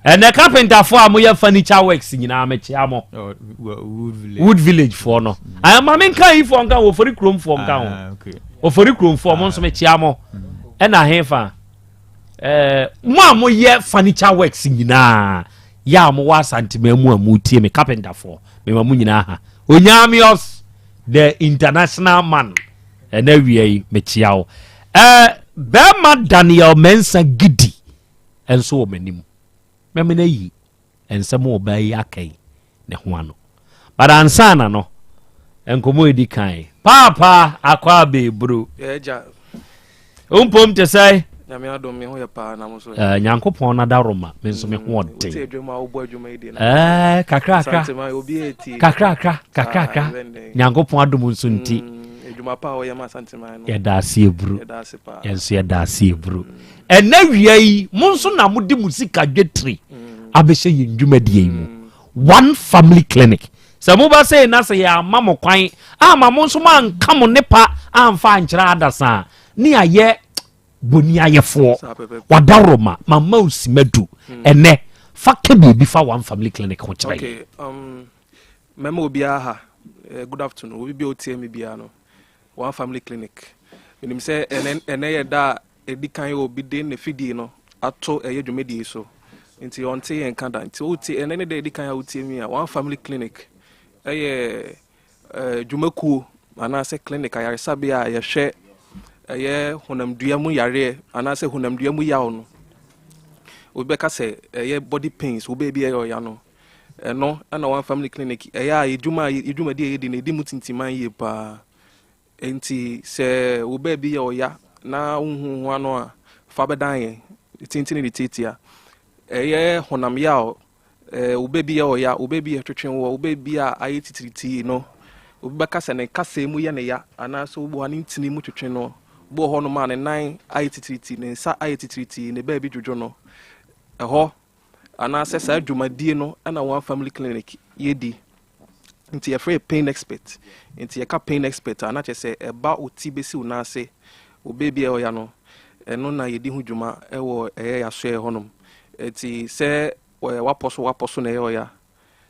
Ɛnɛ carpenterfoɔ a moyɛ furniture works nyinaa mekyea mo. Oh, Wood village foɔ no. Mm. Ma menka yifoɔ nka ho, ofori kuromfoɔ nka ho. Ah, ofori kuromfoɔ mo nso mekyea mo. Mm. Ɛna hefa. Eh, mo a moyɛ furniture works nyinaa yɛ a mowɔ asanteman mu a motie me carpenterfoɔ mema mo nyinaa ha onyamios the international man ɛna awia yi mekyia wo eh, bɛrima daniel mensa gidi ɛnso wɔ m'anim mɛmena yi nsɛm a ɔbaa yi aka yi ne ho ano. But ansa na no, nkɔmmɔ edi kan. Paapa akɔ abɛɛburo. Mpom te sɛ. Nyame adom me ho yɛ paa na mo so. Eh, Nyankopɔn na daroma me nso me ho mm, ɔden. Wote adwuma a wobɔ adwuma yi deɛ. Eh, kakrakra. Kakrakra, kakrakra. Nyankopɔn adom nso nti. Mm, adwuma pa a wɔyɛ ma Asanteman no. Yɛda ase eburu. Yɛda ase paa. Yɛn nso yɛda ase eburu. Ɛnɛ wia yi, mo nso na mode mo sika dwetire abɛhyɛ yɛn dwumadie yi mu. One Family Clinic. Sɛ moba sei na sɛ yɛama mo kwan ama mo nso moanka mo nnepa amfa ankyerɛ adasa a, ne ayɛ boniayɛfoɔ. Wadaworoma, mama wo sima du. Ɛnɛ, fa ka biribi fa One Family Clinic ho kyerɛ yɛn. Okay, um, mɛma obiara ha. Eh, good afternoon. Obi bi a otie mi biara no. One Family Clinic. Menim sɛ ɛnɛ ɛnɛ yɛ da a ɛdi kan obi de ne fidie no ato ɛyɛ dwumadie yi so nti ɔnte yɛn nka da nti wotie ɛnɛ ne da ɛdi kan a wotie mi a One Family Clinic ɛyɛ ɛɛ dwumakuo anaasɛ clinic ayaresabea a yɛhwɛ ɛyɛ honamdua mu yareɛ anaasɛ honamdua mu yaw no obi bɛka sɛ ɛyɛ body pains wo baabi ɛyɛ ɔya no ɛno ɛna One Family Clinic ɛyɛ a yɛdwuma a yɛdwumadi a yɛdi no ɛdi mu tintiman yie paa Enti sɛ wo baabi yɛ ɔya na wonhu ho ano a, fa bɛdan yɛn, ne tenten ne ne tiatia. Ɛyɛ honam yaw, wo baabi yɛ ɔya, wo baabi yɛ twetwe woɔ, wo baabi a ayɛ titiritii no, Obi bɛka sɛ ne nkasɛɛ mu yɛ no ya anaasɛ obi wɔ hɔ a ne ntini mu twetwe no. Obi wɔ hɔnom a ne nan ayɛ titiritii, ne nsa ayɛ titiritii, ne baabi dwodwo no. Ɛhɔ anaasɛ saa dwumadie no na One Family Clinic yɛdi. Nti yɛfrɛ yɛ pain expert. Nti yɛka pain expert a na kyerɛ sɛ ɛba wo ti bɛsi wo nan ase, wo baabi a ɛyɛ ɔya no, ɛno na yɛdi ho dwuma wɔ ɛyɛ yɛasoɛɛ hɔnom. Nti sɛ wapɔ so wapɔ so na ɛyɛ ɔya,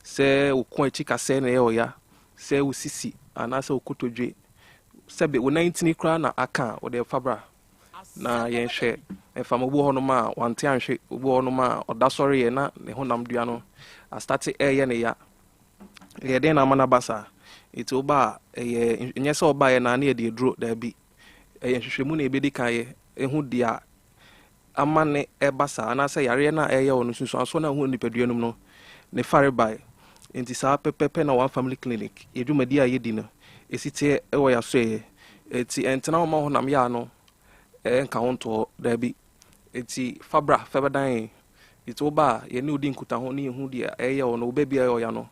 sɛ wo kɔn akyi kasɛɛ na ɛyɛ ɔya, sɛ wo sisi anaasɛ wo kotodwe, sɛbe wo nan ntini koraa na aka a, wode fa bra na yɛnhwɛ. Ɛfa ma obi wɔ hɔnom a wante anhwe, obi wɔ hɔnom a ɔda sɔreeɛ na ne honam dua no astate ɛreyɛ ne ya. Ɛyɛ dɛn na ama no aba saa? Nti woba a, ɛyɛ nyɛ sɛ ɔbaeɛ na ne yɛde aduro, daabi. Ɛyɛ nhwehwɛmu na yɛbɛdi kan yɛ, ɛhu deɛ ama no ɛba saa, anaasɛ yareɛ no a ɛreyɛ wo no, nsunsuansoɔ no a wohu wɔ nipadua no mu no, ne farebae. Nti saa pɛpɛpɛ na One Family Clinic, yɛn dwumadie a yɛdi no, ɛsi teɛ wɔ yɛn asoɛeɛ. Nti ɛntena hɔ mma wo honam yea no nka wo nto hɔ, daabi. Nti fa bra, fa bɛdan yɛn. Nti woba a, yɛne wo di nkutaho ne yɛhu deɛ ɛreyɛ wo no, wo baabi a ɛyɛ ɔya no,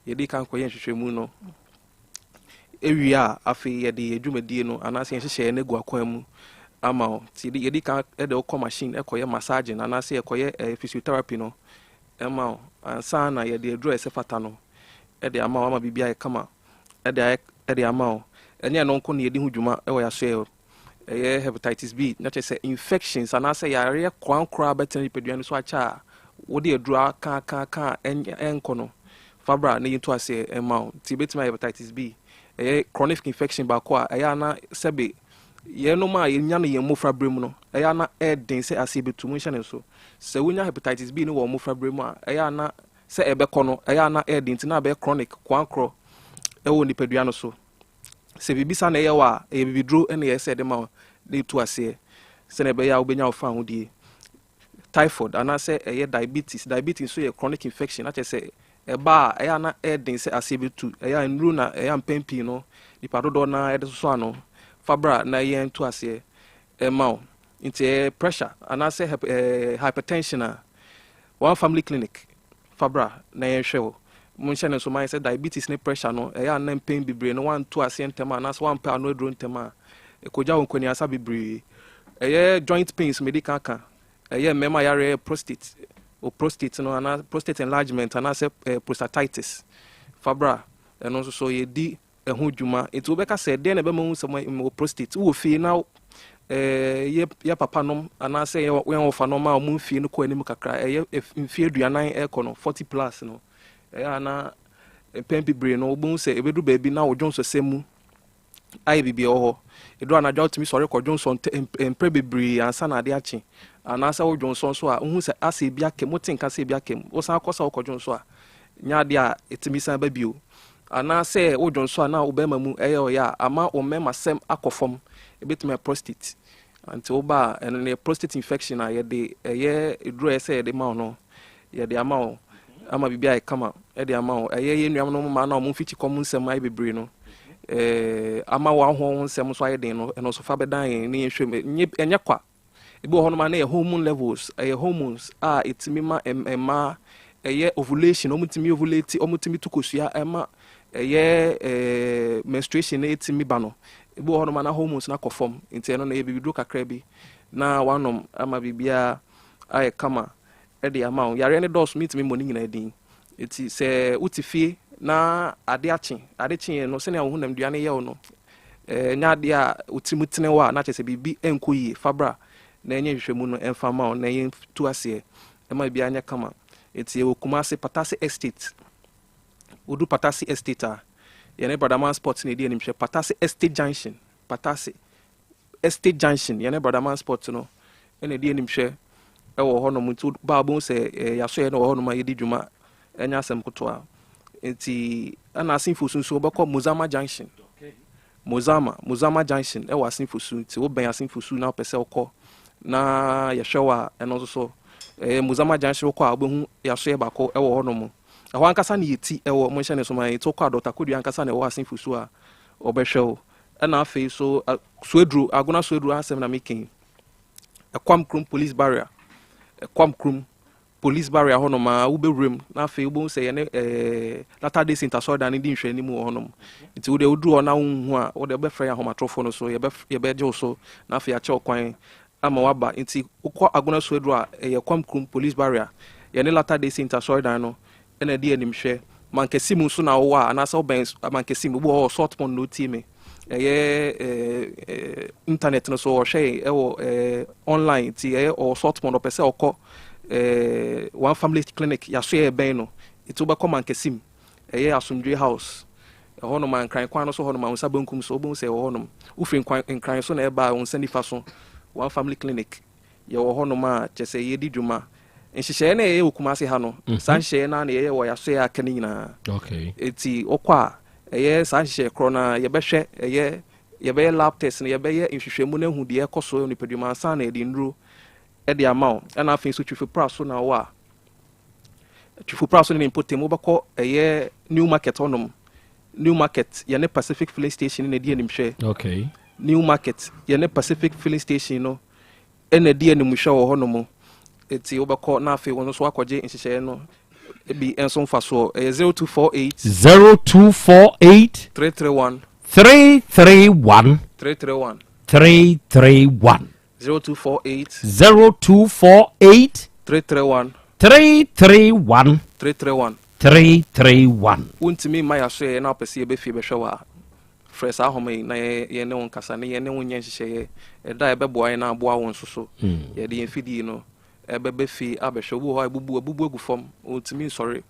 yɛdi kan kɔyɛ nhwehwɛmu no. Ewie a, afei yɛde yɛn dwumadie no anaasɛ yɛn nhyehyɛeɛ no agu akwan mu ama wo. Nti yɛdi kan de wo kɔ machine kɔyɛ massaging anaasɛ yɛkɔyɛ eh, physiotherapy no ma wo ansa na yɛde aduro a ɛsɛ fata no de ama wo ama biribi ayɛ kama de ayɛ de ama wo. Ɛnyɛ ɛno nko na yɛdi ho dwuma wɔ yɛn asoɛeɛ. Ɛyɛ hepatitis B, na kyerɛ sɛ infections anaasɛ yareɛ koankoraa bɛtena nipadua no so akyɛ a wode aduro aka aka aka a ɛnkɔ no, fa bra na yɛntu aseɛ mma wo. Nti ɛbɛtumi ayɛ hepatitis B. Ɛyɛ chronic infection baako a ɛyɛ a na sɛbe yɛnom a yɛnya no yɛn mmofra berɛ mu no, ɛyɛ a na ɛyɛ den sɛ aseɛ bɛtu. Monhyɛ no nso. Sɛ wonya hepatitis B no wɔ mmofra berɛ mu a, ɛyɛ a na sɛ ɛbɛkɔ no, ɛyɛ a na ɛyɛ den nti na abɛyɛ chronic, koankorɔ ɛwɔ nipadua no so. Sɛ biribi saa na ɛyɛ wo a, ɛyɛ bibiduro na ɛyɛ sɛ ɛde ma wo na ɛtu aseɛ sɛnea ɛbɛyɛ a wobɛnya wo fawohodie. Typhoid anaasɛ ɛyɛ diabetes. Diabetes nso yɛ chronic infection, na kyerɛ sɛ ɛba a ɛyɛ a na ɛyɛ den sɛ aseɛ bɛtu. Ɛyɛ a nnuro na ɛyɛ a mpɛn pii no nipa dodoɔ no ara de sosɔ ano. Fa bra na yɛntu aseɛ ɛma wo. Nti ɛyɛ pressure anaasɛ hypertension a, One Family Clinic Fa bra na yɛnhwɛ wo. Monhyɛ no nso ma ayɛ sɛ diabetes ne pressure no, ɛyɛ a na mpɛn bebree no woanto aseɛ ntɛm a anaasɛ woampɛ ano aduro ntɛm a, ɛkɔgya wo nkwaniasa bebree. Ɛyɛ joint pains medi kan aka, ɛyɛ mmarima yareɛ, ɛyɛ prostate, o prostate no anaa prostate enlargement anaasɛ eh, prostatitis. Fa bra, ɛno nso so yɛdi ɛho dwuma. Nti wobɛka sɛ dɛn na ɛbɛma wohu sɛ mewɔ prostate? Wowɔ fie na eh, yɛ yɛ papa nom anaasɛ yɛ yɛn wɔfa nom a wɔn mfie no kɔ anim kakra, ɛyɛ mfie aduanan ɛkɔ no, 40 plus no, ɛyɛ a na mpɛn bebree no wobɛhu sɛ ɛbɛduru baabi na wo dwonsɔsɛm mu ayɛ biribi ɛwɔ hɔ. Ɛduru anadwo a wotumi sɔre kɔ dwonsɔ mprɛ bebree ansa na ade akye. Anaasɛ wo dwonsɔ nso a wohu sɛ asɛ ebi aka mu, wote nka sɛ ebi aka mu. Wosan kɔ sɛ wokɔ dwonsɔ a, nyɛ adeɛ a ɛtumi san ba bio. Anaasɛ wo dwonsɔ a na wo bɛrima mu yɛ ɔyɛ a ama wo mmarima sɛm akɔ fam, ɛbɛtumi ayɛ prostate. Nti wo ba a, ɛno no yɛ prostate infection a yɛde ɛyɛ aduro a ɛsɛ yɛde ma wo no, yɛde ama wo ama biribi ayɛ kama de ama wo. Ɛyɛ yɛn nuanom mmaa no a wɔn mfikyi kɔm nsɛm ayɛ bebree no, ama wɔn ahoɔ ho nsɛm nso ayɛ den no, ɛno nso fa bɛdan yɛn ne yɛnhwɛ mu. Ɛnyɛ kwa. Ebi wɔ hɔnom a na ɛyɛ hormone levels, ɛyɛ hormones a ɛtumi ma mmaa ɛyɛ ovulation, wɔtumi ovulate, wɔtumi tu kosua ɛma ɛyɛ ɛɛ menstruation no ɛtumi ba no. Ebi wɔ hɔnom a na hormones no akɔ fam, nti ɛno no ɛyɛ bibiduro kakra bi na wanom ama biribiara ayɛ kama ɛde ama wo. Yareɛ no dɔɔso, mentumi mmɔ ne nyinaa din. Nti sɛ wote fie na ade akye, ade kyeeɛ no sɛnea wo honamdua no yɛ wo no, ɛnyɛ adeɛ a wo tirim tene wo a, na kyerɛ sɛ biribi nkɔ yie. Fa bra na yɛnyɛ nhwehwɛmu no mfa mma wo na yɛntu aseɛ ma biribiara nyɛ kama. Nti yɛwɔ Kumasi, Patase Estate. Wodu Patase Estate a, yɛne Bradaman Sports na ɛdi anim hwɛ. Patase Estate Junction, Patase Estate Junction, yɛne Bradaman Sports no na ɛdi anim hwɛ wɔ hɔnom. Nti ba a wobɛhu sɛ yɛasɔeɛ no wɔ hɔnom a yɛdi dwuma, ɛnyɛ asɛm ketewa. Nti ɛna Asenfosu nso wobɛkɔ Mozama Junction. Mozama, Mozama Junction ɛwɔ Asenfosu. Nti wobɛn Asenfosu na wopɛ sɛ wokɔ na yɛhwɛ wo a, ɛno nso so ɛyɛ Mozama Junction wokɔ a wobɛhu yɛasɔeɛ baako ɛwɔ hɔnom. Ɛhɔ ankasa ne yɛti ɛwɔ, monhyɛ ne so ma yɛn. Nti wokɔ a Dɔkta Kodua ankasa na ɛwɔ Asenfosu a ɔbɛhwɛ wo. Ɛna afei so Suaduro, Agona Suaduro asɛm na meka yi. Ɛkwam kurom police barrier. Ɛkwam kurom. Police barrier hɔnom a wobɛwura mu na afei wobɛhu sɛ yɛne eh, Latter Day Saint asɔredan no di nhwɛanim wɔ hɔnom. Nti wode woduru hɔ na wonhu a, wode wobɛfrɛ yɛn ahomatorofo no so, yɛbɛgye wo so na afei akyɛ wo kwan ama woaba. Nti wokɔ Agona Suaduru a, ɛyɛ Kwam Krum Police Barrier. Yɛne Latter Day Saint asɔredan no na ɛdi animhwɛ. Mankessim nso na wowɔ a, anaasɛ wobɛn Mankessim, obi wɔ hɔ wɔ Salt Pond na otie me. Ɛyɛ eh, internet no so ɔhwɛ yɛn ɛwɔ eh, online nti ɛyɛ ɔwɔ Salt Pond ɔpɛ sɛ ɔkɔ eh, One Family Clinic yaso yɛ ɛbɛn no nti wobɛkɔ Mankessim ɛyɛ Asomdwe House ɛhɔnom a Nkran kwan no so hɔnom a wo nsa benkum so wobɛhu sɛ ɛwɔ hɔnom wofiri Nkran so na ɛba a wo nsa nifa so One Family Clinic Yɛwɔ hɔnom a, kyerɛ sɛ yɛdi dwuma. Nhyehyɛeɛ no a yɛyɛ wɔ Kumasi ha no, mhm. saa nhyehyɛeɛ no ara na yɛyɛ wɔ yɛasoɛ a aka no nyinaa. Eti wokɔ a, ɛyɛ saa nhyehyɛeɛ korɔ no ara, yɛbɛhwɛ, ɛyɛ yɛbɛyɛ lab test no, yɛbɛyɛ nhwehwɛmu no ahu deɛ ɛkɔ so wɔ nipadua mu ansa na yɛde nnuro de ama wo. Ɛna afei nso twifipra so na wɔ a, twifipra so ne ne mpɔtam wobɛkɔ ɛyɛ New Market hɔnom. New Market yɛne Pacific Filling Station na ɛdi animhwɛ. Okay. New Market yɛne Pacific Filling Station no na ɛdi animhwɛ wɔ hɔnom. Eti wobɛkɔ na afei wɔn nso akɔgye nhyehyɛeɛ no bi nso mfasoɔ. Ɛyɛ 0248. 0248. 331. 331. 331. 331. 0248. 0248. 331. 331. 331. 331. Wontumi mma yɛasoɛeɛ na wopɛ sɛ yɛbɛ fie bɛhwɛ wo a, frɛ saa ahoma yi na yɛne wo nkasa na yɛne wo nyɛ nhyehyɛeɛ ɛda a ɛbɛboa yɛn na aboa wo nso so. Yɛde yɛn fidie no ɛbɛba fie abɛhwɛ. Obi wɔ hɔ a abubu abubu agu fam, ɔntumi nsɔre.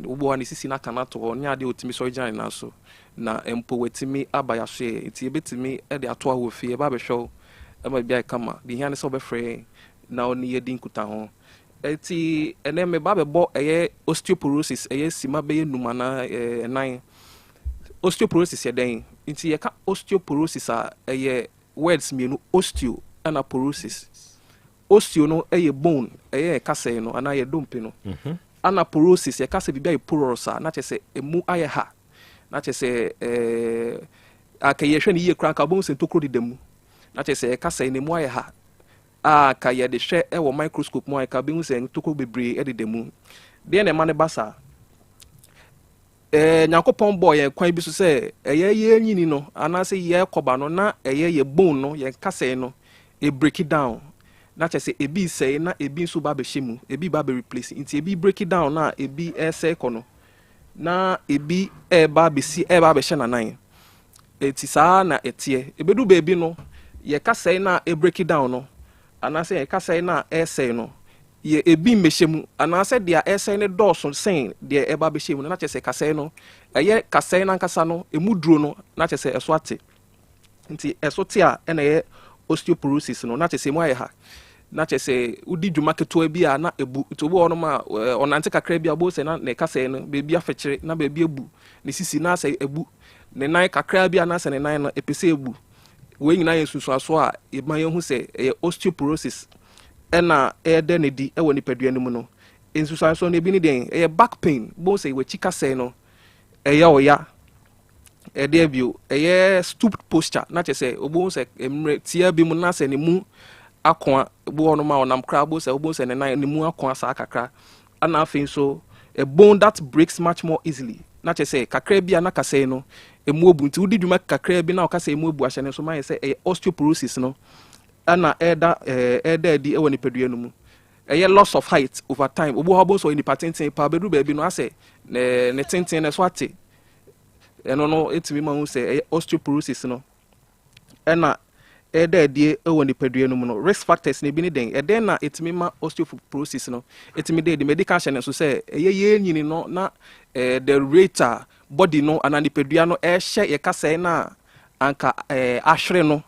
Obi wɔ hɔ a ne sisi no aka no ato hɔ, ɔnyɛ adeɛ a ɔtumi sɔre gyina ne nan so na mpo watumi aba yɛasoɛeɛ. Nti yɛbɛtumi de atoa wɔ fie, yɛba abɛhwɛ wo ma biribi ayɛ kama. Deɛ ɛhia ne sɛ wobɛfrɛ yɛn na wo ne yɛadi nkutaho. Enti ɛnɛ meba bɛbɔ ɛyɛ osteoporosis ɛyɛ sima bɛyɛ num anaa ɛnan. Osteoporosis yɛ dɛn? Nti yɛka osteoporosis a ɛyɛ words mmienu osteo ɛna porosis. Osteo no ɛyɛ bone ɛyɛ yɛ kasɛe no anaa yɛ dompe no. Mhm. Ɛna porosis yɛka sɛ biribi ayɛ porous a na kyerɛ sɛ emu ayɛ ha na kyerɛ sɛ ɛɛ anka yɛhwɛ no yie koraa anka wobɛhu sɛ ntokuro deda mu na kyerɛ sɛ yɛ kasɛe no emu ayɛ ha. a anka yɛde hwɛ wɔ microscope mu a, anka wobɛhu sɛ ntokuro bebree deda mu. Deɛ na ɛma no ba saa? Ɛɛ Nyankopɔn bɔɔ yɛn kwan bi so sɛ ɛyɛ yɛn nyini no anaasɛ yɛrekɔba no na ɛyɛ yɛn bone no, yɛn kasɛe no, e break down. Na kyerɛ sɛ ebi resɛe na ebi nso ba abɛhyɛ mu, ebi ba abɛ replace. Nti ebi break down na ebi resɛe kɔ no, na ebi reba abɛsi, ɛreba abɛhyɛ n'anan. Enti saa ara na ɛteɛ. Ɛbɛdu baabi no, yɛn kasɛe no a ɛrebreki down no, anaasɛ yɛn kasɛe no a ɛresɛe no, yɛ ebi mmɛhyɛ mu, anaasɛ deɛ ɛresɛe no dɔɔso sen deɛ ɛreba abɛhyɛ mu no, na kyerɛ sɛ kasɛe no, ɛyɛ kasɛe no ankasa no, ɛmu duro no, na kyerɛ sɛ ɛso ate. Nti ɛso te a, ɛna ɛyɛ osteoporosis no, na kyerɛ sɛ ɛmu ayɛ ha. Na kyerɛ sɛ wodi dwuma ketewa bi a na ɛbu. Nti obi wɔ hɔnom a, ɔnante kakra bi a, wobɛhu sɛ na ne kasɛe no, baabi afekyere, na baabi abu, ne sisi na asɛ abu. ne nan kakraa bi anaasɛ ne nan no ɛpɛ sɛ ebu. Wei nyinaa yɛ nsunsuansoɔ a ɛma yɛhu sɛ ɛyɛ osteoporosis ɛna ɛreda no adi wɔ nipadua no mu no. Nsunsuansoɔ no ebi ne deɛn? Ɛyɛ back pain, wobɛhu sɛ w'akyi kasɛe no ɛyɛ ɔya. Ɛdeɛ bio, ɛyɛ stooped posture, na kyerɛ sɛ wobɛhu sɛ mmerɛ tia bi mu na sɛ ne mu akoa, ebi wɔ hɔnom a ɔnam koraa wobɛhu sɛ wobɛhu sɛ ne nan ne mu akoa saa kakra. Ɛna afei nso a bone that breaks much more easily, na kyerɛ sɛ kakra bi a na kasɛe no emu abu, nti wodi dwuma kakra bi na ɔkasɛe mu abu ahyɛ no nso ma ayɛ sɛ ɛyɛ osteoporosis no ɛna ɛda ɛda adi wɔ nipadua no mu. Ɛyɛ loss of height over time. Obi wɔ hɔ abom sɛ ɔyɛ nipa tenten paa, bɛduru baabi no asɛ ne ne tenten no ɛso ate. Ɛno no ɛtumi ma hu sɛ ɛyɛ osteoporosis no. na ɛreda adie wɔ nipadua no mu no, risk factors no ebi ne dɛn? Ɛdɛn na ɛtumi ma osteoporosis no ɛtumi da adi? Madi kan ahyɛ no nso sɛ ɛyɛ yɛn nyini no na eh, the rate a body no anaa nipadua no ɛrehyɛ yɛ kasɛe no a anka eh, ahwere no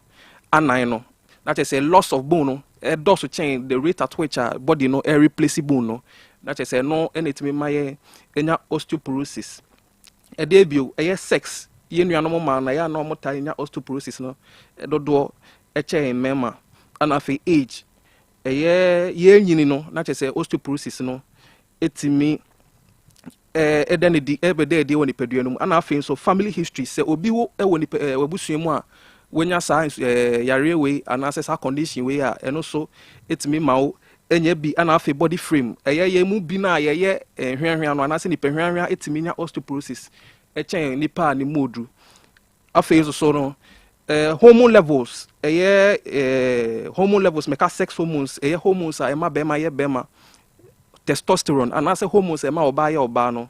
anan no, na kyerɛ sɛ loss of bone no ɛdɔɔso kyɛn the rate at which a body no ɛreplace bone no, na kyerɛ sɛ ɛno na ɛtumi ma yɛn nya osteoporosis. Ɛdeɛ bio, ɛyɛ sex. Yɛn nuanom mmaa no, ɛyɛ a na wɔtaa nya osteoporosis no dodoɔ kyɛn mmarima. Ɛna afei age, ɛyɛ yɛn nyini no, na kyerɛ sɛ osteoporosis no ɛtumi ɛda ne di ɛbɛda adi wɔ nipadua no mu. Ɛna afei nso family history, sɛ obi wo wɔ nipa ɛɛ abusua mu a wɔnya saa ɛɛ yareɛ wei anaasɛ saa condition wei a, ɛno nso ɛtumi ma wo Nya bi ɛna afei body frame ɛyɛ yɛn mu bi no a yɛyɛ hweahwea no anaasɛ nipa hweahwea ɛtumi nya osteoporosis ɛkyɛn nipa a ne mu oduru. Afei nso so no eh, hormone levels ɛyɛ eh, hormone levels mɛka sex hormones ɛyɛ hormones a ɛma bɛrima yɛ bɛrima testosterone anaasɛ hormones a ɛma ɔbaa yɛ ɔbaa no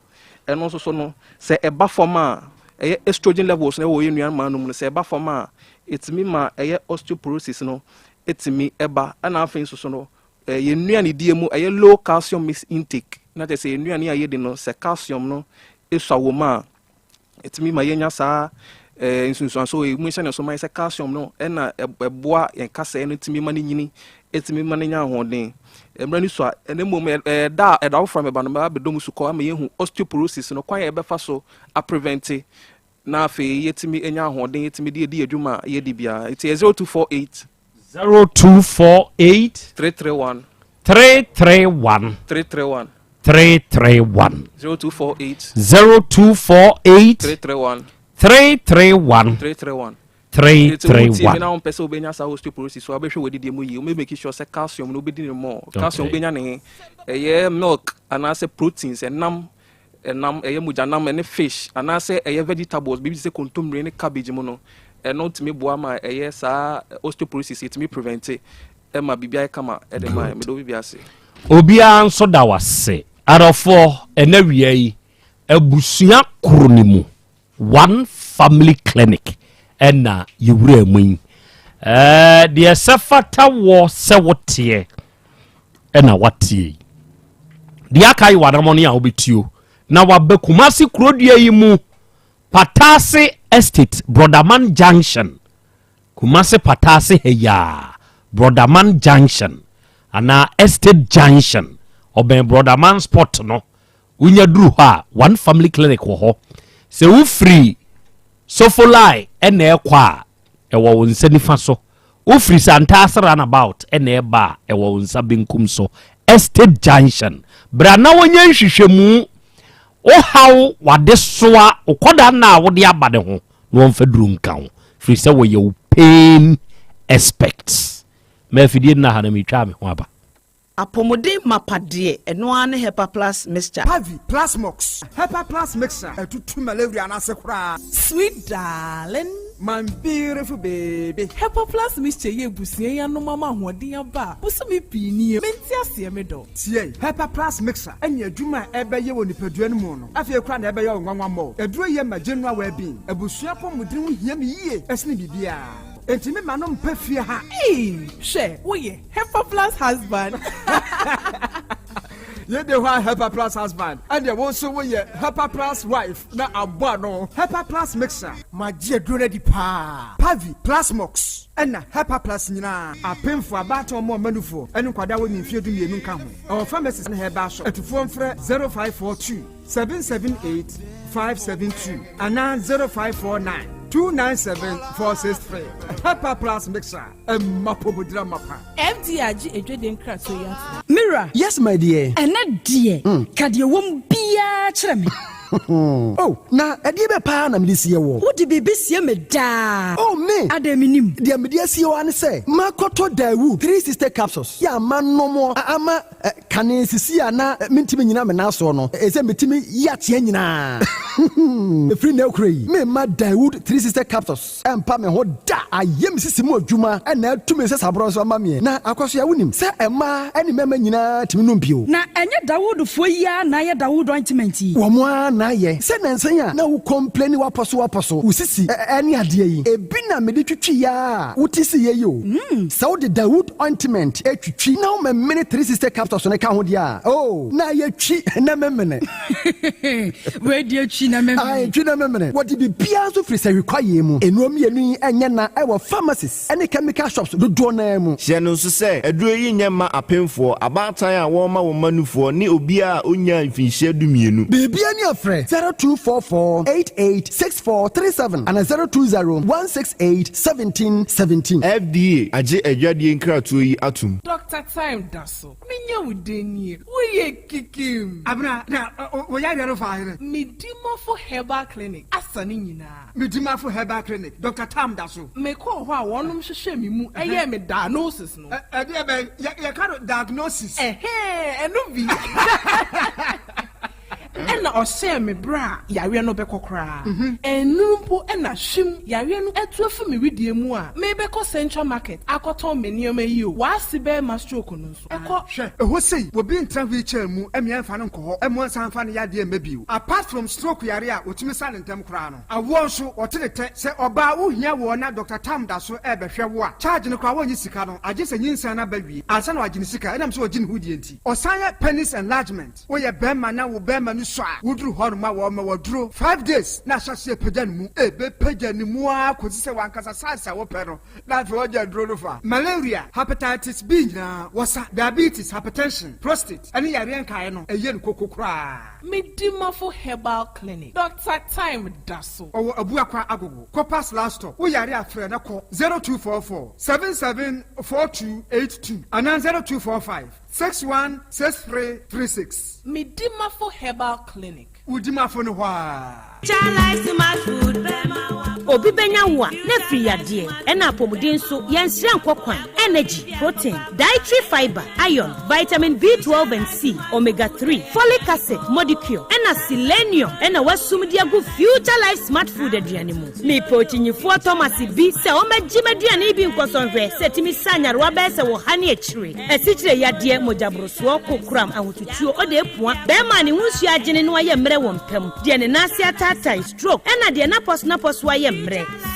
ɛno nso so no sɛ ɛba fam a ɛyɛ estrogen levels no ɛwɔ yɛn nua mmaa no mu no sɛ ɛba fam a ɛtumi ma ɛyɛ osteoporosis no tumi ba. Ɛna afei nso so no, yɛn nnuanedie mu ɛyɛ low calcium mix intake, na kyerɛ sɛ yɛn nnuane a yɛdi no sɛ calcium no sua wɔ mu a, ɛtumi ma yɛnya saa nsunsuanso yi mu nhyɛ ne so ma yɛ sɛ calcium no ɛna ɛboa yɛn kasɛɛ no tumi ma no nyini, ɛtumi ma no nya ahoɔden. Mmerɛ no sua, ɛna mmom ɛda a ɛda foforɔ a mɛba no mɛba abɛdɔ mu sukɔ ama yɛhu osteoporosis no kwan a yɛbɛfa so aprevente Na afei yɛtumi nya ahoɔden, yɛtumi de adi adwuma a yɛdi biara. Nti ɛyɛ 0248. 0248. 331. 331. 331. 331. 0248. 0248. 331. 331. 331. 331. Nti na wompɛ sɛ wobɛnya saa osteoporosis so a, wobɛhwɛ w'adidie mu yie. Wobɛ make sure sɛ calcium no wobɛdi no more. Calcium wobɛnya ne he? Ɛyɛ milk anaasɛ proteins, ɛnam Ɛnam, ɛyɛ mogyanam ne fish anaasɛ ɛyɛ vegetables, biribi te sɛ kontommire ne cabbage mu no, ɛno tumi boa ma ɛyɛ saa osteoporosis, ɛtumi prevente ɛma biribi ayɛ kama ɛde ma yɛn. Meda obi biara ase. Obiara nso da wo ase. Adɔfoɔ, ɛnɛ wia yi, abusua koro no mu, One Family Clinic ɛna yɛwura mu yi. Ɛɛ, deɛ ɛsɛ fata wɔ sɛ woteɛ ɛna wateɛ yi. Deɛ aka yi w'anamɔne a wobɛtuo na waba Kumasi kurodua yi mu, Patase Estate, Brɔdaman Junction, Kumasi Patase ha yi a, Brɔdaman Junction anaa Estate Junction, ɔbɛn Brɔdaman Spot no, Wonya duru hɔ a, One Family Clinic wɔ hɔ. Sɛ wofiri Sofolai na ɛrekɔ a, ɛwɔ wo nsa nifa so. Wofiri Santase Runabout na ɛreba a, ɛwɔ wo nsa benkum so. Estate Junction. Bra na wɔnyɛ nhwehwɛmu. Wo haw, w'adesoa, wo kɔda nna a wode aba no ho na wɔmfa duru nka ho, firi sɛ wɔyɛ wo pain experts. Ma afidie nna ha na metwaa me ho aba. Apɔmuden mapa deɛ, ɛno ara ne Hepa Plus Mixture. Pavi, Plasmox, Hepa Plus Mixture, ɛtutu malaria no ase koraa. Sweet darling. My beautiful baby. Hepa Plus Mixture yi abusua yi anom ama ahoɔden aba a bosome pii nie. Mente aseɛ me dɔ. Tie, Hepa Plus Mixture ne adwuma a ɛbɛyɛ wɔ nipadua no mu no, afei koraa na ɛbɛyɛ wo nwanwa mmɔ. Aduro yi ma general well-being. Abusua apɔmuden ho hia me yie sene biribiara. Enti me ma no mpa fie ha. Eii hwɛ woyɛ Hepa plus husband. Yɛ de hɔ a Hepa plus husband ɛneɛ wo nso wo yɛ Hepa plus wife na abɔ ano. Hepa plus mixer. Magye aduro no adi paa. Pavi, Plasmox ɛna Hepa plus nyinaa. Apemfoɔ, abaatan ɔmo ɔma nufoɔ ɛne nkwadaa a wɔnni mfeɛ 12 nka ho. Ɛwɔ pharmacies ne herbal shop. Atufoɔ mfrɛ 0542 778 572 anaa 0549 297 463. Hepa plus mixer. Ɛmma pomodira mapa. FDA agye adwadie nkratoɔ yi atom. Me wura. Yes my dear. Ɛnnɛ deɛ, ka deɛ ɛwɔ mu biara kyerɛ me. Oh, na ɛdeɛ bɛ paa na mede sie woɔ? Wode biribi sie me daa. Oh, me! Adɛn mennim? Deɛ mede asie wo ara ne sɛ, makɔtɔ Daewoo 360 capsules yɛ a manom a ama kane sisi a na mentumi nnyina me nan soɔ no, ɛsɛ metumi yi ateɛ nyinaa. Ɛfiri nnɛ rekora yi, meremma Daewoo 360 capsules. Ɛmpa me ho da. Ayɛ me sisi mu adwuma na atu me nsasaborɔ nso ama meɛ. Na Akwasoa wonim sɛ mmaa ne mmarima nyinaa tumi nom bi o. Na ɛnyɛ Dawoodfoɔ yi ara na ayɛ Dawood ointment yi? Wɔn ara na ayɛ. Sɛ nansa yi a na wo complaini wapɔso wapɔso, wo sisi ne adeɛ yi, ebi na mede twitwi yɛ a wote siiɛ yi o. Sɛ wode Dawood ointment twitwi na womemene 360 capsules no ka ho deɛ a, oh, na ayɛ twi na memene. Wei deɛ twi na memene. Ae, twi na memene. Wɔde biribiara nso firi sahwi kwaeɛ mu. Nnuro mmienu yi nyɛ na wɔ pharmacies ne chemical shops dodoɔ no ara mu. Hyɛ no nso sɛ, aduro yi nyɛ mma apemfoɔ, abaatan a wɔrema wɔn mma nufoɔ ne obiara a ɔnnyaa mfinhyia dumienu. Biribiara ni a frɛ 0244 88 64 37 anaa 020 168 17 17. FDA agye adwadie nkratoɔ yi atom. Doctor Time da so. Menya wo dɛn nie? Woyɛ kikim. Abena, na wo yareɛ no faa hene? Medimafo Herbal Clinic. Asa ne nyinaa. Medimafo Herbal Clinic, Doctor Tam da so. Mekɔɔ hɔ a wɔnom hwehwɛɛ me mu yɛɛ me diagnosis no. Ɛdeɛ bɛn? Yɛka no diagnosis. Ɛhɛɛ, ɛno bi. Ɛna ɔhyɛɛ me berɛ a yareɛ no bɛkɔ koraa. Ɛnnuru mpo na hwim, yareɛ no atu afi me wedeɛ mu a merebɛkɔ Central Market akɔtɔn me nneɛma yi o, w'ase bɛrima stroke no nso ɛkɔ. Hwɛ, ɛhɔ sei, obi ntra wheelchair mu mmea mfa no nkɔ hɔ mmoa nsan mfa no yadeɛ mma bio. Apart from stroke yare a wɔtumi sa no ntɛm koraa no, awoɔ nso, wɔte ne tɛ. Sɛ ɔbaa wohia woɔ na Doctor Tam da so rebɛhwɛ wo a, charge no koraa wɔnnye sika no, agye sɛ nyinsɛn no aba wie ansa na wɔagye ne sika, ɛnam sɛ ɔgye ne ho die nti. Ɔsan yɛ penis enlargement. Woyɛ bɛrima na wo bɛrima no sua a, woduru hɔnom a wɔma wo aduro five days na ahyɛ aseɛ pagya ne mu. Ɛbɛpagya ne mu ara kɔsi sɛ w'ankasa size a wopɛ no na afei wagya aduro no fa. Malaria, hepatitis B nyinaa wɔsa, diabetes, hypertension, prostate ɛne yareɛ nkaeɛ no ɛyɛ no koko koraa. Medimafo Herbal Clinic, Doctor Time da so. Ɔwɔ Abuakwa Agogo, Copas last stop. Wo yare a frɛ na kɔ 0244 77 4282 anaa 0245. 616336. Medimafo Herbal Clinic. Wo dimafo no hɔ aa. Obi bɛnya wo a, na afiri yadeɛ, ɛna apɔmuden nso, yɛnsrɛ nkɔ kwan. Energy, protein, dietary fibre, iron, vitamin B12 and C, omega 3, folic acid, modicure, ɛna selenium ɛna wasum de agu Future Life Smart Food aduane mu. Mepɛ okyinyifoɔ Thomas bi sɛ ɔmmɛgye m'aduane yi bi nkɔsɔ nhwɛ sɛ ɛtumi sa nyarewa bɛyɛ sɛ wɔ ha ne akyire. Asikyire yadeɛ, mogyaborosoɔ, kokoram, ahotutuo, ɔde apua, bɛrima a ne ho nsuo agyene na wayɛ mmerɛ wɔ mpa mu, deɛ ne nan ase ataatae, stroke, ɛna deɛ n'apɔso ayɛ mmerɛ.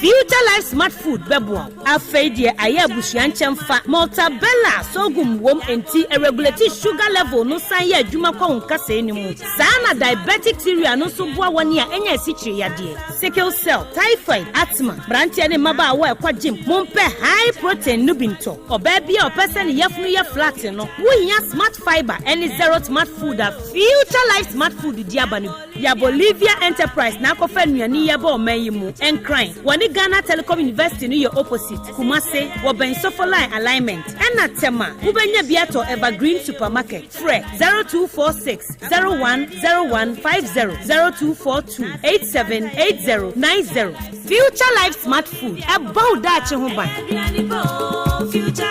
Future Life Smart Food bɛboa wo. Afei deɛ ayɛ abusua nkyɛmfa, Maltabella sorghum wom enti ɛregulate sugar level no san yɛ adwuma kɔ wo nkasɛɛ no mu. Saa na diabetic cereal no nso boa wɔn a anya asikyire yadeɛ, sickle cell, typhoid, asthma, mmeranteɛ ne mmabaawa a ɛkɔ gym, mompɛ high protein no bi ntɔ. Ɔbaa bi a ɔpɛ sɛ ne yafunu yɛ flat no, wohia Smart Fiber ne Zero Smart Food a Future Life Smart Food di aba no bi. Ya Bolivia Enterprise na akɔfa nnuane yi aba ɔman yi mu. Nkran, wɔne Ghana Telecom University no yɛ opposite. Kumase, wɔbɛn Sofoline Alignment. Ɛna Tema, wobɛnya bi atɔ Evergreen Supermarket. Frɛ 0246 010150, 0242 878090. Future Life Smart Food, ɛbɔ wo daakye ho ban.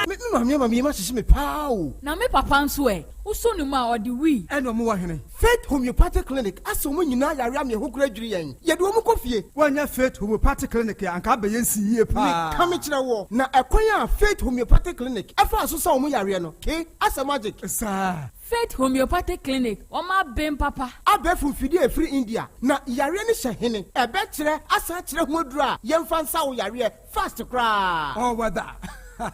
Me maame ama me yam ahyehye me paa o. Na me papa nso ɛ? Wosɔ ne mu a, ɔde wii. Ɛna ɔmo wɔ hene? Faith Homeopathic Clinic asɛ ɔmo nyinaa yare ama ɛho kora dwiri yɛn. Yɛde ɔmo kɔ fie. Woannya Faith Homeopathic Clinic a, anka abɛyɛ nsi yie paa. Meka me kyerɛ woɔ, na ɛkwan a Faith Homeopathic Clinic ɛfaa so sa ɔmo yareɛ no, ke, asɛ magic. Saa. Faith Homeopathic Clinic, wɔn aben papa. Abɛɛfo mfidie a ɛfiri India, na yareɛ no hyɛ hene? Ɛbɛkyerɛ asan akyerɛ ho aduro a yɛmfa nsa wo yareɛ fast koraa. All weather.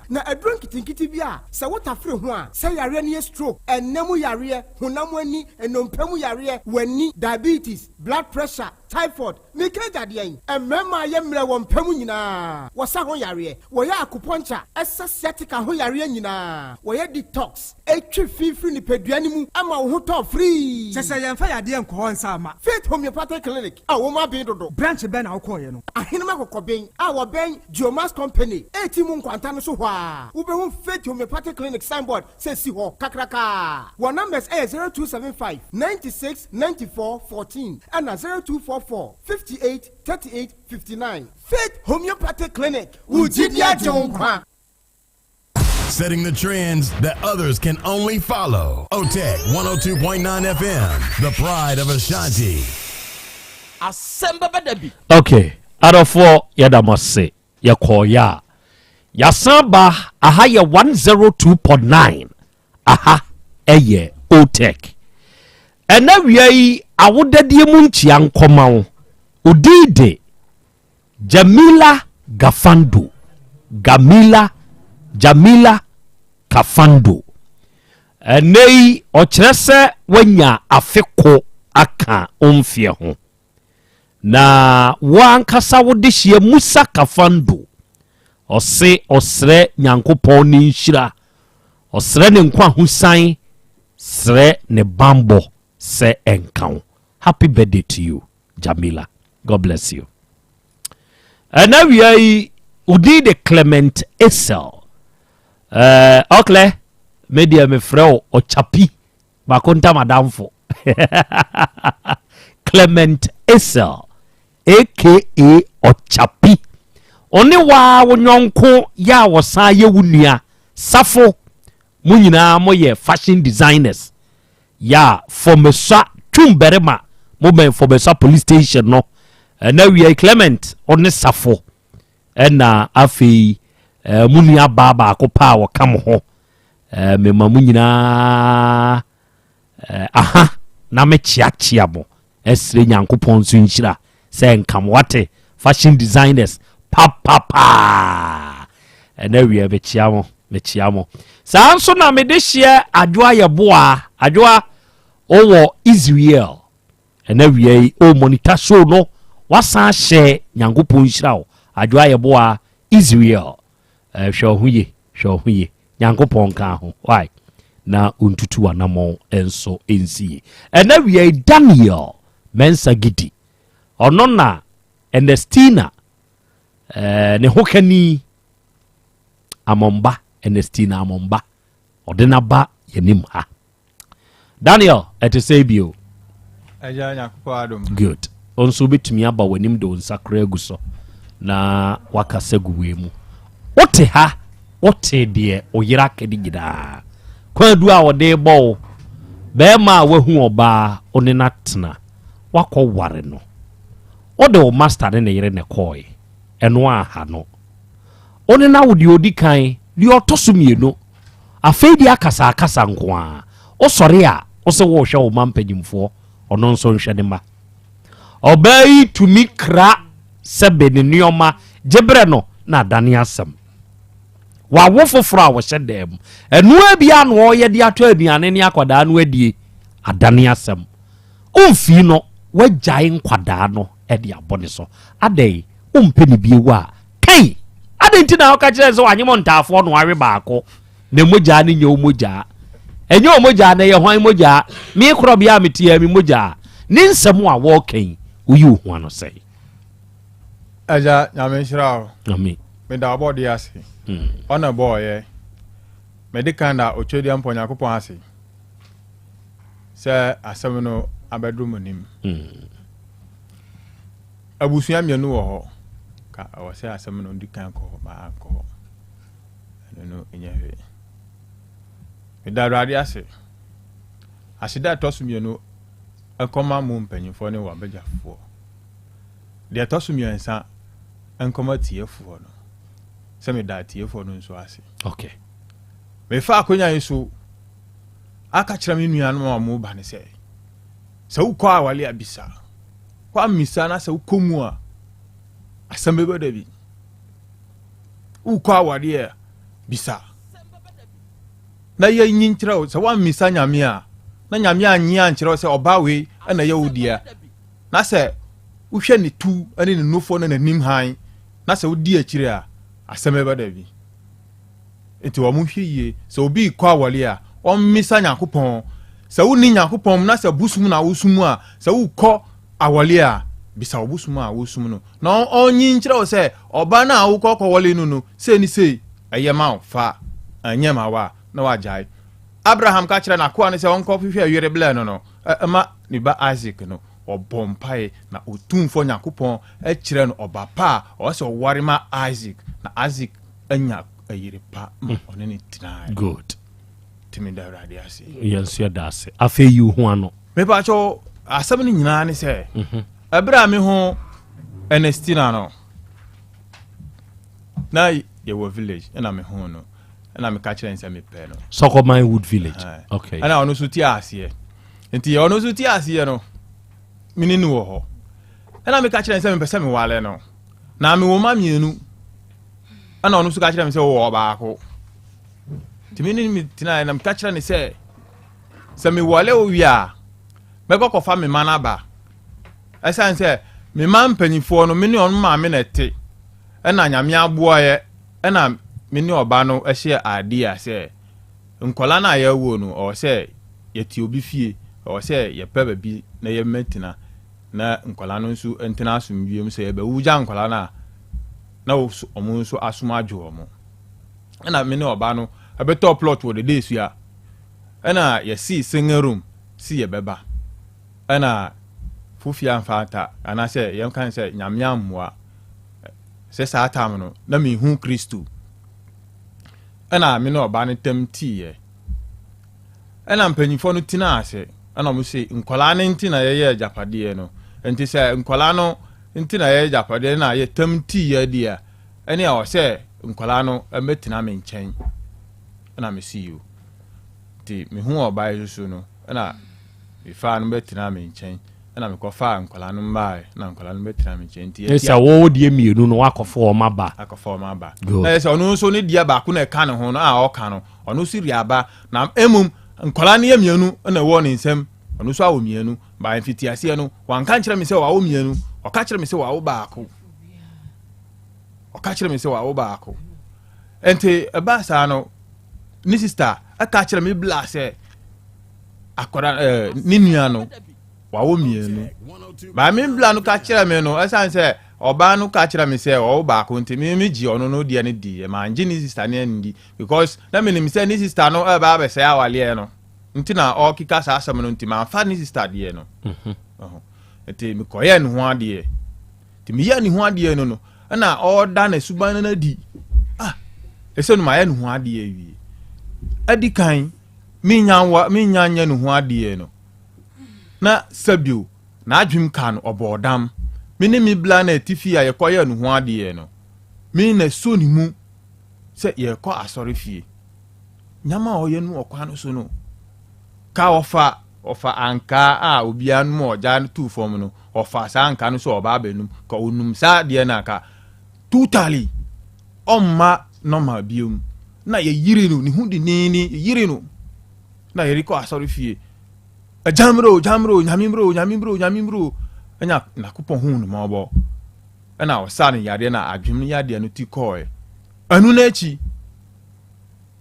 Na aduro nketenkete bi a sɛ wotafere ho a, sɛ yareɛ no yɛ stroke, ɛnna mu yareɛ, honam ani, nnompe mu yareɛ, w'ani, diabetes, blood pressure, typhoid, meka agya deɛn? Mmarima a yɛ mmerɛ wɔ mpa mu nyinaa, wɔsa ho yareɛ, wɔyɛ acupuncture, ɛsa sciatica ho yareɛ nyinaa, wɔyɛ detox, ɛtwe fi firi nipadua no mu ma wo ho tɔ firii. Kyɛ sɛ yɛmfa yadeɛ nkɔ hɔ nsa mma. Faith Homeopathic Clinic a wɔn aben dodo. Branch bɛn na wokɔeɛ no? Ahenema Kɔkɔben a wɔbɛn Geomas Company eti mu nkwanta no so hɔ ara, wobɛhu Faith Homeopathic Clinic signboard sɛ si hɔ kakrakaa. Wɔn numbers yɛ 0275 96 94 14 ɛna 0244 58 38 59. Faith Homeopathic Clinic, wo gyidi agye wo nkwa. Setting the trends that others can only follow. OTEC 102.9 FM, the pride of Ashanti. Asɛm bɛba da bi. Ok, adɔfoɔ yɛda mo ase, yɛkɔɔyɛ a yɛasan ba. Aha yɛ 102.9, aha ɛyɛ OTEC. Ɛna wia yi awodadie mu nkyia nkɔma wo. Odin de Jamila Gafando, Gamila, Jamila Kafando. Ɛnɛ yi ɔkyerɛ sɛ wanya afe ko aka wo mfeɛ ho. Na wo ankasa wo dehyeɛ Musa Kafando, ɔse ɔsrɛ Nyankopɔn ne nhyira, ɔsrɛ ne nkwahosan, srɛ ne bambɔ sɛ ɛnka wo. Happy birthday to you, Jamila. God bless you. Ɛna wia yi, odin de Clement Esel. Ɔklɛ, me deɛ mefrɛ wo Ɔkyapi, baako ntam adamfo. Clement Esel. aka Ɔkyapi. Ɔne waa wo nyɔnko yɛ a wɔsan yɛ wo nua Safo. Mo nyinaa moyɛ fashion designers. Yɛ a Fɔmɛsua Twum Barima, mobɛn Fɔmɛsua police station no. Ɛna wia Clement ɔne Safo. Ɛna afei mo nua baa baako paa wɔka mo ho. Mema mo nyinaa aha na mekyeakyea mo ɛsrɛ Nyankopɔn nso nhyira sɛ nka mo wate fashion designers papapaa. Ɛna wia mekyea mo, mekyea mo. Saa nso na mede hyeɛ Adwoa Yɛboa. Adwoa ɔwɔ Israel. Ɛna wia yi o monitor show no wasan hyɛ. Nyankopɔn nhyira wo Adwoa Yɛboa Israel. Hwɛ wo ho ye, hwɛ wo ho ye. Nyankopɔn ka ho why na ɔntutu w'anammɔn nso nsi ye. Ɛna wia yi Daniel Mensa Gidi, ɔno na Ernestina ne ho kani Amɔmba, Ernestina Amɔmba, ɔde n'aba yɛnim ha. Daniel, ɛte sɛ bio? Agya, Nyankopɔn adom. Good. Ɔnso wobɛtumi aba w'anim de wo nsa koraa agu so na wakasa gu wei mu. Wote ha, wote deɛ wo yere aka de nyinaa, kwadu a wɔde bɔ wo bɛrima a wahu ɔbaa wo ne no atena wakɔ ware no, wode wo master ne ne yere ne kɔɔe. Ɛno aha no wo ne no awo deɛ ɔdi kan, deɛ ɔtɔ so mmienu, afei deɛ akasa akasa nko a wosɔre a wo sɛ wɔrehwɛ wo ma mpanyimfoɔ, ɔno nso nhwɛ ne ma. Ɔbaa yi tumi kra sɛbe ne nneɛma gye berɛ no na adane asɛm. Wawo foforɔ a wɔhyɛ dan mu, ɛnoa bia na ɔyɛ de atɔ aduane ne akwadaa no adie, adane asɛm. Ɔmfii no wagyae nkwadaa no de abɔ ne so. Adɛn, wompɛ ne bio a kai? Adɛn nti na woka kyerɛ sɛ wanye mo ntaafoɔ no awe baako na mogyaa no nyɛ wo mogyaa? Ɛnyɛ wo mogyaa na ɛyɛ hwan mogyaa? Me korɔ bea a meteɛ me mogyaa ne nsɛm a wɔreka yi, woyi wo ho ano sɛe. Agya, Nyame nhyira wo. Amen. Meda ɔbɔdeɛ ase. Ɔna bɔɔyɛ. Mede kan da Otwedeɛ mpɔ Nyankopɔn ase sɛ asɛm no abɛduru mo nim. Abusua mmienu wɔ hɔ. Ka ɛwɔ sɛ asɛm no di kan kɔ hɔ, ma ankɔ hɔ. Ɛno no ɛnyɛ hwee. Meda Awurade ase. Aseda ɛtɔ so mmienu ɛkɔma mo mpanyinfoɔ ne wabagyafoɔ. Deɛ ɛtɔ so mmiɛnsa nkɔma tiefoɔ no, sɛ meda atiefoɔ no nso ase. Okay. Mefa akonnwa yi so aka kyerɛ me nuanom a wɔn ba ne sɛ, sɛ wokɔ awale a bisa, woammisa na sɛ wokɔ mu a asɛm bɛbɛ da bi. Wokɔ awale a bisa na yɛnyi nkyerɛ wo. Sɛ woammisa Nyame a na Nyame anyi ankyerɛ wo sɛ ɔbaa wei ɛna ɛyɛ wo dea, na sɛ wohwɛ ne tu ne ne nufoɔ ne n'anim hann na sɛ wodi akyire a asɛm bɛba da bi. Nti wɔn hwɛ yie, sɛ obi kɔ awɔle a ɔmmisa Nyankopɔn. Sɛ wonni Nyankopɔn mu na sɛ bosom na wosom a, sɛ wokɔ awɔle a bisa wo bosom a wosom no na ɔnyi nkyerɛ wo sɛ ɔba no a wokɔ kɔwɔle no no sei ne sei ɛyɛ ma wo, fa ɛnyɛ ma wo a na wagyae. Abraham ka kyerɛ n'akoa no sɛ ɔnkɔ hwehwɛ yere blɛ no no ɛma ne ba Isaac no. Ɔbɔ mpae na Otumfoɔ Nyankopɔn kyerɛ no ɔba pa a ɔwɔ sɛ ɔware ma Isaac, na Isaac anya ayere pa ma ɔne ne tenae. Good. Tumi da Awurade ase. Yɛn nso yɛda ase. Afei yi wo ho ano. Mepakyɛw, asɛm no nyinaa ne sɛ, ɛberɛ a me ho Ernestina no, na yɛwɔ village, ɛna me ho no, ɛna meka kyerɛ no sɛ mepɛ no. Sɔkɔman Wood Village. Okay. Ɛna ɔno nso te aseɛ. Nti ɔno nso te aseɛ no, me ne no wɔ hɔ. Ɛna meka kyerɛ no sɛ mepɛ sɛ mewale no. Na mewɔ mma mmienu. Ɛna ɔno nso ka kyerɛ me sɛ ɔwɔ ɔbaako. Nti me ne me tenaeɛ na meka kyerɛ no sɛ, sɛ mewale wo wie a, mɛkɔ kɔfa me mma no aba. Ɛsiane sɛ me mma mpanimfoɔ no, me ne ɔno maame na ɛte. Ɛna Nyame aboa yɛ, ɛna me ne ɔba no hyɛ idea sɛ nkwadaa no a yɛwɔ no, ɔwɔ sɛ yɛte obi fie, ɔwɔ sɛ yɛpɛ baabi na yɛmmɛtena, na nkwadaa no nso ntena asomdwoeɛ mu. Sɛ yɛbɛwo gya nkwadaa no a, na wɔn nso asom adwo wɔn. Ɛna me ne ɔba no ɛbɛtɔ plot wɔ Dede Esua, ɛna yɛsii single room si yɛbɛba. Ɛna Fofie amfa anta anaasɛ yɛnka no sɛ Nyame ammoa. Sɛ saa tam no na menhu Kristo. Ɛna me ne ɔbaa no ntam tiiɛ. Ɛna mpanyinfoɔ no tenaa ase ɛna wɔn se nkwadaa no nti na yɛyɛ agyapadeɛ no. Nti sɛ nkwadaa no nti na yɛyɛ agyapadeɛ no na yɛtam tiiɛ deɛ a, ɛne ɛwɔ sɛ nkwadaa no mmɛtena me nkyɛn. Ɛna me se yo. Nti mehuu ɔbaa yi so no, ɛna mefaa no bɛtenaa me nkyɛn. Ɛna mekɔfaa nkwadaa no mmaeɛ, ɛna nkwadaa no bɛtenaa me nkyɛn. Nti Ne sɛ wo deɛ mmienu no wakɔfa wɔn aba. Akɔfa wɔn aba. Good. Na yɛ sɛ ɔno nso ne deɛ baako na ɛka ne ho no a ɔka no, ɔno nso de aba. Na mmom nkwadaa no yɛ mmienu na ɛwɔ ne nsam. Ɔno nso awo mmienu. Ba mfitiaseɛ no, wanka nkyerɛ me sɛ wawo mmienu. Ɔka kyerɛ me sɛ wawo baako. Ɔka kyerɛ me sɛ wawo baako. Nti ɛbaa saa no, ne sista ɛka kyerɛ me bla sɛ akɔda ɛɛ ne nua no wawo mmienu baa me bla no ka kyerɛ me no ɛsan sɛ ɔbaa no ka kyerɛ me sɛ ɔwo baako nti me me gye ɔno no deɛ no di ɛma ngye ne sista no ndi because na menim sɛ ne sista no ɛba abɛsɛe awaleɛ no nti na ɔkeka saa asɛm no nti manfa ne sista deɛ no mhm. nti mekɔyɛ ne ho adeɛ Nti meyɛɛ ne ho adeɛ no no, ɛna ɔreda n'asuban no adi. Ah, ɛsɛ no mayɛ ne ho adeɛ awie. Adi kan, menya wa menya nyɛ ne ho adeɛ no. Na sɛbio, n'adwem ka no ɔbɔɔ dam. Me ne me bla na atifi a yɛkɔyɛɛ ne ho adeɛ no, me na ɛsɔ ne mu sɛ yɛrekɔ asɔre fie. Nyama a ɔyɛ no wɔ kwan no so no, ka ɔfa Ɔfa ankaa a obiara nom a ɔgyaa no too fam no, ɔfa saa ankaa no sɛ ɔba abɛnum. Ka ɔnum saa adeɛ no a, ka totally ɔmma normal biom. Na yɛyiri no, ne ho dennennen, yɛyiri no. Na yɛrekɔ asɔre fie. Agya mmerɛ o, gya mmerɛ o, nyame mmerɛ o, nyame mmerɛ o, nyame mmerɛ o. Ɛna Nakopɔn huu no mmɔbɔ. Ɛna ɔsaa no yadeɛ na adwene no yadeɛ no ti kɔɔɛ. Ɛno no akyi,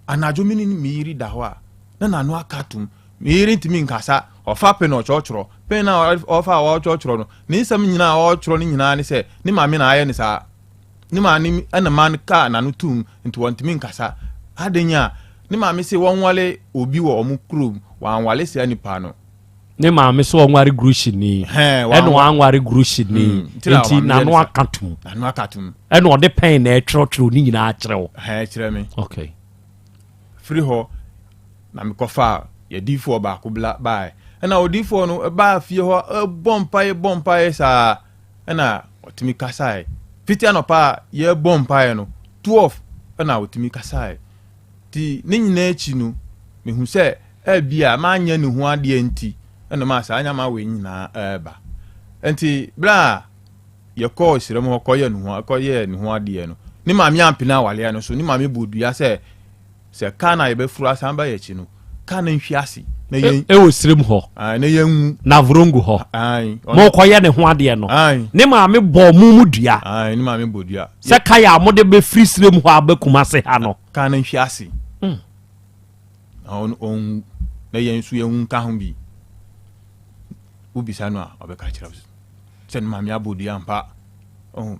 Anadwo me ne me yere da hɔ a, na n'ano aka atom. Me yere ntumi nkasa. Ɔfa pen na ɔkyerɛkyerɛw. Pen no a ɔfa a ɔrekyerɛkyerɛw no, ne nsɛm nyinaa a ɔrekyerɛw no nyinaa ne sɛ ne maame na ayɛ no saa. Ne maame na ma no kaa n'ano toom nti wɔntumi nkasa. Adɛn a? Ne maame se wɔnwale obi wɔ wɔn kurom. Wanwale saa nipa no. Ne maame sɛ ɔnware guruhyini. Ɛna wanware guruhyini. Hmm, nti n'ano aka tom. N'ano aka tom. Ɛna ɔde pɛn na ɛtwerɛtwerɛ ne nyinaa kyerɛ wo. Hɛn kyerɛ me. Okay. Firi hɔ na mekɔfaa yɛdiifoɔ baako bla baeɛ. Ɛna odiifoɔ no baa fie hɔ bɔ mpaeɛ bɔ mpaeɛ saa ɛna ɔtumi kasaeɛ. Fiti anɔpa a yɛbɔ mpaeɛ no 12 ɛna ɔtumi kasaeɛ. Nti ne nyinaa akyi no mehu sɛ ebia manyɛ ne ho adeɛ nti ɛna maa saa nyama wei nyinaa ɛreba. Nti berɛ a yɛkɔɔ serɛ mu hɔ kɔyɛɛ ne ho kɔyɛɛ ne ho adeɛ no, ne maame ampene awaleɛ no so. Ne maame bɔɔ dua sɛ sɛ kaa no a yɛbɛforo asan ba yɛn akyi no, kaa no nhwe ase na yɛn ɛwɔ serem hɔ na yɛnwu. Navrongo hɔ. Mokɔyɛ ne ho adeɛ no, ne maame bɔɔ mo mu dua. Ne maame bɔ dua. Sɛ kaa a mode bɛfiri serem hɔ aba Kumase ha no. Kaa no nhwe ase. Hmm. Na ɔnwu na yɛn nso yɛnwu nka ho bi. Wobisa no a, ɔbɛka kyerɛ wo sɛ ne maame abɔ dua ampa. Ɔho.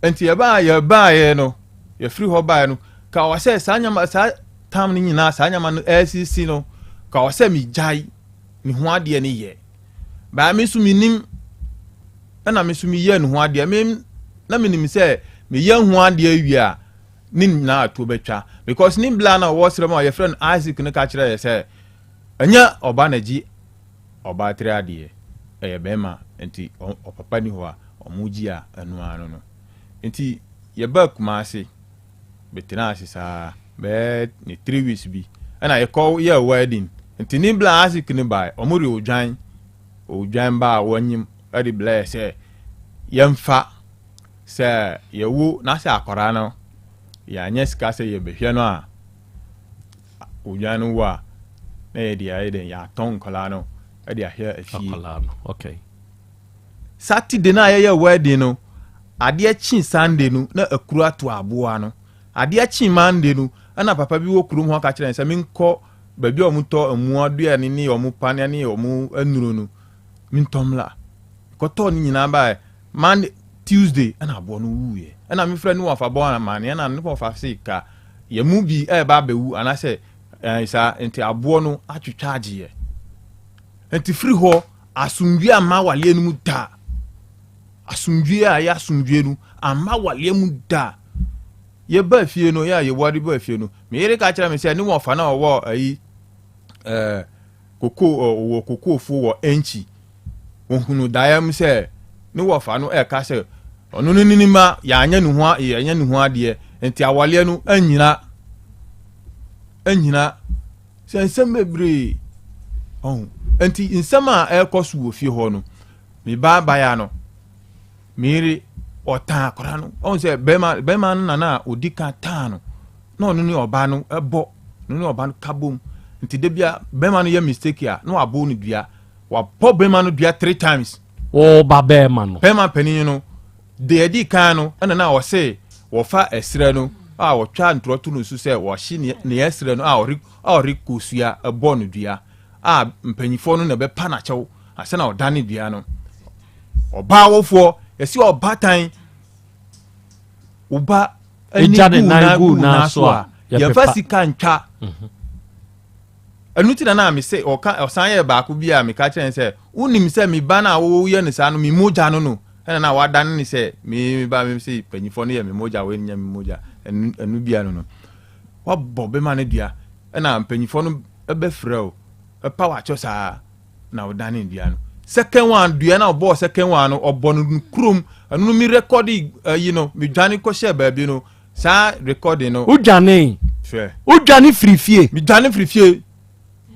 Nti yɛbaa yɛbaeɛ no, yɛfiri hɔ baeɛ no, ka wɔ sɛ saa nyama saa tam no nyinaa saa nyama no ɛresisi no, ka wɔ sɛ megyae ne ho adeɛ no yɛ. Baa me nso menim ɛna me nso meyɛ ne ho adeɛ. Me na menim sɛ meyɛ ho adeɛ wie a ne nyinaa ato bɛtwa because ne bla na ɔwɔ serɛ mu a yɛfrɛ no Isaac no ka kyerɛ yɛ sɛ ɛnyɛ ɔba na gye ɔbaa tiri adeɛ ɛyɛ bɛɛma nti ɔpapa ni hɔ a ɔmo gye a ɛno ara no no nti yɛbaa Kumasi bɛtenaa ase saa bɛyɛ ne 3 weeks bi ɛna yɛkɔ yɛɛ wedding nti ne bla Isaac no bae ɔmo de odwan odwan ba a wɔnyim ɛde blɛɛ sɛ yɛmfa sɛ yɛwo na sɛ akwadaa no yɛanyɛ sika sɛ yɛbɛhwɛ no a odwan no wo a na yɛde ayɛ dɛn yɛatɔn nkwadaa no de ahwɛ afie. Akwadaa no okay. Saturday no a yɛyɛ wedding no adeɛ kye Sunday no na akuru ato aboa no adeɛ kye Monday no ɛna papa bi wɔ kurom hɔ ka kyerɛ sɛ menkɔ baabi a wɔtɔ mmoa aduane ne wɔn paneɛ ne wɔn nnuro no mentɔ mmla kɔtɔɔ ne nyinaa baeɛ Monday Tuesday ɛna aboa no wuiɛ ɛna mefrɛ ne wɔfa bɔ amaneɛ ɛna ne wɔfa se ka yɛn mu bi ɛreba abɛwu anaasɛ ɛɛ saa nti aboɔ no atwitwa agyeɛ nti firi hɔ Asomdwie amma awaleɛ no mu da. Asomdwie a ɛyɛ asomdwie no amma awaleɛ mu da. Yɛbaa fie no, yɛ a yɛware baa fie no, me yere ka kyerɛ me sɛ ne wɔfa no a ɔwɔ ayi ɛɛ koko ɔwɔ kokoofo wɔ Ɛnkyi. Wɔhunu daeɛ mu sɛ ne wɔfa no ɛka sɛ ɔno ne ne ma yɛanyɛ ne ho yɛanyɛ ne ho adeɛ nti awaleɛ no anyina anyina Sɛ nsɛm bebree ɔho nti nsɛm a ɛrekɔ so wɔ fie hɔ no me ba abaya no me yere ɔtan akora no ɔho sɛ bɛrima bɛrima no nana a ɔdi kan tan no na ɔno ne ɔba no ɛbɔ ɔno ne ɔba no ka bom nti da bia bɛrima no yɛ mistake a na wabɔ no dua wabɔ bɛrima no dua three times. Wɔba bɛrima no. Bɛrima panin no Deɛ ɛdi kan no, ɛna na ɔse wɔfa ɛserɛ no a wɔtwa ntorɔ to no so sɛ wɔhye ne ɛserɛ no a ɔre a ɔre kosua bɔ no dua a mpanyinfoɔ no na ɛbɛpa n'akyɛw ansa na ɔdane dua no. Ɔbaa wofoɔ yɛsi ɔbatan wo ba ani gu na gu na so a yɛmfa sika ntwa. Mhm. Ɛno nti na na mese ɔka ɔsan yɛɛ baako bi a meka kyerɛ no sɛ wonim sɛ me ba no a woyɛ no saa no me mogya no no ɛna na wadane ne sɛ me ba me sɛ panyinfoɔ no yɛ me mogya wei nyɛ me mogya ɛno ɛno bia no no wabɔ bɛma no dua ɛna mpanyinfoɔ no ɛbɛfrɛ o ɛpa wakyɛ saa na ɔdane dua no second one dua na ɔbɔɔ second one no ɔbɔ no kurom ɛno no mi rekɔdi ɛyi no mi dwane kɔhyɛ baabi no Saa recording no. Wodwanee. Hwɛ. Wodwane firi fie. Medwane firi fie.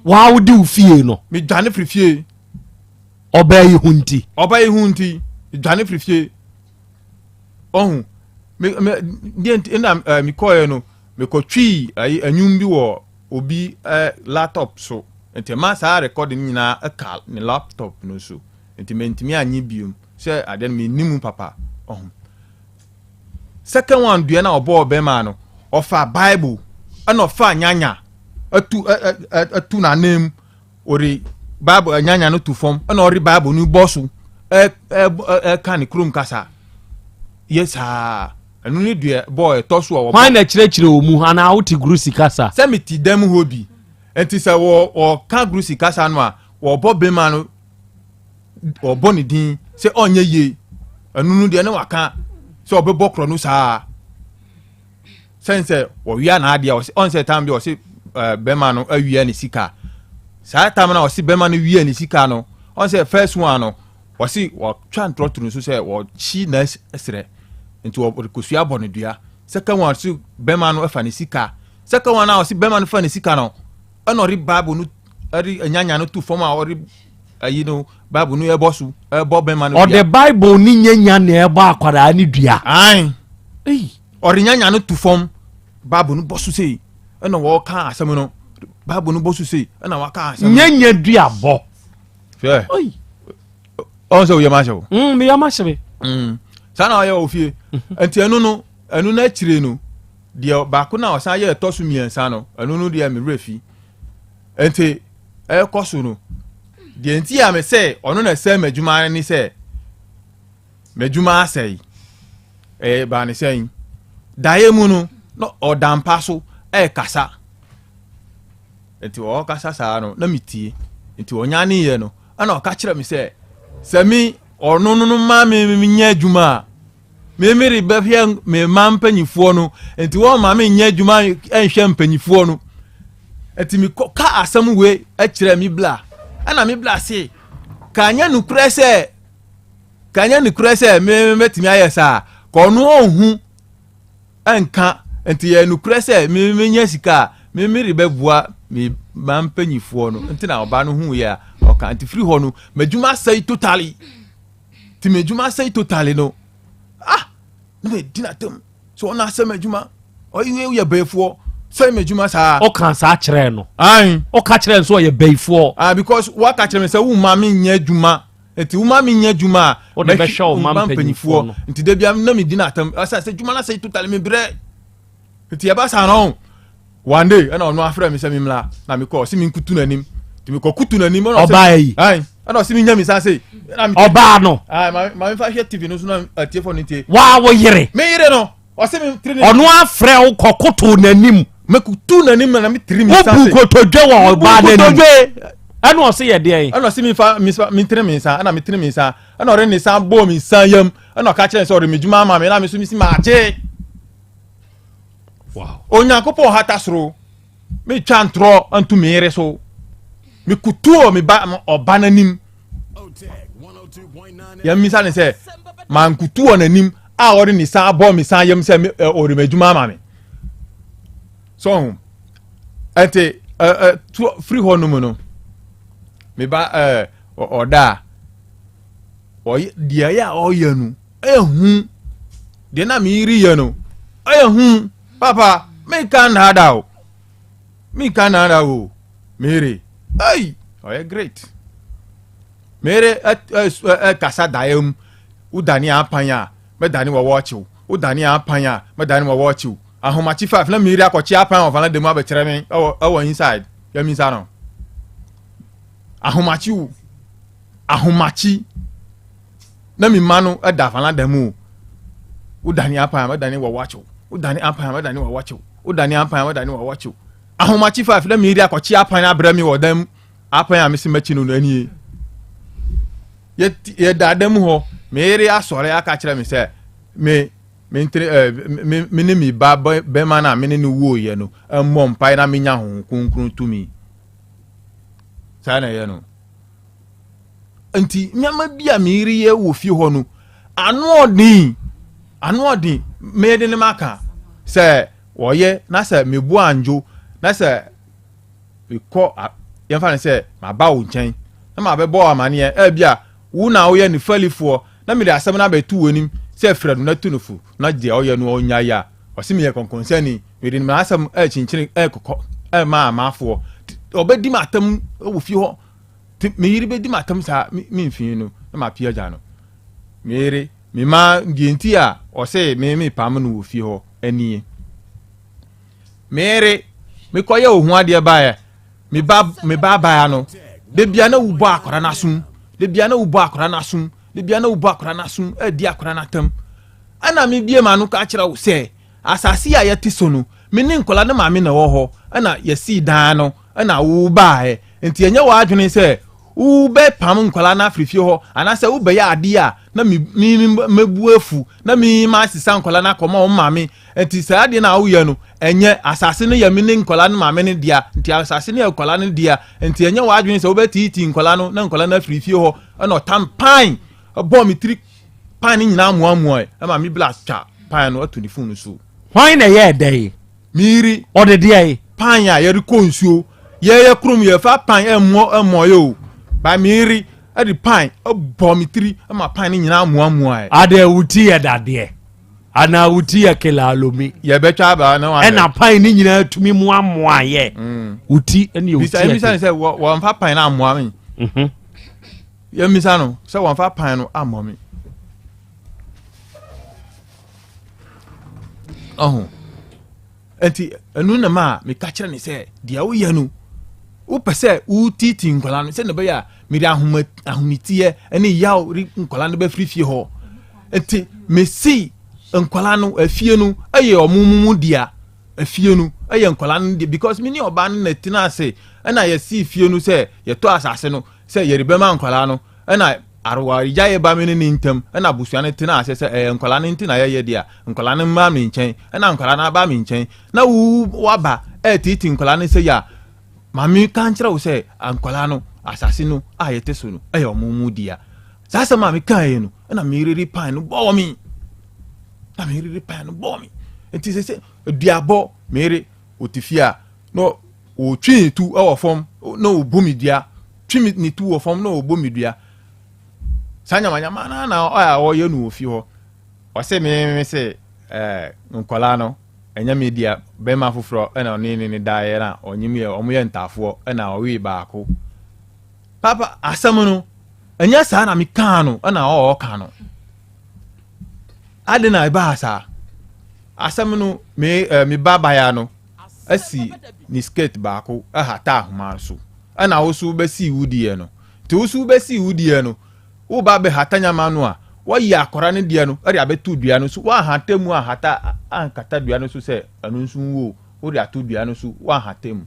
Waa wode wo fie no. Medwane firi fie. Ɔbaa yi ho nti. Ɔbaa yi ho nti. Medwane firi fie. Ɔho. Me me deɛ nti ɛna ɛɛ mekɔɛ no mekɔtwii ayi ɛnwom bi wɔ obi ɛɛ laptop so nti ɛma saa recording nyinaa ɛka ne laptop no so nti mɛntumi anyi biom sɛ adeɛ no menni mu papa ɔho. Second one dua na ɔbɔɔ bɛrima no, ɔfa Bible ɛna ɔfa nyanya ɛtu ɛtu n'anan mu ɔde Bible nyanya no to fam ɛna ɔde Bible no bɔ so ɛ ɛ ɛka ne kurom kasa yɛ saa ɛno ne dua bɔɔ ɛtɔ so a wɔbɔ. Hwan na kyerɛkyerɛ wɔ mu anaa wote Grusi kasa? Sɛ mete dan mu hɔ bi nti sɛ wɔ wɔka Grusi kasa no a wɔbɔ bɛrima no ɔbɔ ne din sɛ ɔnyɛ yie ɛno no deɛ ne waka sɛ ɔbɛbɔ korɔ no saa sɛn sɛ ɔwia n'adeɛ ɔsɛ ɔn sɛ tam bi ɔsɛ ɛɛ bɛrima no awia ne sika saa tam na ɔsɛ bɛrima no wia ne sika no ɔn sɛ first one no ɔsɛ ɔtwa ntorɔtoro so sɛ ɔkyi na ɛsrɛ nti ɔde kosua bɔ ne dua second one ɔsɛ bɛrima no ɛfa ne sika second one a ɔsɛ bɛrima no fa ne sika no ɛna ɔde bible no ɛde nyanya no to fam a ɔde ayi no bible no ɛbɔ so ɛbɔ bɛma no dua. Ɔde bible ne nyanya na ɛbɔ akwadaa ne dua. Ayi ɔde nyanya no to fam bible no bɔ so sei ɛna wɔka asɛm no bible no bɔ so sei ɛna wɔka asɛm no. Nyanya dua bɔ. Hwɛ ɔn sɛ oyɛ ma ahyɛ o. Mm, meyɛ ma hyɛ me. Mm. Saa na ɔyɛ wɔ fie. Mhm. Nti ɛno no ɛno no akyire no deɛ baako na ɔsan yɛ ɛtɔ so mmiɛnsa no ɛno no deɛ me werɛ fi. Nti ɛrekɔ so no, deɛ nti a mesɛ ɔno na ɛsɛe m'adwuma ne sɛ m'adwuma asɛe. Ɛyɛ baa ne sɛn? Daeɛ mu no, na ɔda mpa so ɛrekasa. Nti ɔrekasa saa no, na metie. Nti ɔnyaneeɛ no, ɛna ɔka kyerɛ me sɛ, sɛ me ɔno no ma me menyɛ adwuma a, Me merebɛhwɛ me mma mpanyifoɔ no, nti wɔn ma menyɛ adwuma nhwɛ mpanyifoɔ no. Nti mekɔ ka asɛm wei kyerɛ me bla, ɛna me bla se, ka nyɛ nokorɛ sɛ, ka nyɛ nokorɛ sɛ me mɛtumi ayɛ saa, ka ɔno ɔnhu nka, nti yɛ nokorɛ sɛ me menya sika a, me merebɛboa me mma mpanyifoɔ no, nti na ɔba no hu yɛ a ɔka, nti firi hɔ no, m'adwuma asɛe totally. Nti m'adwuma asɛe totally no ah na medi n'atam sɛ ɔno asɛ m'adwuma ɔyɛ yɛ bɛyifoɔ sɛ m'adwuma saa. Ɔka saa kyerɛ no. Ayi. Ɔka kyerɛ no sɛ ɔyɛ bɛyifoɔ. Ah because waka kyerɛ me sɛ wo ma me nyɛ adwuma nti wo ma me nyɛ adwuma a. Wode bɛhwɛ wo ma mpanyinfoɔ no. Nti da bia na medi n'atam ɔsɛ sɛ adwuma no asɛe totally me brɛ. Nti ɛba saa no one day ɛna ɔno afrɛ me sɛ memmra na mekɔ ɔse menkutu n'anim nti mekɔkutu n'anim ɛna ɔse Ɔbaa yi? Ae ɛna ɔse menya me nsa sei ɛna me Ɔbaa no? Ae ma ma memfa hwɛ TV no so na atiefoɔ no ntie Waa wo yere? Me yere no ɔse me tiri ne Ɔno afrɛ wo kɔkoto n'anim mekutu n'anim na me tiri me nsa Wobu sei kotodwe wɔ Mebu ɔbaa n'anim kotodwe. Ɛna ɔse yɛ deɛn? Ɛna ɔse memfa mentene me nsa, ɛna metene me nsa, ɛna ɔde ne nsa bɔɔ me nsa yam, ɛna ɔka kyerɛ sɛ ɔde me dwuma ama me, ɛna me nso mesi maagye. Wow. Onyankopɔn hata soro, metwa ntorɔ nto me yere so, mekutuo me ba ɔba n'anim. Yɛmmisa ne sɛ, mankutu wɔ n'anim a ɔde ne nsa abɔ me nsa yam sɛ ɔde me adwuma ama me. So ho ɛnti ɛ ɛ to firi hɔ nom no me ba ɛ ɔda a ɔyɛ deɛ ɛyɛ a ɔyɛ no ɛyɛ hu deɛ na me yiri yɛ no ɛyɛ hu papa me nka nnaada o me nka nnaada o me yiri ɛyi ɔyɛ great me yiri ɛ ɛ ɛkasa daeɛ mu wodane apan a mɛdane wɔ wɔɔkyew wodane apan a mɛdane wɔ wɔɔkyew. Ahomakye 5 na miri akɔkye apan wɔ valanda mu abɛkyerɛ me ɛwɔ ɛwɔ inside yɛ mi nsa no. Ahomakye o ahomakye na mi ma no ɛda valanda mu o. Wodane apan mɛdane wɔ wakyew wodane apan mɛdane wɔ wakyew wodane apan mɛdane wɔ wakyew. Ahomakye 5 na miri akɔkye apan abrɛ mi wɔ dan mu apan a mesi m'akyi no no anie. Yɛda dan mu hɔ meyere asɔre aka kyerɛ me sɛ me Mentere ɛ, me, me ne me ba bɛma no a me ne no wuoeɛ no mmɔ mpae na menya Honhom Kronkron tumi. Saa na ɛyɛ no. Nti nneɛma bi a mereyɛ wɔ fie hɔ no, ano ɔden, ano ɔden, mede ne maka sɛ wɔyɛ na sɛ mebu anjo na sɛ mekɔ yɛmfa no sɛ maba wo nkyɛn na mabɛbɔ wo amaneɛ ɛbi a wo na woyɛ ne falifoɔ na mede asɛm no abɛto w'anim sɛ frɛ no na tu no fo na deɛ ɔyɛ no ɔnyae a ɔse meyɛ kɔnkɔnsani mede m'asɛm ɛkyinkyini ɛkɔkɔ ɛma amafoɔ ɔbɛdi m'atam wɔ fie hɔ me yere bɛdi m'atam saa memfii no na mapia agya no me yere mema deɛ nti a ɔse me mepam no wɔ fie hɔ anie Mere, mekɔyɛ wo ho adeɛ baeɛ, me ba me ba abaya no, da bia na wobɔ akwadaa no asom, da bia na wobɔ akwadaa no asom, da bia na wobɔ akwadaa no asom, ɛdi akwadaa no atam. Ɛna mebie m'ano ka kyerɛ wo sɛ, asase a yɛte so no, me ne nkwadaa no maame na ɛwɔ hɔ, ɛna yɛsii dan no, ɛna wo baeɛ. Nti ɛnyɛ w'adwene sɛ wobɛpam nkwadaa no afiri fie hɔ anaasɛ wobɛyɛ adeɛ a na me me mɛbu afu na me masesa nkwadaa no akɔma wɔn maame. Nti saa adeɛ no a woyɛ no ɛnyɛ asase no yɛ me ne nkwadaa no maame no dea nti asase no yɛ nkwadaa no dea nti ɛnyɛ w'adwene sɛ wobɛtiitii nkwadaa no na nkwadaa no afiri fie hɔ. Ɛna ɔtam pan ɛbɔɔ me tiri pan no nyinaa amoamoa ɛma me bla twa pan no ato ne fon no so. Hwan na ɛyɛɛ dɛn? Miri. Ɔde deɛ? Pan a yɛde kɔ nsuo. Yɛyɛ kurom yɛfa pan ɛmmɔ ɛmmɔyɛ o. Ba miri ɛde pan ɛbɔ me tiri ɛma pan no nyinaa amoamoa. Adeɛ wo ti yɛ dadeɛ anaa wo ti yɛ kelalomi. Yɛbɛtwa aba na wahwɛ. Ɛna pan no nyinaa tumi moamoa yɛ. Mm. Wo ti ɛne wo ti yɛ. Bisa sɛ wɔnfa pan no amoa me. Mhm. Yɛmmisa no sɛ wɔnfa pan no ammɔ me. Ɔho. Nti ɛno na ma meka kyerɛ ne sɛ deɛ woyɛ no wopɛ sɛ wotiti nkwadaa no sɛdeɛ ɛbɛyɛ a mede ahoma ahometeɛ ne yaw re nkwadaa no bɛfiri fie hɔ nti mesi nkwadaa no afie no ɛyɛ ɔmo mu mu dea afie no ɛyɛ nkwadaa no dea because me ne ɔbaa no na tena ase ɛna yɛsi fie no sɛ yɛtɔ asase no sɛ yɛde bɛma nkwadaa no ɛna Awaregyaeɛ ba me ne ne ntam, ɛna abusua no tenaa ase sɛ ɛyɛ nkwadaa no nti na yɛyɛ deɛ a, nkwadaa no mmra me nkyɛn, ɛna nkwadaa no aba me nkyɛn, na wo waba ɛretiiti nkwadaa no sɛ yɛ a, maame ka nkyerɛ wo sɛ nkwadaa no asase no a yɛte so no ɛyɛ wɔn mu dea. Saa asɛm a mekaeɛ no, ɛna merere pan no bɔɔ me. Na merere pan no bɔɔ me. Nti sɛ sɛ duabɔ mere ɔte fie a, na ɔtwe ne tu wɔ fam na ɔbɔ me dua twe ne tu wɔ fam na ɔbɔ me dua saa nyamanyama no na a ɔyɛ no wɔ fie hɔ ɔsɛ me me sɛ ɛɛ nkɔlaa no ɛnyɛ me dea bɛrima foforɔ ɛna ɔne ne ne daeɛ na ɔnyem yɛ ɔmo yɛ ntaafoɔ ɛna ɔwee baako papa asɛm no ɛnyɛ saa na mekaa no ɛna ɔɔka no ade na ɛbaa saa asɛm no me ɛɛ me ba baya no asi ne skirt baako ahata ahoma so ɛna wo so wobɛsii wo deɛ no nti wo so wobɛsii wo deɛ no woba bɛhata nyama no a wɔyi akɔra no deɛ no ɛde abɛto dua no so woahata mu ahata ankata dua no so sɛ ɛno nso nwuo wode ato dua no so woahata mu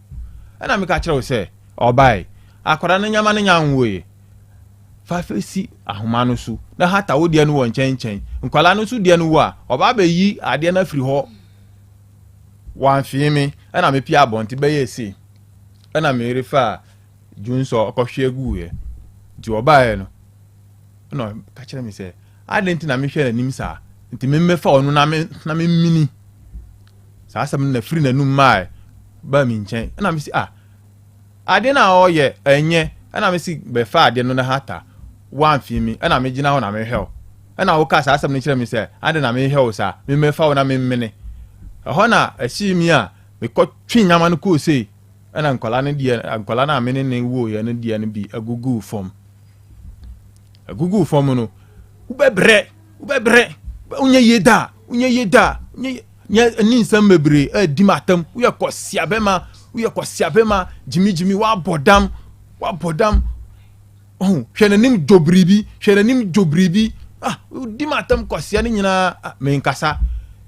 ɛna meka kyerɛ wo sɛ ɔbae. Akwadaa no nyama no nya nwoeɛ. Fa fa si ahoma no so na hata wo deɛ no wɔ nkyɛnkyɛn. Nkwadaa no nso deɛ no wo a, ɔba abɛyi adeɛ no afiri hɔ. Wamfee me, ɛna mepie abɔnten bɛyɛɛ sei. Ɛna merefa dwonsɔ kɔhwie guiɛ. Nti ɔbaeɛ no, ɛna ɔka kyerɛ me sɛ, adɛn nti na mehwɛ n'anim saa? Nti memmɛfa ɔno na me na memmini. Saa asɛm no na firi n'anum maae baa me nkyɛn. Ɛna mesi ah, ade no a ɔyɛ ɛnyɛ. Ɛna mesi bɛfa adeɛ no na hata. Woamfee me, ɛna megyina hɔ na mehwɛ wo. Ɛna woka saa asɛm no kyerɛ me sɛ, adɛn na mehwɛ wo saa? Memmɛfa wo na memmene. Ɛhɔ na ɛhyee me a mekɔtwe nyama no kɔɔ sei. Ɛna nkwadaa no deɛ, nkwadaa no a me ne ne woeɛ no deɛ no bi aguguu fam. Aguguu fam no, wobɛbrɛ, wobɛbrɛ, wonyɛ yie da, wonyɛ yie da, wonyɛ nyɛ ne nsɛm bebree ɛredi m'atam. Woyɛ kɔsia bɛma, woyɛ kɔsia bɛma, gyimigyimi, woabɔ dam, woabɔ dam. Ɔho, hwɛ n'anim dwo biribi, hwɛ n'anim dwo biribi. Ah, wodi m'atam kɔsia no nyinaa, ah, menkasa.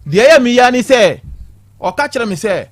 Deɛ ɛyɛ me ya ne sɛ, ɔka kyerɛ me sɛ,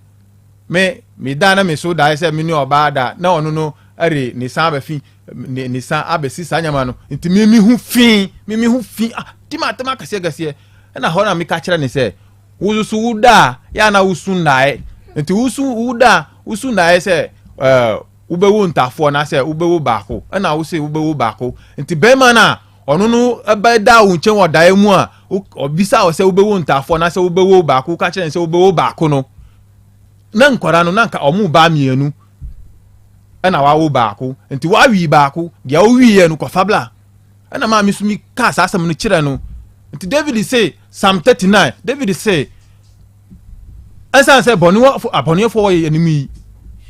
Me, meda na me so daeɛ sɛ me ne ɔbaa da na ɔno no ɛre ne san abɛfi ne ne san abɛsi saa nyama no nti me me ho fi me me ho fi ah ti ma atɛm akɛseɛ kɛseɛ ɛna hɔ na meka kyerɛ ne sɛ wososo wo da a yɛ ana wosu nnaeɛ nti wosu wo da a wosu nnaeɛ sɛ ɛɛ wobɛwo ntafoɔ na sɛ wobɛwo baako ɛna wose wobɛwo baako nti bɛrima no a ɔno no ɛbɛda wo nkyɛn wɔ daeɛ mu a ɔbisa wɔ sɛ wobɛwo ntafoɔ na sɛ wobɛwo baako woka kyerɛ ne sɛ wobɛwo baako no na nkwadaa no na nka wɔn ba mmienu ɛna wawo baako nti wawi baako deɛ ɔwiiɛ no kɔfa bla ɛna maame so mi kaa saa asɛm no kyerɛ no nti David se Psalm 39 David se ɛnsan sɛ bɔnewɔfo abɔneɛfoɔ wɔ yɛn anim yi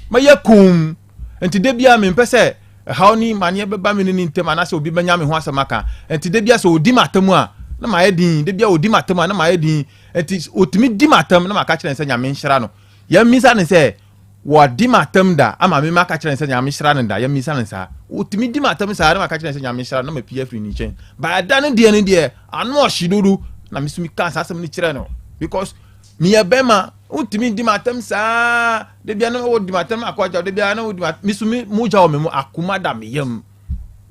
mɛyɛ komm nti da biara mempɛ sɛ ɛhaw ne maneɛ bɛba me ne ne ntam anaasɛ obi bɛnya me ho asɛm aka nti da biara sɛ ɔdi m'atam a na mayɛ din da biara ɔdi m'atam a na mayɛ din Enti otumi di m'atam na maka kyerɛ no sɛ Nyame nhyira no. Yɛmmisa no sɛ wadi m'atam da ama me maka kyerɛ no sɛ Nyame hyira no da. Yɛmmisa no saa. Otumi di m'atam saa na maka kyerɛ no sɛ Nyame hyira no na mapue afiri ne nkyɛn. But ɛda no deɛ no deɛ ano ɔhye dodo na me so mekaa saa asɛm no kyerɛ no because meyɛ bɛma wontumi di m'atam saa da bia na wodi m'atam akɔ agya da bia na wodi m'atam me so me mogya wɔ me mu akoma da me yam.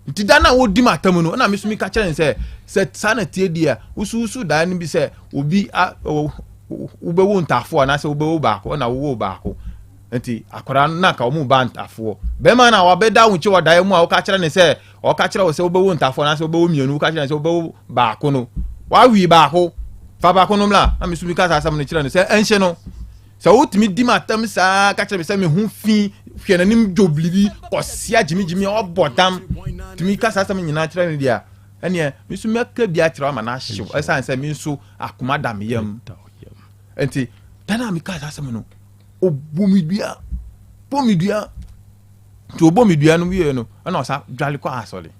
Nti da no a wɔdi m'atam no, ɛna me nso meka kyerɛ no sɛ, sɛ saa na tie deɛ a, wosusu daeɛ no bi sɛ obi a wobɛwo ntaafoɔ anaasɛ wobɛwo baako ɛna wowoo baako. Nti akwadaa no na anka wɔn ba ntaafoɔ. Bɛrima no a wabɛda wo nkyɛn wɔ daeɛ mu a woka kyerɛ no sɛ ɔka kyerɛ wo sɛ wobɛwo ntaafoɔ anaasɛ wobɛwo mmienu, woka kyerɛ no sɛ wobɛwo baako no, wawi baako, fa baako no mmra. Na me nso meka saa asɛm no kyerɛ no sɛ ɛnhye no. Sɛ wotumi di m'atam saa ka kyerɛ me sɛ me ho fi hwɛ n'anim dwo biribi kɔsia gyimigyimi a ɔbɔ dam tumi ka saa asɛm nyinaa kyerɛ no deɛ a ɛneɛ me nso mɛka bi akyerɛ ama no ahyew ɛsiane sɛ me nso akoma da me yam nti da no a meka saa asɛm no ɔbɔ me dua bɔ me dua nti ɔbɔ me dua no wie no ɛna ɔsa dwale kɔ asɔre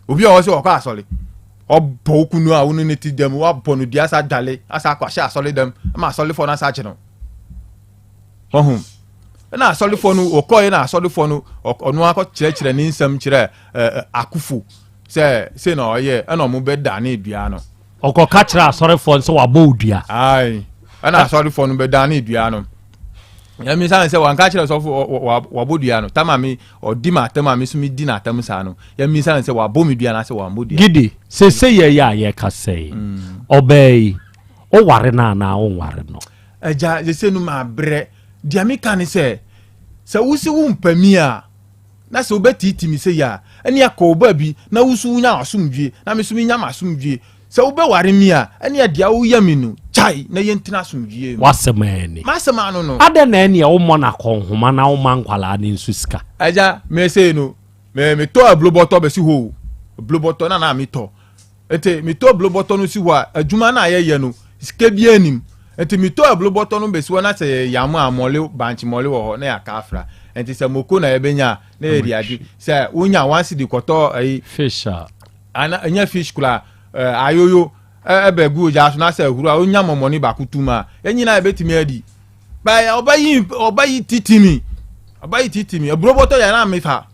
obi a ɔwɔ sɛ ɔkɔ asɔre ɔbɔ wo kunu a wo ne ne ti dɛm wabɔ no dua asa dwale asa akɔ ahyɛ asɔre dɛm ama asɔrefoɔ no asa akye no ɔho ɛna asɔrefoɔ no ɔkɔɛ na asɔrefoɔ no ɔno akɔ kyerɛkyerɛ ne nsɛm kyerɛ ɛɛ akufo sɛ sei na ɔyɛ ɛna ɔmo bɛ da ne dua no Ɔkɔka kyerɛ asɔrefoɔ no sɛ wabɔ wo dua. Ae, ɛna asɔrefoɔ no bɛdane dua no. Ɛmi sane sɛ wanka kyerɛ sɔfo wabɔ dua no. Tama me ɔdi ma atam a me so me di n'atam saa no. Yɛmi sane sɛ wabɔ me dua anaasɛ wambɔ dua. Gidi, sese yɛ yɛ a yɛkasa yi, mm. ɔbaa yi, woware no anaa wonware no? Agya, sese no mabrɛ. Deɛ meka ne sɛ, sɛ wosi wo mpami a, Na sɛ wobɛtiitii me sei a, ɛnneɛ kɔ wo baabi na wo nso wonya w'asomdwoeɛ, na me nso menya m'asomdwoeɛ. Sɛ wobɛware me a, ɛnneɛ deɛ woyɛ me no, gyae na yɛntena asomdwoeɛ mu. W'asɛm ara ni. M'asɛm ano no. Adɛn na ɛnneɛ wommɔ no akɔnhoma na womma nkwadaa no nso sika? Agya, me sei no, me metɔ aburo bɔtɔ bɛsi hɔ o, aburo bɔtɔ na na metɔ. Nti metɔ aburo bɔtɔ no si hɔ a, adwuma no a yɛyɛ no, sika biara nnim. Nti metɔ aburo bɔtɔ no bɛsi hɔ na sɛ yɛyam a, mɔle, bankye mɔle wɔ hɔ na yɛaka afra. Nti sɛ moko na yɛbɛnya a, na yɛde adi. Sɛ wonya one cedi kɔtɔ ayi. Fish a. Ana, ɛnyɛ fish koraa, eh, ayoyo ɛbɛgu ogya so na sɛ ahuru a, wonya mɔmɔne baako tum a, yɛn nyinaa yɛbɛtumi adi. Bɛyɛ ɔba yi ɔba yi titi mi ɔba yi titi mi aburo bɔtɔ yɛ na mi fa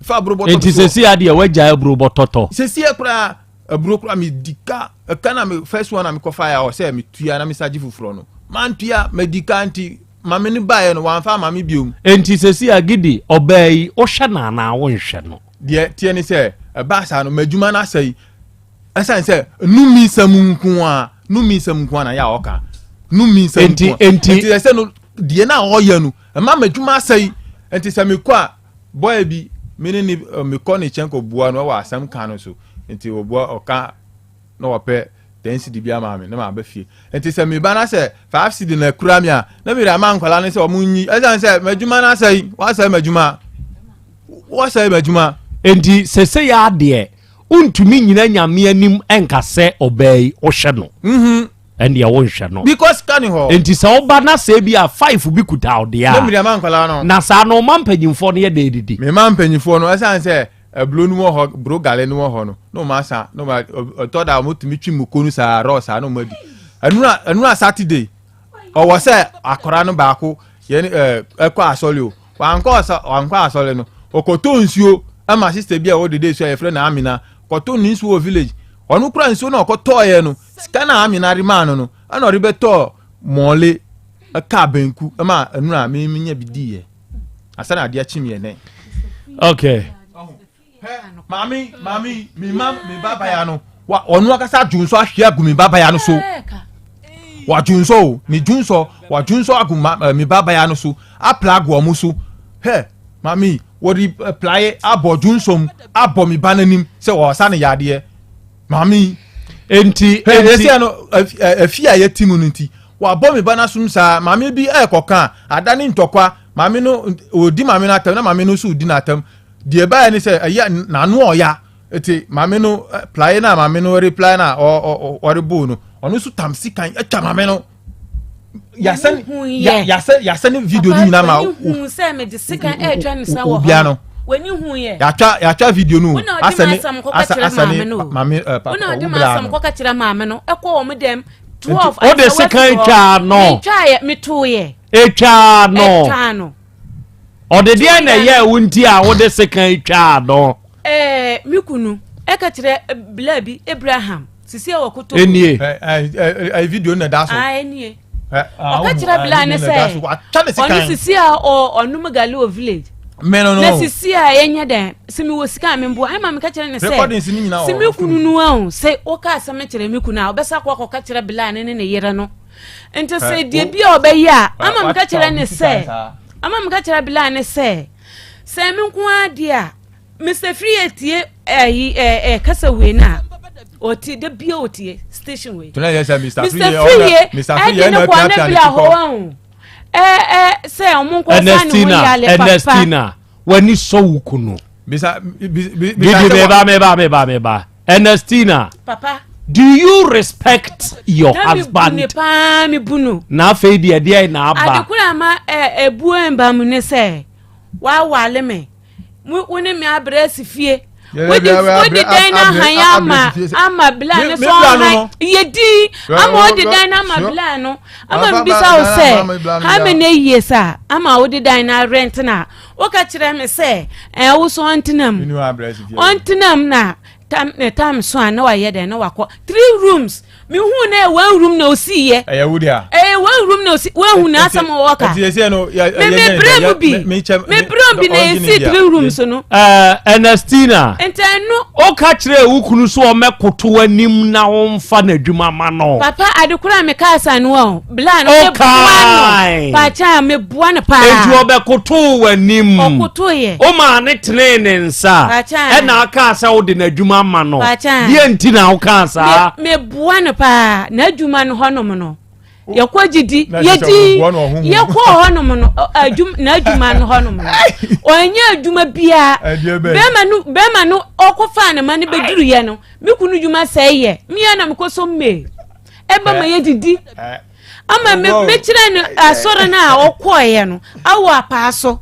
fa aburo bɔtɔ. Nti sisi adeɛ wagya aburo bɔtɔ tɔ. Sisi yɛ koraa aburo koraa mi di ka ɛka na mi first one na mi kɔ fa yɛ ɔsɛ mi tuya na mi sa gye foforɔ no man tuya mɛ di ka nti. maame no baeɛ no wamfa ama me biom. Enti sɛsi a Gidi, ɔbaa yi, wohwɛ no anaa wonhwɛ no? Deɛ teɛ ne sɛ, ɛbaa saa no, m'adwuma no asɛe. Ɛsiane sɛ numisɛm nko a, numisɛm nko a na yɛ a ɔka. Numisɛm nko a. Enti ɛsɛ no, deɛ na ɔyɛ no, ɛma m'adwuma asɛe. Enti sɛ mekɔ a, bɔyɛ bi, me ne ne, mekɔ ne kyɛn kɔbua no wɔ asɛm ka no so. Enti ɔbua, ɔka na wapɛ 10 cedi bi ama me na maba fie. Nti sɛ meba na sɛ 5 cedi na akura me a, na mede ama nkwadaa no sɛ wɔn nyi. Ɛsiane sɛ m'adwuma no asɛe, wasɛe m'adwuma, wasɛe m'adwuma. Nti sese yɛ adeɛ, wontumi nyina Nyame anim nka sɛ ɔbaa yi wohwɛ no. Mhm. Ɛndeɛ wonhwɛ no. Because sika ni hɔ. Nti sɛ woba na sɛ bi a 5 bi kuta wo deɛ a. Na mede ama nkwadaa no. Na saa no ɔma mpanyinfoɔ no yɛ dɛ didi. Mema mpanyinfoɔ no, ɛsiane sɛ Aburo no wɔ hɔ, buro gale no wɔ hɔ no, na wɔn asa, na wɔn ɔtɔ da wɔn tumi twi muko no saa rɔ saa na wɔn adi. Ɛnura ɛnura Saturday, ɔwɔ sɛ akɔra no baako yɛn ɛɛ ɛkɔ asɔre o, wankɔ ɔsɔ wankɔ asɔre no, ɔkɔtɔ nsuo ɛma sista bi a ɔwɔ dede so a yɛfrɛ no Amina, kɔtɔ ne nsuo wɔ village. Ɔno kura nsuo na ɔkɔtɔɔyɛ no, sika na Amina de maa no no, ɛna ɔde bɛtɔɔ mɔɔle ɛka banku ɛma ɛnura mi mi nya bi diiɛ. Asa na adeɛ akyi mi ɛnɛ. Okay. Maame maame mi ma mi ba baya no wa ɔno akasa adwonsɔ ahwe agu mi ba baya no so. Wadwonsɔ o ne dwonsɔ wadwonsɔ agu ma eh, mi ba baya no so apla agu ɔmo so. Hɛ maame wɔde eh, playe abɔ dwonsɔ mu abɔ mi ba n'anim sɛ ɔsa ne yadeɛ. Maame yi. Enti enti ɛsɛ no afi a yɛte mu no nti wabɔ me ba no asom saa maame bi ɛrekɔka a ada ne ntɔkwa maame no ɔdi maame no atam na maame no nso di n'atam deɛ ɛbaeɛ ne sɛ ɛyɛ n'ano ɔya eti maame no plae na maame no reply na ɔrebo no ɔno nso tam sikan atwa maame no yasɛ yasɛ yasɛ ne video no nyinaa ma obia no yàtwa yàtwa video no asɛ ne asɛ asɛ ne maame ɛ papa ɔwɔ bla no kɔka kyerɛ maame no ɛkɔ wɔn dɛm 12 o de sekan twaa no metwaayɛ metoyɛ etwaa no etwaa no ɔde deɛ na ɛyɛ wo nti a wode sekan twaa no ɛɛ me kunu ɛka kyerɛ bla bi Abraham sisi a wɔkoto enie ɛɛ video na da so ah enie ɔka kyerɛ bla ne sɛ ɔno sisi a ɔnom gali wɔ village mɛno no na sisi a yɛnyɛ dɛn sɛ mewɔ sika a memboa ɛma meka kyerɛ ne sɛ sɛ me kunu no ahu sɛ woka asɛm kyerɛ me kunu a ɔbɛsa kɔ akɔka kyerɛ bla ne ne ne yere no nti sɛ deɛ bi a ɔbɛyɛ a ama meka kyerɛ ne sɛ ama meka kyerɛ bla ne sɛ sɛ me nko ara deɛ a Mister Free tie ɛyi ɛ ɛ kasa wei na ɔtie da bia ɔtie station wei. Tuna yɛ sɛ Mr. Free yɛ Mr. Free ɛde ne kɔ ne bila hɔ ahun ɛ ɛ sɛ ɔmo nkɔ sa ne ho yale papa. Ernestina w'ani sɔ wo kunu. Bisa bisa Gidi meba meba meba meba Ernestina. Papa. Do you respect your na husband? Na mi bu ne paa mi bu no. Na afei deɛ deɛ na aba. Adekora ama ɛ ebuo mba mu ne sɛ wawale me. Wo ne me abrɛ asi fie. Wode wode dan no ahan ama ama bla no so ɔhan yɛ din ama wode dan no ama bla no ama mbisa wo sɛ how many years a ama wode dan no arɛnt na woka kyerɛ me sɛ ɛɛ wo so ɔntena mu ɔntena mu na tam ne tam so a na wayɛ dɛn na wakɔ three rooms mehu na one room na osi yɛ. ɛyɛ wo dea. ɛyɛ one room na osi wehu na asɛm wɔ ka. ɛti esi no yɛ yɛ me brɛ mu bi me brɛ mu bi na esi three rooms no. ɛɛ Ernestina. nti ɛno. o ka kyerɛ wo kunu so ɔmɛkoto anim na ɔnfa n'adwuma ma no. papa adekora mi kaa sa no o bla no me bua no paakyɛ me bua no paa. Enti ɔbɛkotoo w'anim. Ɔkotoeɛ. Womaa ne tenee ne nsa. Paakyɛ. Ɛna akaa sɛ wode n'adwuma ama no. Paakyɛ. Deɛ nti na wokaa saa? Me meboa no paa. N'adwuma no hɔnom no. Yɛkɔ gyidi. Yɛdi yɛkɔ hɔnom no adwuma n'adwuma no hɔnom no. Ɔnyɛ adwuma biara. Bɛrima no bɛrima no ɔkɔfaa ne ma no bɛduruyɛ no. Me kunu dwuma sɛe yɛ. Mmea na mekɔ so mmee. Ɛba ma yɛdidi. Ama me mekyerɛ no asɔre no a ɔkɔeɛ no awɔ apaa so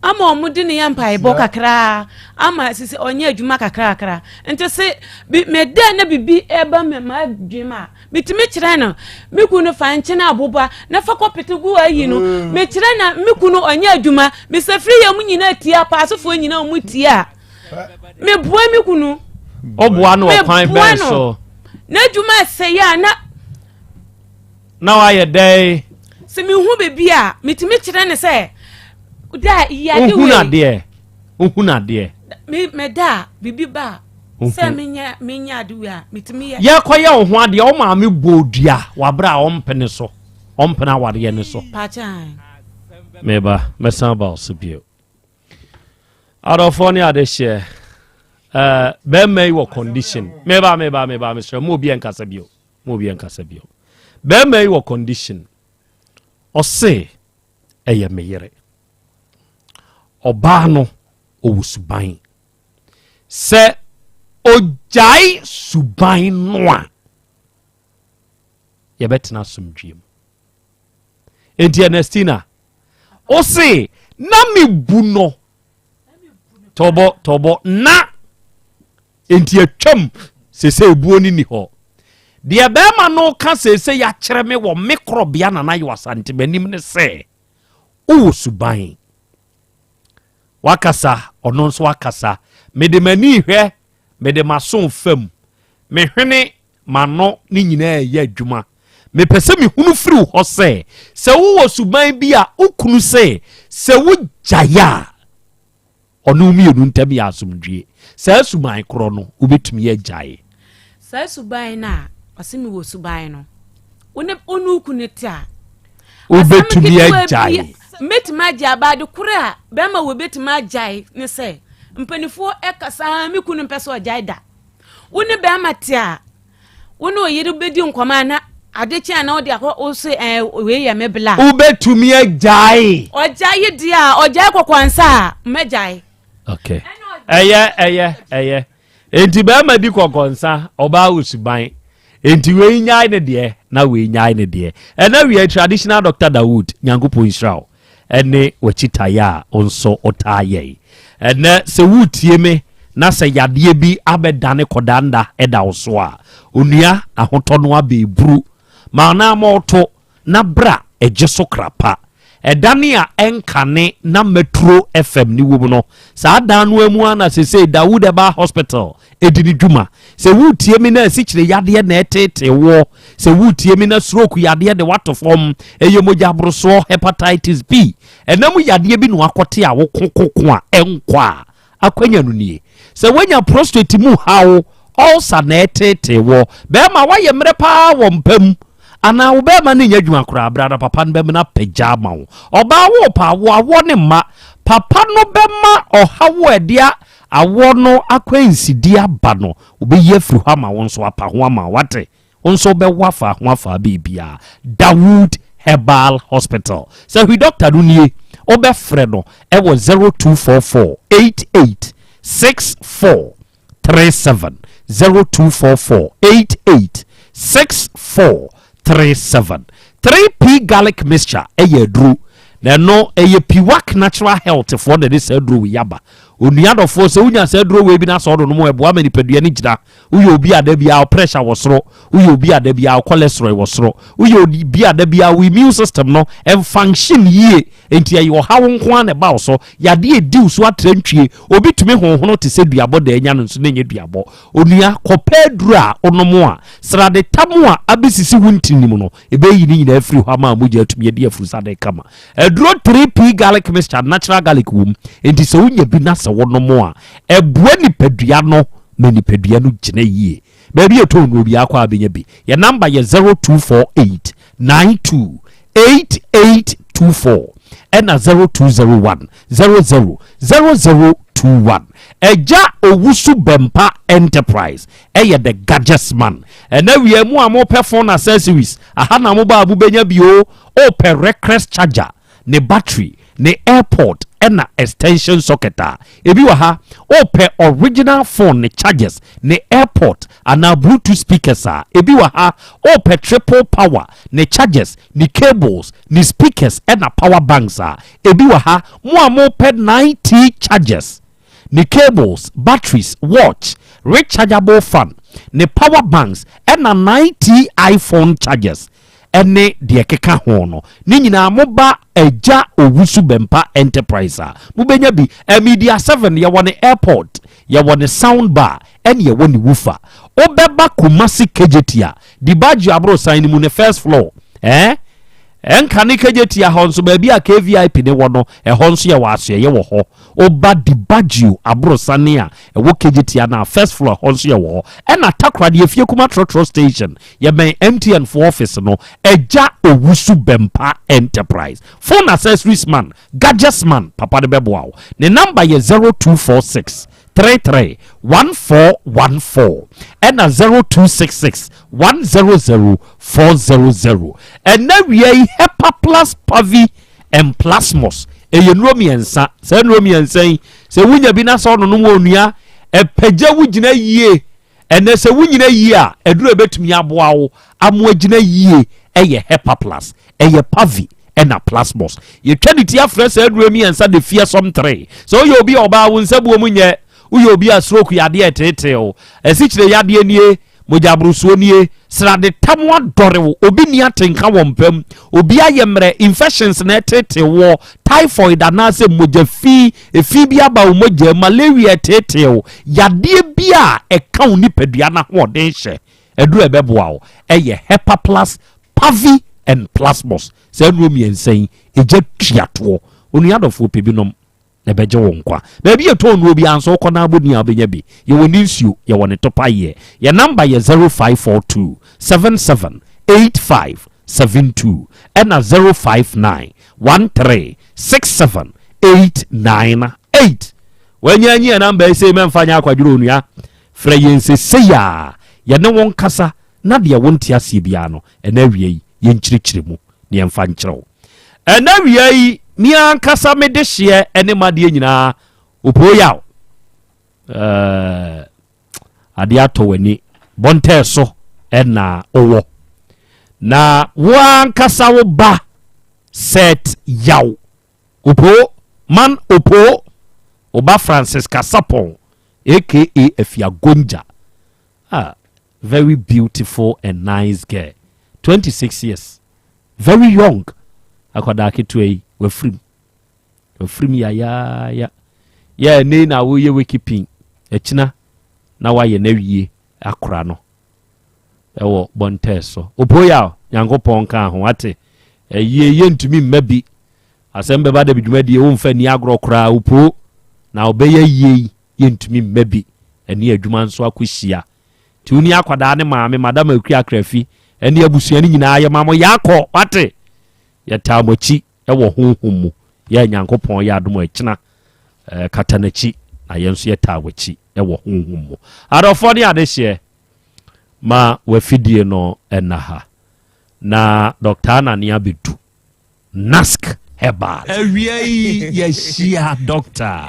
ama wɔn de ne yɛ mpaebɔ kakraa ama sisi ɔnyɛ adwuma kakrakra nti se bi meda na bibi ɛba me ma adwene a metumi kyerɛ no me kunu fa nkyɛn aboba na fa kɔpete gu ayi no mm. mekyerɛ na me kunu ɔnyɛ adwuma mesɛ firi yɛ mu nyinaa tie apaasofoɔ nyinaa wɔn tie a meboa me kunu ɔboa no ɔkwan bɛn so n'adwuma sɛ yɛ a na Na wayɛ dɛn? Sɛ mehu biribi a, metumi kyerɛ ne sɛ da yi ade wei. Wohunu adeɛ. Wohunu adeɛ. Me meda a biribi ba a sɛ menyɛ menyɛ ade wei a metumi yɛ. Yɛkɔyɛ wo ho adeɛ wo maame bɔɔ dua wɔ abere a ɔmpene so ɔmpene awareɛ no so. Pakyɛ. Meba mɛsan aba wo so bio. Adɔfoɔ ne adehyeɛ ɛɛ bɛrima yi wɔ condition meba meba meba mesrɛ mo obi ɛnkasa bio mo obi ɛnkasa bio bɛrima yi wɔ condition ɔse ɛyɛ me yere ɔbaa no ɔwɔ suban sɛ ɔgyae suban no a yɛbɛtena asomdwie mu enti Ernestina ose na mebu no tɔbɔ tɔbɔ na enti atwam sese ebuo no ni hɔ deɛ bɛrima no ka sese yɛakyerɛ me wɔ me korɔbea nana yɛ asante m'anim ne sɛ wowɔ suban wakasa ɔno nso akasa mede m'ani hwɛ mede m'aso fam mehwene M'ano ne nyinaa reyɛ adwuma. Mepɛ sɛ mehunu firi wo hɔ sɛ, sɛ wowɔ suban bi a wo kunu se sɛ wogyae a, ɔne wo mmienu ntam yɛ asomdwie. Saa suban korɔ no, wobɛtumi agyae? Saa suban no a ɔse mewɔ suban no, wo ne wo kunu te a, wobɛtumi agyae? Mɛtumi agyae aba ade korɔ a bɛrima wɔ bɛtumi agyae ne sɛ, mpanimfoɔ ɛkasa me kunu mpɛ sɛ ɔgyae da. Wo ne bɛrima te a, wo ne oyere bɛdi nkɔmɔ a na ade kye a na wode akɔ wo se ɛɛ eh, wei yɛ me bla. Wobɛtumi agyae. Ɔgyae deɛ a ɔgyae kɔkɔnsa a mɛgyae. Okay. Ɛyɛ ɛyɛ ɛyɛ. Enti bɛrima di kɔkɔnsa ɔbaa wɔ suban. Enti wei nyae ne deɛ na wei nyae ne deɛ. Ɛna wia traditional Dr. Dawood Nyankopɔn nhyira wo. ne w'akyitaeɛ a wo nso wotaa yɛn. Ɛnnɛ sɛ woretie me na sɛ yadeɛ bi abɛdane kɔdanda da wo so a, onua ahotɔ no abɛɛburu. Ma anammɔn to na bra gye so kra pa. Ɛdane a ɛnkane na Metro FM ne wom no, saa dan no ara mu ara na seesei Dawood Herbal Hospital di ne dwuma. Sɛ woretie me na asikyire yadeɛ na ɛreteetee woɔ, sɛ woretie me na stroke yadeɛ de woato fam, ɛyɛ mogya aborosoɔ, hepatitis B, ɛna mu yadeɛ bi na wakɔte a woko koko a ɛnkɔ a, akwanya no nie. Sɛ woanya prostate mu haw, ulcer na ɛreteetee woɔ, bɛrima woayɛ mmerɛ paa wɔ mpa mu, anaa wo bɛrima no nyɛ adwuma koraa, bra na papa no bɛmena apagya ama wo. Ɔbaa wo paa, wo awoɔ ne mma, papa no bɛma ɔhaw a ɛde Awoɔ no akwansideɛ aba no, wɔbɛyi afiri hɔ ama wo nso apa ho ama wo. Wate? Wo nso wobɛwo afa ho afa biribiara. Dawood Herbal Hospital. Sɛ hwi dɔkta no nie, wobɛfrɛ no wɔ 0244 88 64 37, 0244 88 64 37. 3P Garlic Mixture yɛ aduro, na ɛno ɛyɛ Piwak Natural Health foɔ na ɛde saa aduro wei aba. Onua dɔfoɔ, sɛ wonya saa aduro wei bi na sɛ ɔnonom a, ɛboa ma nipadua no gyina. Woyɛ obi a da biara wo pressure wɔ soro, woyɛ obi a da biara wo cholesterol wɔ soro, woyɛ obi a da biara wo immune system no ɛnfunction yie, enti ɛyɛ ɔhaw nko ara na ɛba wo so, yadeɛ ɛdi wo so atrantwie, obi tumi honhono te sɛ duabɔ da anya no nso na ɛnyɛ duabɔ. Onua, kɔpɛ aduro a wonom a, sradetam a abɛsisi wo ntini mu no, ɛbɛyi ne nyinaa afiri hɔ ama mogya atumi adi afurusane kama. Aduro 3P garlic mixture, natural garlic wom, enti sɛ wonya bi na sɛ wonom a, ɛboa nipadua no ma nipadua no gyina yie. Baabi a ɛtɔn nnuro biara kɔ a bɛnya bi. Yɛn namba yɛ 0248 92 8824 ɛna 0201 00 0021. Agya Owusu Bɛmpa Enterprise ɛyɛ the gadgets man. Ɛna wia mu a mopɛ phone accessories, aha na moba a mobɛnya bi o. Opɛ Recres charger, ne battery, ne airpod ɛna extension socket a, ebi wɔ ha. Opɛ original phone ne chargers, ne airpod anaa bluetooth speakers a, ebi wɔ ha. Opɛ triple power, ne chargers, ne cables, ne speakers ɛna power banks a, ebi wɔ ha. Mo a mopɛ 9T chargers, ne cables, batteries, watch, rechargeable fan, ne power banks ɛna 9T iPhone chargers ne deɛ ɛkeka ho no, ne nyinaa moba Agya Owusu Bɛmpa Enterprise a, mobɛnya bi. Media 7, yɛwɔ ne airpod, yɛwɔ ne sound bar, ɛne yɛwɔ ne woofer. Wobɛba Kumasi Kejetia, Dibaji aborosan no mu, ne first floor, eh? Ɛnka ne Kejetia hɔ nso, baabi a KVIP ne wɔ no, ɛhɔ nso yɛwɔ asoɛyɛ wɔ hɔ. Woba Dibaggio aborɔsane a ɛwɔ Kejetia no a, first floor, ɛhɔ nso yɛwɔ hɔ. Ɛna Takoradi Efie Kuma Trɔtrɔ station, yɛbɛn MTN fo office no. Ɛgya Owusu Bɛmpa Enterprise, phone accessories man, gadgets man, papa de bɛboa wo. Ne number yɛ 0246 33 1414 ɛna 0266 100 400. Ɛna wia yi, Hepa Plus, Pavi and Plasmos, ɛyɛ nnuro mmiɛnsa. Saa nnuro mmiɛnsa yi, sɛ wonya bi na sɛ ɔnonom wɔ onua, ɛpɛgya wo gyina yie. Ɛnɛ sɛ wonyina yie a, ɛduro ɛbɛtumi aboa wo amoa gyina yie ɛyɛ Hepa Plus, ɛyɛ Pavi ɛna Plasmos. Yɛtwa ne ti afrɛ saa nnuro mmiɛnsa de fie sɔm tere. Sɛ woyɛ obi a ɔbaa wo nsa buo mu nyɛ, woyɛ obi a stroke yadeɛ ɛteetee wo, asikyire yadeɛ nie, mogyaborosoɔ nie, srade tam adɔre wo, obi ni atenka wɔ mpam, obi ayɛ mmerɛ, infections na ɛtete wɔ, typhoid anaasɛ mogya fi efi bi aba wo mogya, malaria ɛtete wo, yadeɛ bi a ɛka wo nipadua no ahoɔden hyɛ, ɛduru ɛbɛboa wo ɛyɛ Hepa Plus, Pavi and Plasmos. Saa nnuro mmiɛnsa yi, ɛgya tuatoɔ. Onua dɔfoɔ, pɛ bi nom na ɛbɛgye wo nkwa. Baabi yɛ tɔn nnuro biara nso, wokɔ na abɔni a, wobɛnya bi. Yɛwɔ ne nsuo, yɛwɔ ne topa. Yɛ number yɛ 0542 77 85 72 ɛna 059 13 67 898. Wanya anyi yɛ number yi sɛ mɛmfa nyɛ akwadwerɛ. Onua, frɛ yɛn sesei a yɛne wo nkasa na deɛ wonte aseɛ biara no, ɛna awie yi yɛnkyerɛkyerɛ mu ne yɛmfa nkyerɛ wo. Ɛna awia yi, me ankasa mede hyeɛ ne madeɛ nyinaa Opoo Yaw, adeɛ atɔ w'ani bɔntɛɛ so ɛna wowɔ na wo ankasa wo ba Set Yaw Opoo man Opoo, wo ba Francis Kasapɔn aka Afiagonja, ah, very beautiful and nice girl, 26 years, very young. Akwadaa ketewa yi wafirim, wafirim yayaaya. Yɛ ne na woyɛ wake keeping akyina na wayɛ n'awie akora no ɛwɔ bɔntɛɛ so. Opoya, Nyankopɔn ka ho ate. Ɛyie yɛntumi mma bi asɛm bɛba da bi dwumadie womfa ni agorɔ koraa. Opo na ɔbɛyɛ yie yi, yɛntumi mma bi ɛne adwuma nso akɔhyia. Nti wo ni akwadaa ne maame, Madam Akua Akrafi, ɛne abusua no nyinaa, yɛma mo yɛakɔ wate. Yɛtaa mo akyi ɛwɔ honhom mu. Yɛ Nyankopɔn yɛ adom a, ɛkyena kata n'akyi na yɛn nso yɛtaa w'akyi ɛwɔ honhom mu. Adɔfoɔ ne adehyeɛ, ma wafidie no ɛna ha na Dr. Anane abɛdu Nask Herbal. Awia yi yɛhyia doctor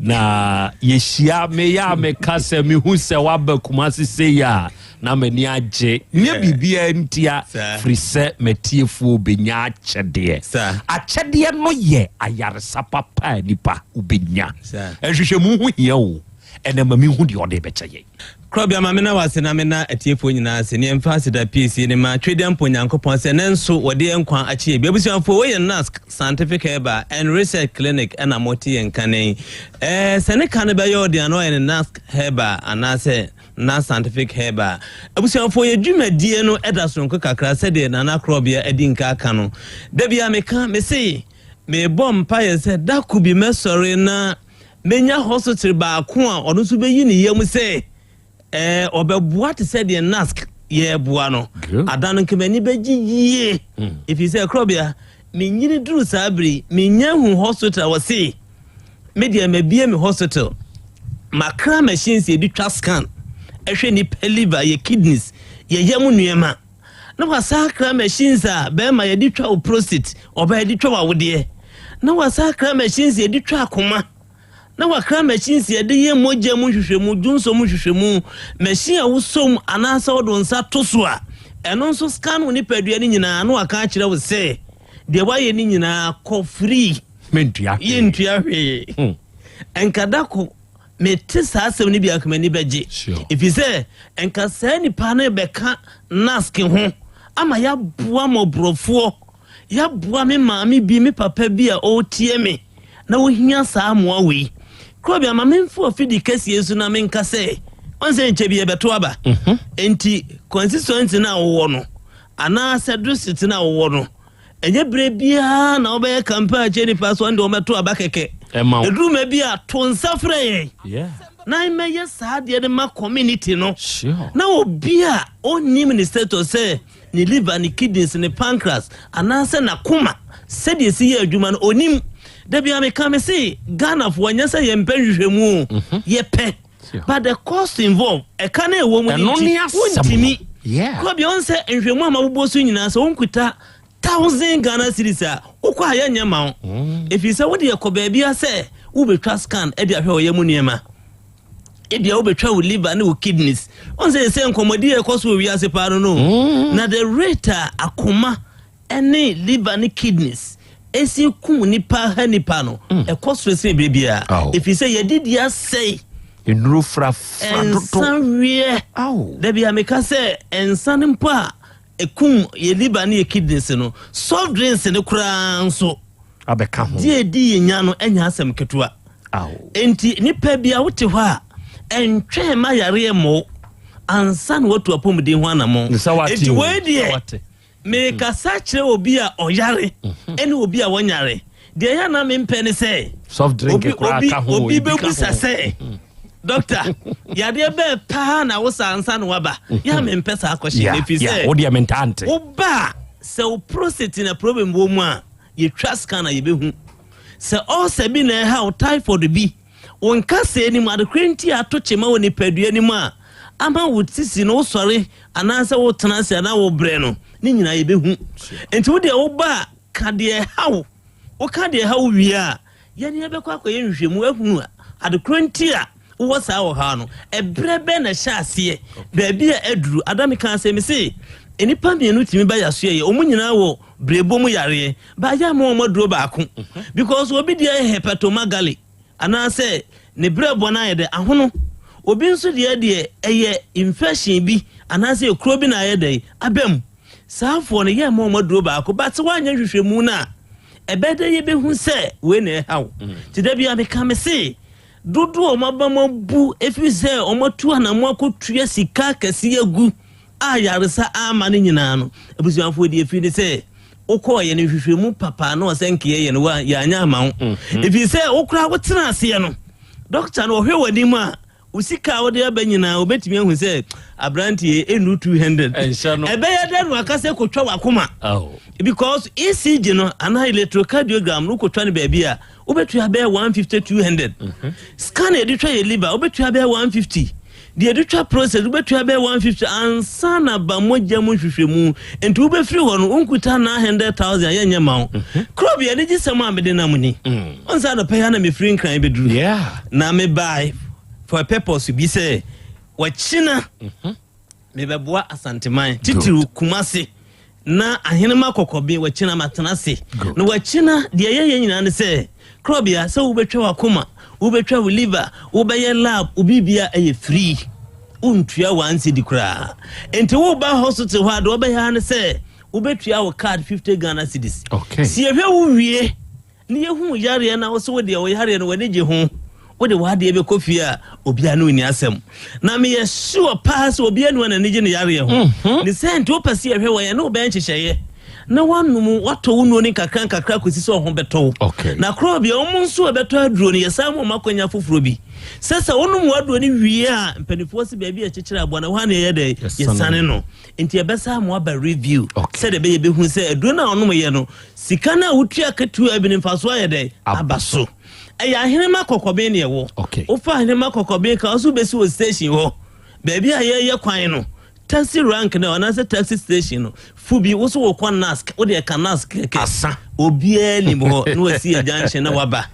na yɛhyia meyɛ a meka sɛ mehu sɛ woaba Kumase sei a na m'ani agye. Nyɛ biribiaa ntia, firi sɛ matiefoɔ bɛnya akyɛdeɛ. Akyɛdeɛ no yɛ ayaresa papa a nipa wobɛnya. Nhwehwɛmu ho hia o. Ɛnɛ ma mehu deɛ ɔde bɛkyɛ yɛn. Korɔbea ma mena wase na mena atiefoɔ nyinaa ase ne yɛmfa aseda piesie ne ma Twedeɛ mpo Nyankopɔn sɛ ne nso wɔde yɛn nkwa akye yɛ bi. Abusuafoɔ, wei yɛ NASC Scientific Herbal and Research Clinic ɛna mote yɛn nka ne yi. Ɛɛ sɛ ne ka no bɛyɛ ɔden ano ɔyɛ ne NASC Herbal anaasɛ NASC Scientific Herbal. Abusuafoɔ, yɛ dwumadie no ɛda soronko kakra sɛdeɛ Nana Korɔbea adi nka aka no. Da bia meka mese mebɔ mpaeɛ sɛ da ko bi mɛsɔre na menya hospital baako a ɔno nso bɛyi ne yam sɛ ɛɛ ɔbɛboa te sɛ deɛ NASC yɛreboa no. Ada no nka m'ani bɛgye yie, ɛfiri sɛ korɔbea menyini duru saa bere menya hu hospital a wɔse me deɛ mabie me hospital, makra machines yɛde twa scan ɛhwɛ nipa liver, yɛ kidneys, yɛyɛ mu nneɛma, na wasa akra machines a bɛrima yɛde twa wo prostate, ɔbaa yɛde twa w'awodeɛ, na wasa akra machines yɛde twa akoma, na wakra machines yɛde yɛ mogya mu nhwehwɛmu, dwonsɔ mu nhwehwɛmu, machine a wosom anaasɛ wode wo nsa to so a ɛno nso scan wo nipadua no nyinaa na waka akyerɛ wo sɛ deɛ woayɛ no nyinaa kɔ free. Mentua. Yɛntua hwee. Ɛnka da ko mete saa asɛm no bi anka m'ani bɛgye, ɛfiri sɛ ɛnka saa nipa no bɛka NASC ho ama yɛaboa mmɔborɔfoɔ, yɛaboa me maame bi, me papa bi a ɔretie me na ohia saa mmoa wei. Kuro bi ama memfa ofidi kɛseɛ so na menka sɛ ɔn sɛ nkyɛ bi yɛbɛto aba. Enti constituency no a wowɔ no anaasɛ district no a wowɔ no. Ɛnyɛ berɛ biara na wobɛyɛ campaign akyerɛ nipa so ɛnde wɔmɛto aba kɛkɛ. Ɛduru ma bi a to nsa frɛ yɛn na mɛyɛ saa adeɛ no ma community no. Na obi a ɔnnim ne status sɛ ne liver, ne kidneys, ne pancreas anaasɛ n'akoma sɛdeɛ ɛsi yɛ adwuma no ɔnim. Da biara meka me se Ghanafoɔ ɛnyɛ sɛ yɛmpɛ nhwehwɛmu o, mhm. yɛpɛ. But the cost involved, ɛka no ɛwɔ mu no nti wontumi. Kɔbi ɔn sɛ nhwehwɛmu a mabobɔ so nyinaa sɛ wonkuta Thousand Ghana cedis a wokɔ a yɛnyɛ mma wo ɛfiri sɛ wode ɛkɔ baabi a sɛ wobɛtwa scan de ahwɛ ɔyɛ mu nneɛma ebia wobɛtwa wo liver ne wo kidneys ɔn sɛ sɛ nkɔmmɔdi a ɛkɔ so wɔ wiase paa no no mm. na the rate a akoma ne liver ne kidneys ɛsi kum nipa ha nipa no mm. ɛkɔ soro sɛ berɛ biara ɛfiri sɛ yɛdidi asɛe nnuro frafra dodo nsa weɛ dabi a meka sɛ nsa no mpo a Ɛkum yɛ liver ne yɛ kidneys no. Soft drinks no koraa nso. Abɛka ho. Deɛ ɛdi yɛ nya no ɛnyɛ asɛm ketewa. Enti nipa bi a wote hɔ a ɛntwɛn ma yareɛ mmɔ wo ansa na watu apɔmuden ho anammɔn. Enti wei deɛ mekasa kyerɛ obi a ɔyare mhm. ɛne obi a wɔnyare. Deɛ ɛyɛ na mempɛ ne sɛ soft drink koraa ka ho obi bɛbusa sɛ mhm. Doctor, yadeɛ bɛɛ paa na wo saa nsa na waba. Yɛ a mempɛ saa kɔhyɛ no ɛfiri sɛ wodeɛ mentaa nte. Woba a sɛ wo prostate na problem wɔ mu a yɛtwa scan a yɛbɛhu. Sɛ ulcer bi na ɛha wo, typhoid bi, wo nkasɛɛ no mu adekorɛ nti a ato kyema wɔ nipadua no mu a ama wo sisi no wosɔre anaasɛ wotena ase anaa wobrɛ no ne nyinaa yɛbɛhu. Nti wodeɛ woba a ka deɛ ɛha wo. Woka deɛ ɛha wo wie a Yɛn yɛbɛkɔ akɔyɛ nhwehwɛmu ahunu ade korɔ nti a wowɔ saa ɔhaw no. Ɛberɛ bɛn na ɛhyɛ aseɛ? Baabi a aduru. Ada mekaa sɛ, mese nnipa mmienu tumi ba yasoɛyɛ, wɔn nyinaa wɔ berɛbo mu yareɛ, but yɛ ama wɔn aduro baako. Because obi deɛ yɛ hepatomegaly anaasɛ ne berɛboɔ no ayɛ dɛ ahono. Obi nso deɛ deɛ ɛyɛ infection bi anaasɛ ekuro bi na ayɛ dɛ aba mu. Saa foɔ no yɛ ma wɔn aduro baako, but sɛ woanyɛ nhwehwɛmu no a, Ɛbɛyɛ dɛ yɛbɛhu sɛ wei na ɛha wo. Nti da biara meka me se, dodoɔ a wɔn aba mu abu ɛfiri sɛ wɔatu anamo akɔtua sika akɛseɛ agu a yaresa amma no nyinaa no, abusuafoɔ deɛ ɛfiri ne sɛ wokɔɔyɛ no nhwehwɛmu papa na ɔsɛ nkeɛ yɛ no wa yɛanyɛ ama wo. Ɛfiri sɛ wo koraa wotena aseɛ no, dɔkta no ɔhwɛ w'anim a, Wo sika a wode aba nyinaa, obetumi ahu sɛ aberanteɛ yi ɛnnu 200. Ɛnhyɛ no. Ɛbɛyɛ dɛ na waka sɛ kotwa w'akoma. Because ECG no anaa electrocardiogram no wokotwa no baabi a, wobɛtua bɛyɛ 150 200. Mhm. Scan a yɛde twa yɛ liver, wobɛtua bɛyɛ 150. Deɛ yɛde twa prostate, wobɛtua bɛyɛ 150 ansa na ba mogya mu nhwehwɛmu. Nti wobɛfiri hɔ no, wonkuta 900,000 a yɛnyɛ ma wo. Mhm. Kuro bi anigyesɛm a mede nam ni. Mm. Ɔnsa anɔpa yi na mefiri Nkran bɛduru. Na mebae for a purpose bi sɛ wɔkyena mhm. mebɛboa Asanteman titiriw Kumase na ahenema kɔkɔbe wɔkyena matena ase. Na wɔkyena deɛ ɛyɛ yɛn nyinaa ne sɛ korɔbea sɛ wobɛtwa w'akoma wobɛtwa wo liver wobɛyɛ lab obibia ɛyɛ free wontua one cedi koraa nti woba hospital hɔ a deɛ wɔbɛyɛ ara ne sɛ wobɛtua wo card 50 Ghana cedis okay. si yɛhwɛ wo wie Ne yɛhu wo yareɛ na wo se wo deɛ wo yareɛ no w'ani gye ho, wode w'adeɛ bɛkɔ fie a, obiara ne wo nni asɛm. Na meyɛ sure paa sɛ obiara nni hɔ a n'ani gye ne yareɛ ho. Mhm. Ne sɛ nti wopɛ sɛ yɛhwɛ wɔ yɛne wo bɛyɛ nhyehyɛeɛ na woanom woatɔ wo nnuro no nkakra nkakra kɔsi sɛ ɔho bɛtɔ wo. Okay. Na korɔ bia wɔn nso a ɛbɛtɔ aduro no yɛsan ma wɔn akwanya foforɔ bi sɛ sɛ wonom w'aduro no wie a mpanimfoɔ se baabi a ɛkyekyere aboa no ɛhɔ a na yɛyɛ dɛ yɛsane no. Nti ɛbɛsan ama waba review sɛdeɛ ɛbɛyɛ bɛhu sɛ aduro no a ɔnomyɛ no Sika no a wotua ketewa bi no mfaso ayɛ dɛn? Aba so. Ɛyɛ Ahenema Kɔkɔben na ɛwɔ. Wofa Ahenema Kɔkɔben ka wo so wobɛsi wɔ station hɔ. Baabi a yɛreyɛ kwan no, taxi rank no anaasɛ taxi station no, fo bi, wo so wokɔ Nask, wode ɛka Nask kɛkɛ. Asa. Obiara nim hɔ na wasi yɛ junction na waba.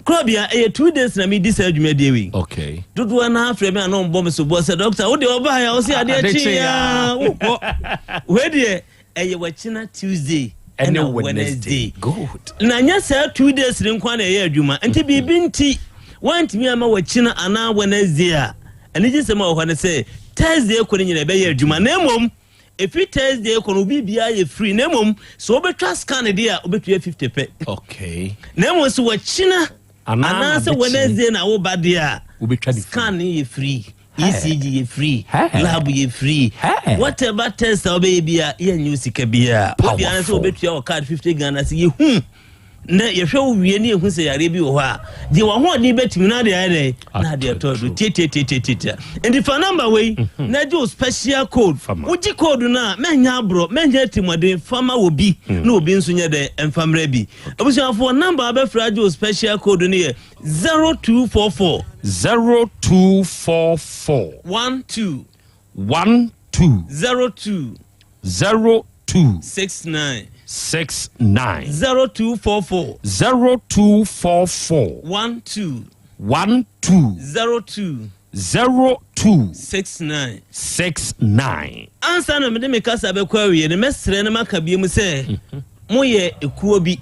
Korɔbea, ɛyɛ 2 days na medi saa dwumadie wei. Okay. Dodoɔ no ara frɛ me a na wɔbɔ me soboɔ sɛ, Doctor, wo deɛ ɔbaeɛ a wo se adeɛ kyeeɛ a wokɔ. Wei deɛ, Ɛyɛ wakyina Tuesday ɛna Wednesday. Good. Na nyɛ saa 2 days ne nko na ɛyɛ adwuma. Nti mm-hmm. biribi nti wantumi ama wakyina anaa Wednesday a anigye sɛm a wɔ hɔ ne sɛ Thursday kɔ no nyina ɛbɛyɛ adwuma. Na mmom ɛfiri Thursday kɔ no obi biara yɛ free. Na mmom sɛ wobɛtwa scan deɛ a wobɛtua 50 pɛ. Okay. Na mmom sɛ wakyina anaasɛ Wednesday na woba deɛ a scan no yɛ free. ECG yɛ free, lab yɛ free, whatever test a wobɛyɛ bia yɛnyɛ wo sika biara. Obiara sɛ wobɛtua wɔ card 50 Ghana sɛ yɛhu na yɛhwɛ wo wie ne yɛhu sɛ yareɛ bi wɔ hɔ a, deɛ w'ahoɔden bɛtumi na adeɛ ayɛ dɛn na adeɛ tɔ do tiatiatiatiatia. Nti fa number wei mhm. na gye wo special code. Wogye code no a mɛnyɛ aborɔ, mɛnyɛ atirimuɔden, fa ma wɔ bi mm. na obi nso nyɛ dɛn ɛmfa mmerɛ bi. Abusuafoɔ number a wobɛfrɛ agye wo special code no yɛ 0244. 0244. 12. 12. 02. 02. 69. 69. 0244. 0244. 12. 12. 02. 02. 69. 69. Ansa na mede me kasa bɛkɔ awie no, mɛsrɛ na maka bio mu sɛ moyɛ ekuo bi.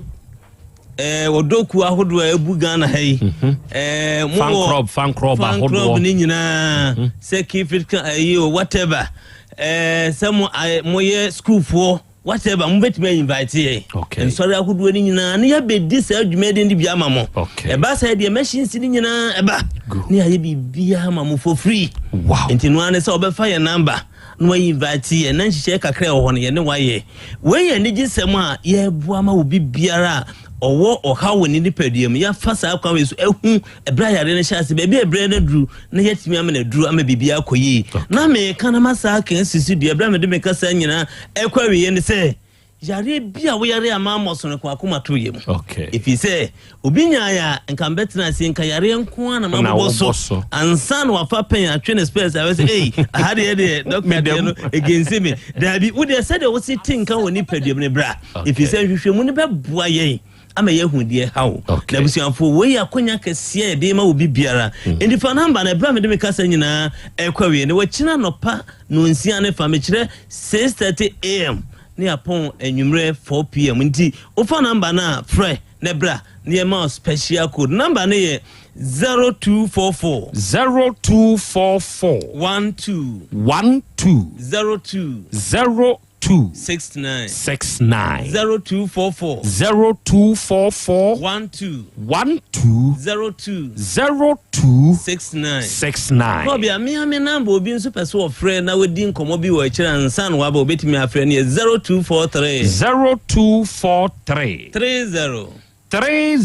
Ɛɛ wɔdɔ kuo ahodoɔ a ebu Ghana ha yi. Mhm. Ɛɛ mo wɔ fan club fan club ne nyinaa mhm. sɛ keep it ɛyi o whatever. Ɛɛ sɛ mo moyɛ sukuufoɔ whatever mo bɛtumi invite yɛ. Okay. Nsɔre ahodoɔ ne nyinaa ne yɛbɛdi saa dwumadie no bi ama mo. Okay. Ɛba saa deɛ machines ne nyinaa ɛba. Ne yɛayɛ biribiara ma mo for free. Wow. Nti no ara ne sɛ wɔbɛfa yɛn number. na wayi invite yɛn na nhyehyɛe kakra ɛwɔ hɔ no yɛne wayɛ. Wei yɛ anigyesɛm a yɛreboa ma obi biara a ɔwɔ ɔhaw wɔ ne nipadua mu. Yɛafa saa kwan wei so ahu ɛberɛ a yareɛ no hyɛ ase, baabi a ɛberɛ no aduru, na yɛatumi ama no aduru ama biribiara akɔ yie. Na meka na masa aka asisi dua berɛ a mede me kasa nyinaa ɛkɔ awieɛ ne sɛ, Yareɛ bi a woyare a mammɔ so no ka w'akoma to yam. Ɛfiri sɛ obi nyaeɛ a nka mbɛtena ase nka yareɛ nko ara na mabobɔ so ansa na wafa pɛn atwe ne spɛs awɛ sɛ ei aha deɛ deɛ dɔkta deɛ no ɛgensi me. Daabi, wo deɛ sɛdeɛ wosi te nka wɔ nipadua mu no bra. Ɛfiri sɛ nhwehwɛmu no bɛboa yɛn ama yɛahu deɛ ɛha wo. Na abusuafoɔ, wei yɛ akonya kɛseɛ a yɛde ma obi biara. Enti fa namba no ɛberɛ a mede me kasa nyinaa ɛrekɔ awie no. Wakyina anɔpa nonsia ne fa, mekyerɛ 6:30 am. Ne yɛapɔn anwummerɛ 4pm nti wofa number no a frɛ na bra na yɛma wo special code. Number no yɛ 0244. 0244. 12. 12. 02. 02. 69. 69. 0244. 0244. 12. 12. 02. 02. 69. 69. Kɔbea, me ara me number obi nso pɛ sɛ ɔfrɛ na wadi nkɔmmɔ bi wɔ akyire ansa na waba obetumi afrɛ no yɛ 0243. 0243. 30. 30.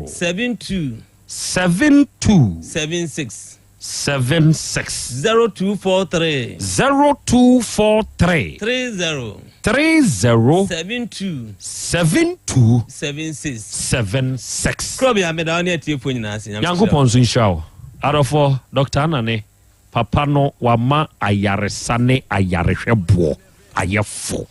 72. 72. 76. 76. 0243. 0243. 30. 30. 72. 72. 76. 76. Kurɔbea, meda wo ne atiefoɔ nyinaa ase. Nyame nhyira wo. Nyankopɔn nso nhyira wo. Adɔfoɔ, Doctor Anane, papa no wama ayaresa ne ayarehwɛ boɔ ayɛ fo.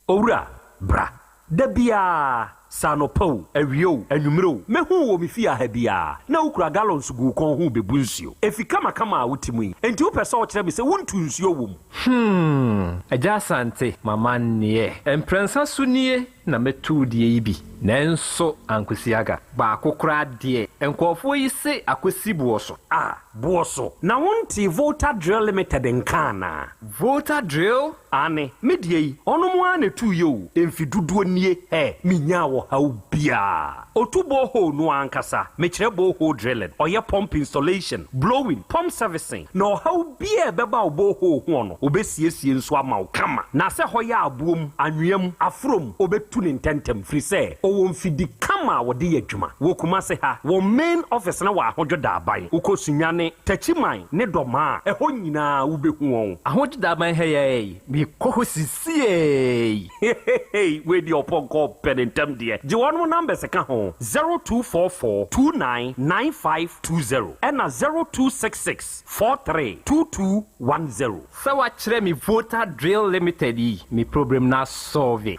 Owura, bra. Da biara, sɛ anɔpa o, awia o, anwummere o, mɛhu wo wɔ me fie ha biara, na wokura gallons gu wo kɔn ho rebebu nsuo. Efi kamakama a wote mu yi, enti wopɛ sɛ wokyerɛ me sɛ wontu nsuo wɔ mu? Hmm, Agya Asante, m'amanneɛ. Mprɛnsa so nie na mɛtu wo deɛ yi bi, nanso ankosi aga. Baako koraa deɛ, nkurɔfoɔ yi se akɔsi boɔ so. Ah, boɔ so. Na wontee Volta Drill Limited nka anaa? Volta Drill? Aane, me deɛ yi, ɔnom ara na ɛtuiɛ o, mfe dodoɔ nie, hɛ, menyaa ɔhaw biara. Ɔtu borehole no ara ankasa, mekyerɛ borehole drilling, ɔyɛ pump installation, blowing, pump servicing, na ɔhaw biara a ɛbɛba wo borehole hoɔ no, ɔbɛsiesie nso ama wo kama. Na sɛ hɔ yɛ aboɔ mu, anwea mu, aforɔ mu, ɔbɛtu no ntɛntɛm, firi sɛ ɔwɔ mfidi kama a wɔde yɛ adwuma. Wɔ Kumase ha, wɔn main office no wɔ Ahodwo Daaban. Wokɔ Sunyani, Takyiman ne Dɔmaa a, ɛhɔ nyinaa wobɛhu wɔn. Ahodwo Daaban ha yi ara yi, mekɔ hɔ sisiei. Hehehe wei deɛ ɔpɔnkɔ ɔpɛ ne ntɛm deɛ. Gye wɔnom numbers ka ho, 0244 29 9520 ɛna 0266 43 2210. Sɛ wakyerɛ me Volta Drill Limited yi, me problem no asɔlve.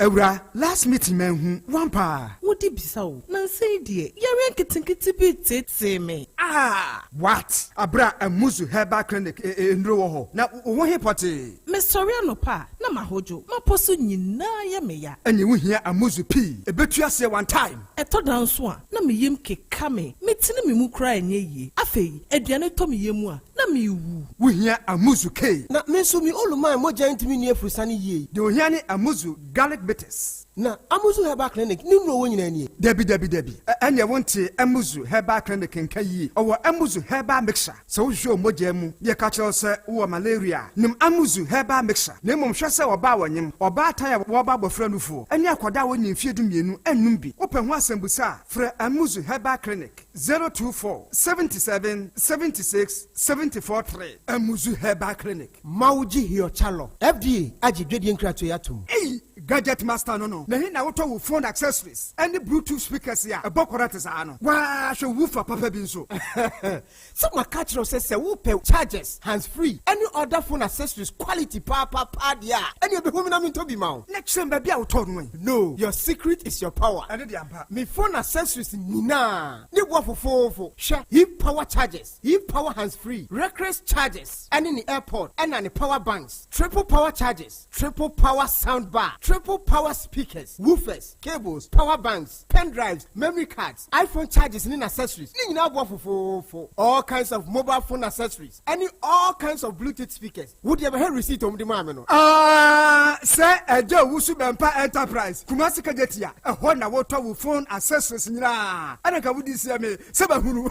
Awura, last meeting manhu wo ampa? Wode bisa o, nansa yi deɛ yareɛ nketenkete bi reteetee me. Ah! What? Aberɛ a Amuzu Herbal Clinic nnuro wɔ hɔ, na wo ho he pɔtee? Mesɔre anɔpa a, na mahodwo, m'apɔ so nyinaa yɛ me ya. Ɛneɛ wo hia Amuzu pii, ɛbɛtu aseɛ one time. Ɛtɔ da nso a, na me yam keka me, metene me mu koraa ɛnyɛ yie. Afei, aduane tɔ me yam a, na merewu. Wo hia Amuzu K. Na me nso me Oluman mogya ntumi nni afurusane yie. Deɛ ohia ne Amuzu Garlic Bitters. Na Amuzu Herbal Clinic ne nnuro wɔ nyinaa nie? Dabi dabi dabi, ɛneɛ wontee Amuzu Herbal Clinic nka yie. Ɔwɔ Amuzu Herbal Mixture. Sɛ wohwehwɛ wo mogyaa mu na yɛka kyerɛ wo sɛ wowɔ malaria a, nom Amuzu Herbal Mixture. Na mmom hwɛ sɛ ɔbaa a ɔnyem, ɔbaatan a wɔreba abɔfra nufoɔ, ne akwadaa a wɔnnii mfeɛ dumienu nnom bi. Wopɛ ho asɛmbusa a, frɛ Amuzu Herbal Clinic, 024 77 76 74 3. Amuzu Herbal Clinic. Mawuji Hiochalɔ, FDA agye dwadie nkratoɔ yi atom. Ei! Gadget master no no, na he na wotɔ wo phone accessories ne bluetooth speakers a ɛbɔ kɔrɛt saa no? Waa hwɛ woofer papa bi nso. Sɛ maka akyerɛ wo sɛ sɛ wopɛ chargers, hands free ne other phone accessories quality paapaa deɛ a, ɛneɛ bɛhu me na mentɔ bi ma wo. Na kyerɛ me baabi a wotɔɔ no ɛ. No, your secret is your power. Ɛno deɛ ampa. Me phone accessories nyinaa ne boɔ fofoofo. Hwɛ, Eve power chargers, Eve power hands free, Recrex chargers ne ne airpod ɛna ne power banks, triple power chargers, triple power sound bar, triple power speakers, woofers, cables, power banks, pen drives, memory cards, iPhone chargers ne n'accessories ne nyinaa boɔ fofoofo, all kinds of mobile phone accessories ɛne all kinds of bluetooth speakers. Wo deɛ bɛhwɛ receipt a wɔde maa me no. Aah sɛ Agya Owusu Bɛmpa Enterprise, Kumasi Kejetia, ɛhɔ na wotɔ wo phone accessories nyinaa, ɛna nka wodi seɛ me sɛ mahunu.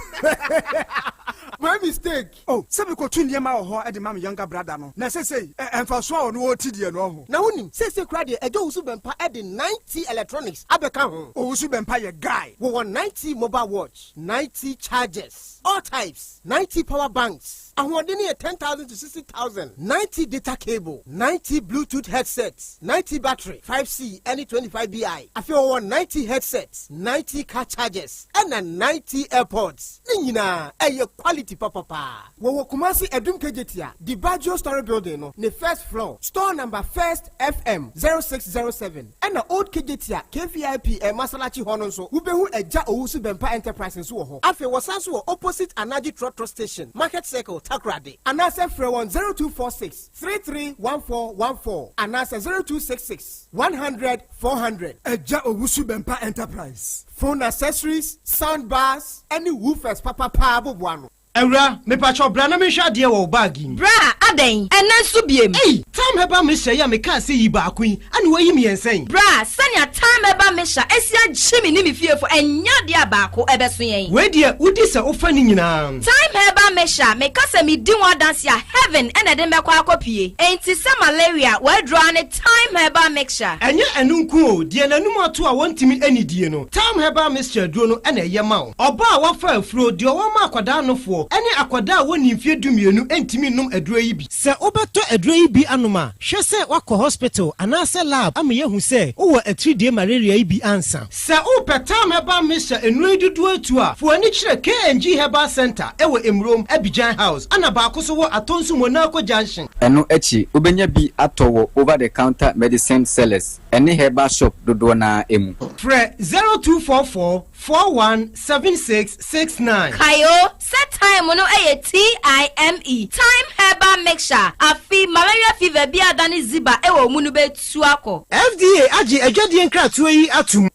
My mistake. Oh, sɛ mekotu nneɛma wɔ hɔ de ma me younger brother no, na seesei ɛ, mfaso a ɔno ɔrete deɛ no, ɔho. Na wonim, seesei koraa deɛ Agya Owusu Bɛmpa de 9T Electronics abɛka ho. Owusu Bɛmpa yɛ guy. Wɔwɔ 9T mobile watch, 9T chargers, all types, 9T power banks, ahoɔden no yɛ 10,000 to 60,000, 9T data cable, 9T Bluetooth headsets, 9T battery, 5C ne 25BI. Afei wɔwɔ 9T headsets, 9T car chargers, ɛna 9T airpods. Ne nyinaa ɛyɛ quality papapaa. Wɔwɔ Kumasi Adum Kejetia, Dibaggio Story Building no ne first floor, store number First FM 0607, ɛna Old Kejetia KVIP eh, Masalachi hɔ no nso wobɛhu Agya Owusu Bɛmpa Enterprise nso wɔ hɔ. Afei wɔsan nso wɔ opposite Anaji Trɔtrɔ Station, Market Circle, Takoradi. Anaasɛ frɛ wɔn 0246 331414 anaasɛ 0266 100 400. Agya Owusu Bɛmpa Enterprise. Phone accessories, sound bars, ɛne woofers papapaa boboa ano. Awura, mepakyɛw bra na menhwɛ adeɛ wɔ wo bag yi mu. Bra, adɛn? Ɛnnɛ nso biem? Ei! Thyme Herbal Mixture yi a mekaa sɛ yi baako yi, ɛna woayi mmiɛnsa yi? Bra, sɛnea Thyme Herbal Mixture asi agye me ne me fiefo, ɛnyɛ adeɛ a baako ɛbɛso yɛn. Wei deɛ, wodi sɛ wofa ne nyinaa. Thyme Herbal Mixture, meka sɛ medi ho adanse a, heaven na ɛde me bɛkɔ akɔpue. Enti sɛ malaria, w'aduro ara ne Thyme Herbal Mixture. Ɛnyɛ ɛno nko o, deɛ n'anum ato a wɔntumi nnidie no, Thyme Herbal Mixture aduro no na ɛyɛ ma wo. Ɔbaa a wafa afuro, deɛ ɔwɔ ma akwadaa nofoɔ, ne akwadaa a wɔnnii mfeɛ dumienu ntumi nnom aduro yi bi. Sɛ wobɛtɔ aduro yi bi anom a, hwɛ sɛ woakɔ hospital anaasɛ lab ama yɛahu sɛ wowɔ atiridie malaria yi bi ansa. Sɛ wopɛ Thyme Herbal Mixture nnuro yi dodoɔ atu a, fa w'ani kyerɛ KNG Herbal Centre wɔ Emurom, Abidjan House, ɛna baako nso wɔ Atonsu Monaco Junction. Ɛno akyi, wobɛnya bi atɔ wɔ over-the-counter medicine sellers ne herbal shop dodoɔ no ara mu. Frɛ 0244 41 76 69. Kae o, sɛ thyme no yɛ TIME, Thyme Herbal Mixture, afe malaria fever bi a adane ziba wɔ wo mu no bɛtu akɔ. FDA agye adwadie nkratoɔ yi atom.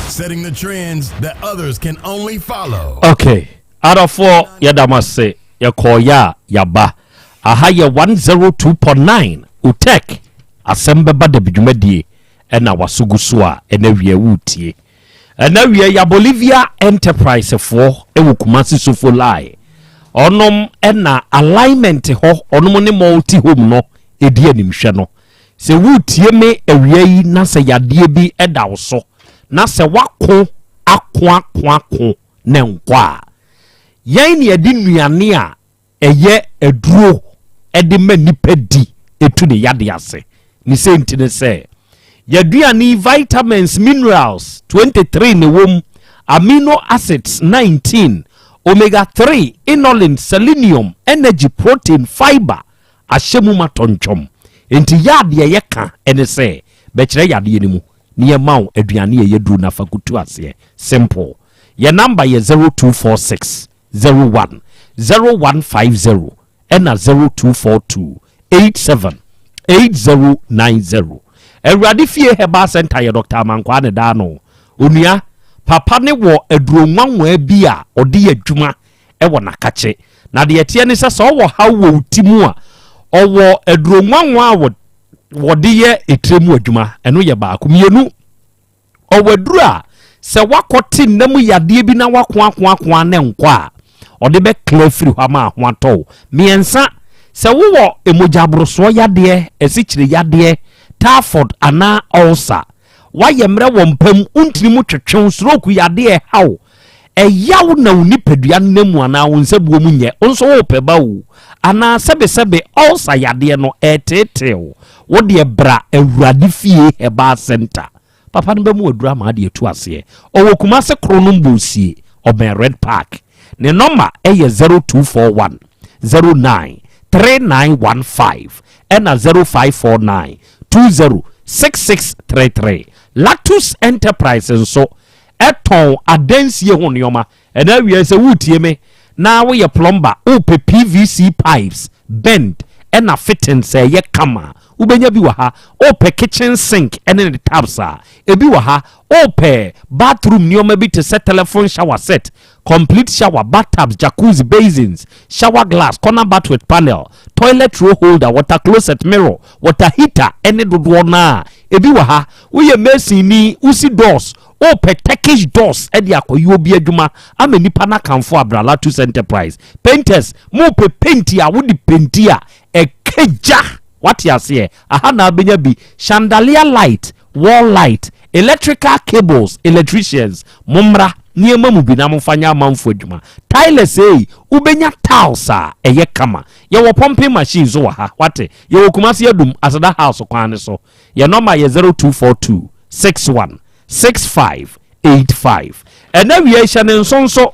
Setting the trends that others can only follow. Okay, adɔfoɔ yɛda mo ase yɛkɔɔyɛ a yɛaba aha yɛ 102.9 utek asɛm bɛba dabi dwumadie ɛna waso gu so a ɛna wia woretie ɛna wia ya Bolivia Enterprise foɔ ɛwɔ Kumasi Sofo Lai ɔnom ɛna alignment hɔ ɔnom ne multi home no ɛdi animhwɛ no sɛ woretie me awia yi na sɛ yadeɛ bi ɛda wo so na sɛ wako ako ako ako na nkɔ a yɛn ne yɛde nnuane a ɛyɛ aduro de ma nipa di tu ne yadeɛ ase. Ne sɛ nti ne sɛ, yɛaduane yi vitamins, minerals 23 na ɛwɔ mu, amino acids 19, omega 3, inulin, selenium, energy, protein, fiber ahyɛ mu ma tɔntwɔm. Enti yɛ a deɛ yɛka ne sɛ, bɛkyerɛ yadeɛ no mu na yɛma wo aduane a ɛyɛ duro na fa kɔtu aseɛ. Simple. Yɛ number yɛ 0246 01 0150 ɛna 0242 87 8090. Awurade Fie Herbal Center yɛ Dr. Amankwaa ne daa no. Onua, papa ne wɔ aduro nwanwaa bi a ɔde yɛ adwuma wɔ n'akakye. Na deɛ ɛteɛ ne sɛ sɛ ɔwɔ haw wɔ wo ti mu a, ɔwɔ aduro nwanwaa a wɔde yɛ etire mu adwuma, ɛno yɛ baako. Mmienu, ɔwɔ aduru a sɛ woakɔte nna mu yadeɛ bi na woakoakoakoa ne nkɔ a, ɔde bɛkla afiri hɔ ama ho atɔ wo. Mmiɛnsa, sɛ wowɔ mogyaborosoɔ yadeɛ, asikyire yadeɛ, typhoid anaa ulcer, woayɛ mmerɛ wɔ mpa mu, wo ntini mu twetwe wo, stroke yadeɛ ɛha wo, ɛyaw na wo nipadua no nam mu anaa wo nsabuo mu nyɛ, wo nso worepɛ ba o, anaa sɛbesɛbe ulcer yadeɛ no ɛreteetee wo, wo deɛ bra Awurade Fie Herbal Centre. Papa no bɛmu aduru ama ade atu aseɛ. Ɔwɔ Kumase Kronom Bosie, ɔbɛn Red Park. Ne nɔma yɛ 0241 09 3915 ɛna 0549 20 6633. Lactus Enterprise nso tɔn adansie ho nneɛma. Ɛna awia sɛ woretie me na woyɛ plumber, wopɛ PVC pipes, bend ɛna fittings a ɛyɛ kama a, wobɛnya bi wɔ ha. Wopɛ kitchen sink ɛne ne taps a, ebi wɔ ha. Wopɛ bathroom nneɛma bi te sɛ telephone shower set, complete shower, bathtubs, jacuzzi, basins, shower glass, corner bath with panel, toilet roll holder, water closet, mirror, water heater ɛne dodoɔ no a, ebi wɔ ha. Woyɛ mason ni, wosi doors, wopɛ Turkish doors de akɔyɛ obi adwuma ama nipa no akamfo Abralatus Enterprise. Painters, mopɛ paint a wode penti a ɛka gya, wate aseɛ, aha na abɛnya bi. Chandelier light, wall light, electrical cables, electricians, mommra nneɛma mu bi na momfa nyɛ amanfo adwuma. Tilers ei, wobɛnya tiles a ɛyɛ kama. Yɛwɔ pumping machine nso wɔ ha, wate. Yɛwɔ Kumasi Adum, Aseda House kwan no so. Yɛn nɔma yɛ 0242 61 6585. Ɛna wie hyɛ ne nso nso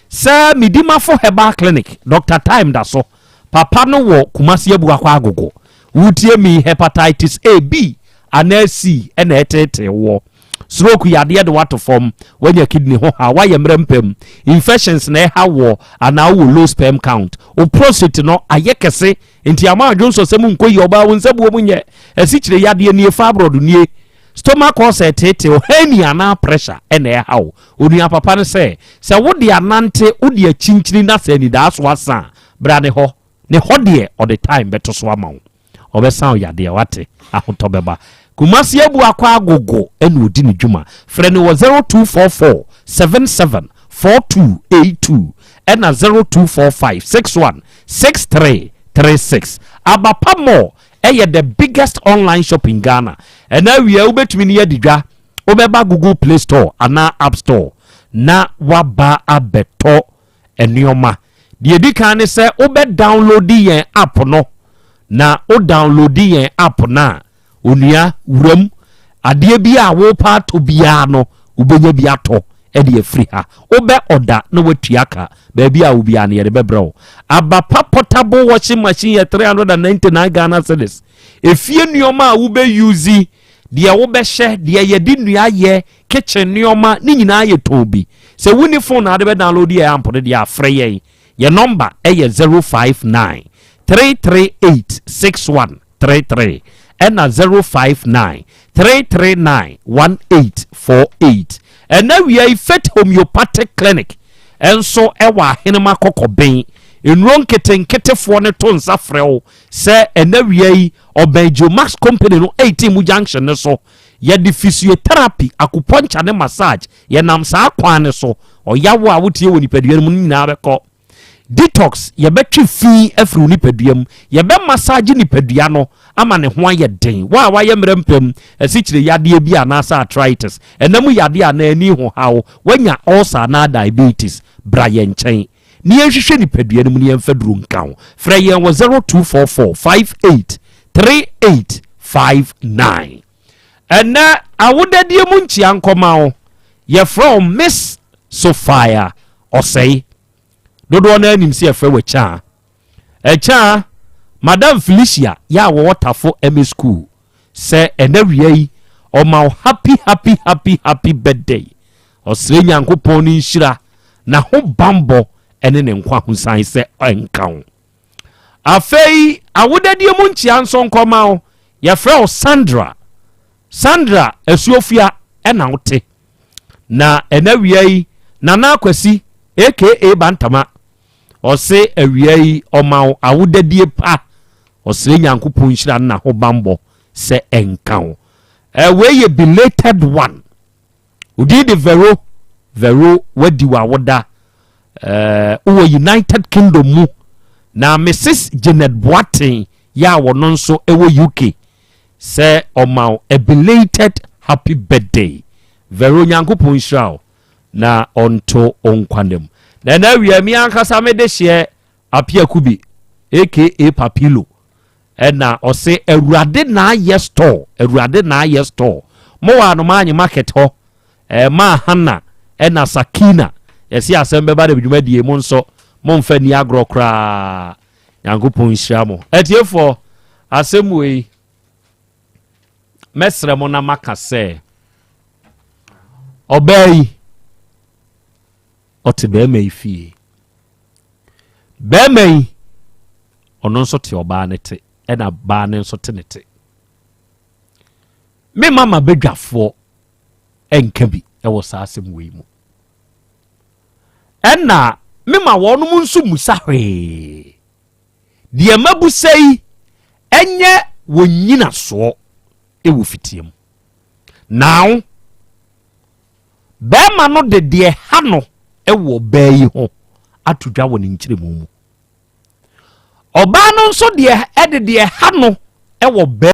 sɛ Medimafo Herbal Clinic, Dr. Time da so. Papa no wɔ Kumasi Abuakwa Agogo. Wotie mi, hepatitis A, B anaa C ɛna ɛtetee woɔ. Stroke yadeɛ de wato fam, wanya kidney ho ha, wayɛ mmerɛ mpam, infections na ɛha woɔ anaa wowɔ low sperm count. Wo prostate no ayɛ kɛse nti ama adwonsɔsɛm nkɔ yie, ɔbaa wo nsa buo mu nyɛ, asikyire yadeɛ nie, fibroid nie, stomach ulcer ɛteetee wo, hernia anaa pressure ɛna ɛha wo. Onua papa no sɛ, sɛ wode anante, wode akyinkyini na sɛ anidaaso asa a, bra ne hɔ. Ne hɔ deɛ ɔde time bɛto so ama wo. Ɔbɛsa wo yadeɛ, wate, ahotɔ bɛba. Kumasi Abuakwa Agogo ɛna ɔdi ne dwuma. Frɛ no wɔ 0244 77 4282 ɛna 0245 61 63 36. Abapa Mall ɛyɛ the biggest online shop in Ghana. Ɛna awia wobɛtumi ne adi dwa. Wobɛba Google Play Store anaa App Store na waba abɛtɔ nneɛma. Deɛ ɛdi kan ne sɛ wobɛ download yɛn app no, na wo download yɛn app no a, onua wuram adeɛ bi a wopa atɔ biara no wobɛnya bi atɔ ɛde afiri ha. Wobɛ ɔda na watua ka, baabi a wobiara no yɛde bɛbrɛ wo. Abapa portable washing machine yɛ 399 Ghana cedis. Efie nneɛma a wobɛ use, deɛ wobɛhyɛ, deɛ yɛde nnua yɛ, kitchen nneɛma ne nyinaa yɛ tɔn bi. Sɛ wonni phone na ade bɛ download yɛ app no deɛ, afrɛ yɛn. Yɛ number ɛyɛ 059 338 6133 ɛna 059 339 1848. Ɛna wia yi Faith Homeopathic Clinic ɛnso ɛwɔ Ahenema Kɔkɔbɛn. Nnuro nketenketefoɔ no to nsa frɛ wo sɛ ɛna wia yi ɔbɛn Geomax Company no 18 mu junction no so. Yɛde physiotherapy, acupuncture ne massage, yɛnam saa kwan no so. Ɔyawo a wotie wɔ nipadua no mu no nyinaa bɛkɔ. Detox, yɛbɛtwe fi afiri wo nipadua mu, yɛbɛ massage nipadua no ama ne ho ayɛ den. Wo a wayɛ mmerɛ mpam, asikyire yadeɛ bi anaasɛ arthritis, ɛnam yadeɛ anaa ani ho haw, wanya ulcer anaa diabetes, bra yɛn nkyɛn na yɛnhwehwɛ nipadua no mu na yɛmfa duro nka ho. Frɛ yɛn wɔ 0244 58 3859. Ɛnɛ awodadie mu nkyia nkɔma wo. Yɛfrɛ wo Miss Sophia Ɔsɛe. Dodoɔ no anim sɛ yɛfrɛ wo Ɛkyaa. Ɛkyaa, Madam Felicia yɛ a wɔwɔ Tafo MA School sɛ ɛnɛ wia yi ɔma wo happy happy happy happy birthday. Ɔsrɛ Nyankopɔn ne nhyira, na ho bambɔ ɛne ne nkwa ho san sɛ ɛnka wo. Afei awodadie mu nkyia nso nkɔma wo. Yɛfrɛ wo Sandra. Sandra Asuofia ɛna wote. Na ɛna wia yi Nana Akwasi aka Bantama ɔse awia yi ɔma wo awodadie pa. Ɔsrɛ Nyankopɔn nhyira ne n'ahobammɔ. sɛ ɛnka wo. Wei yɛ belated one. Odin de Vero, Vero wadi w'awoda. Wowɔ United Kingdom mu. Na Mrs Janet Boateng yɛ a wɔno nso ɛwɔ UK sɛ ɔma wo a belated happy birthday. Vero, Nyankopɔn nhyira wo na ɔnto wo nkwa nna mu. Na ɛna awia mi ankasa mede hyeɛ Apia Kubi aka Papilo ɛna ɔse Awurade na ayɛ store, Awurade na ayɛ store. Mowɔ Anomaanye market hɔ, ɛma Hana ɛna Sakina yɛse asɛm bɛba da dwumadie mo nso momfa ni agorɔ koraa. Nyankopɔn nhyira mo. Atiefoɔ, asɛm wei mɛsrɛ mo na maka sɛ ɔbaa yi ɔte bɛrima yi fie, bɛrima yi ɔno nso te ɔbaa ne te, ɛna baa ne nso te ne te. Me mama badwafoɔ ɛnka bi ɛwɔ saa asɛm wei mu, ɛna mema wɔnom nso musa hwee. Deɛ mabusa yi ɛnyɛ wɔn nyinasoɔ ɛwɔ fitie mu. Now bɛrima no de deɛ ha no ɛwɔ bɛɛ yi ho ato dwa wɔ ne nkyerɛmu mu. Ɔbaa no nso deɛ ɛde deɛ ha no ɛwɔ bɛɛ.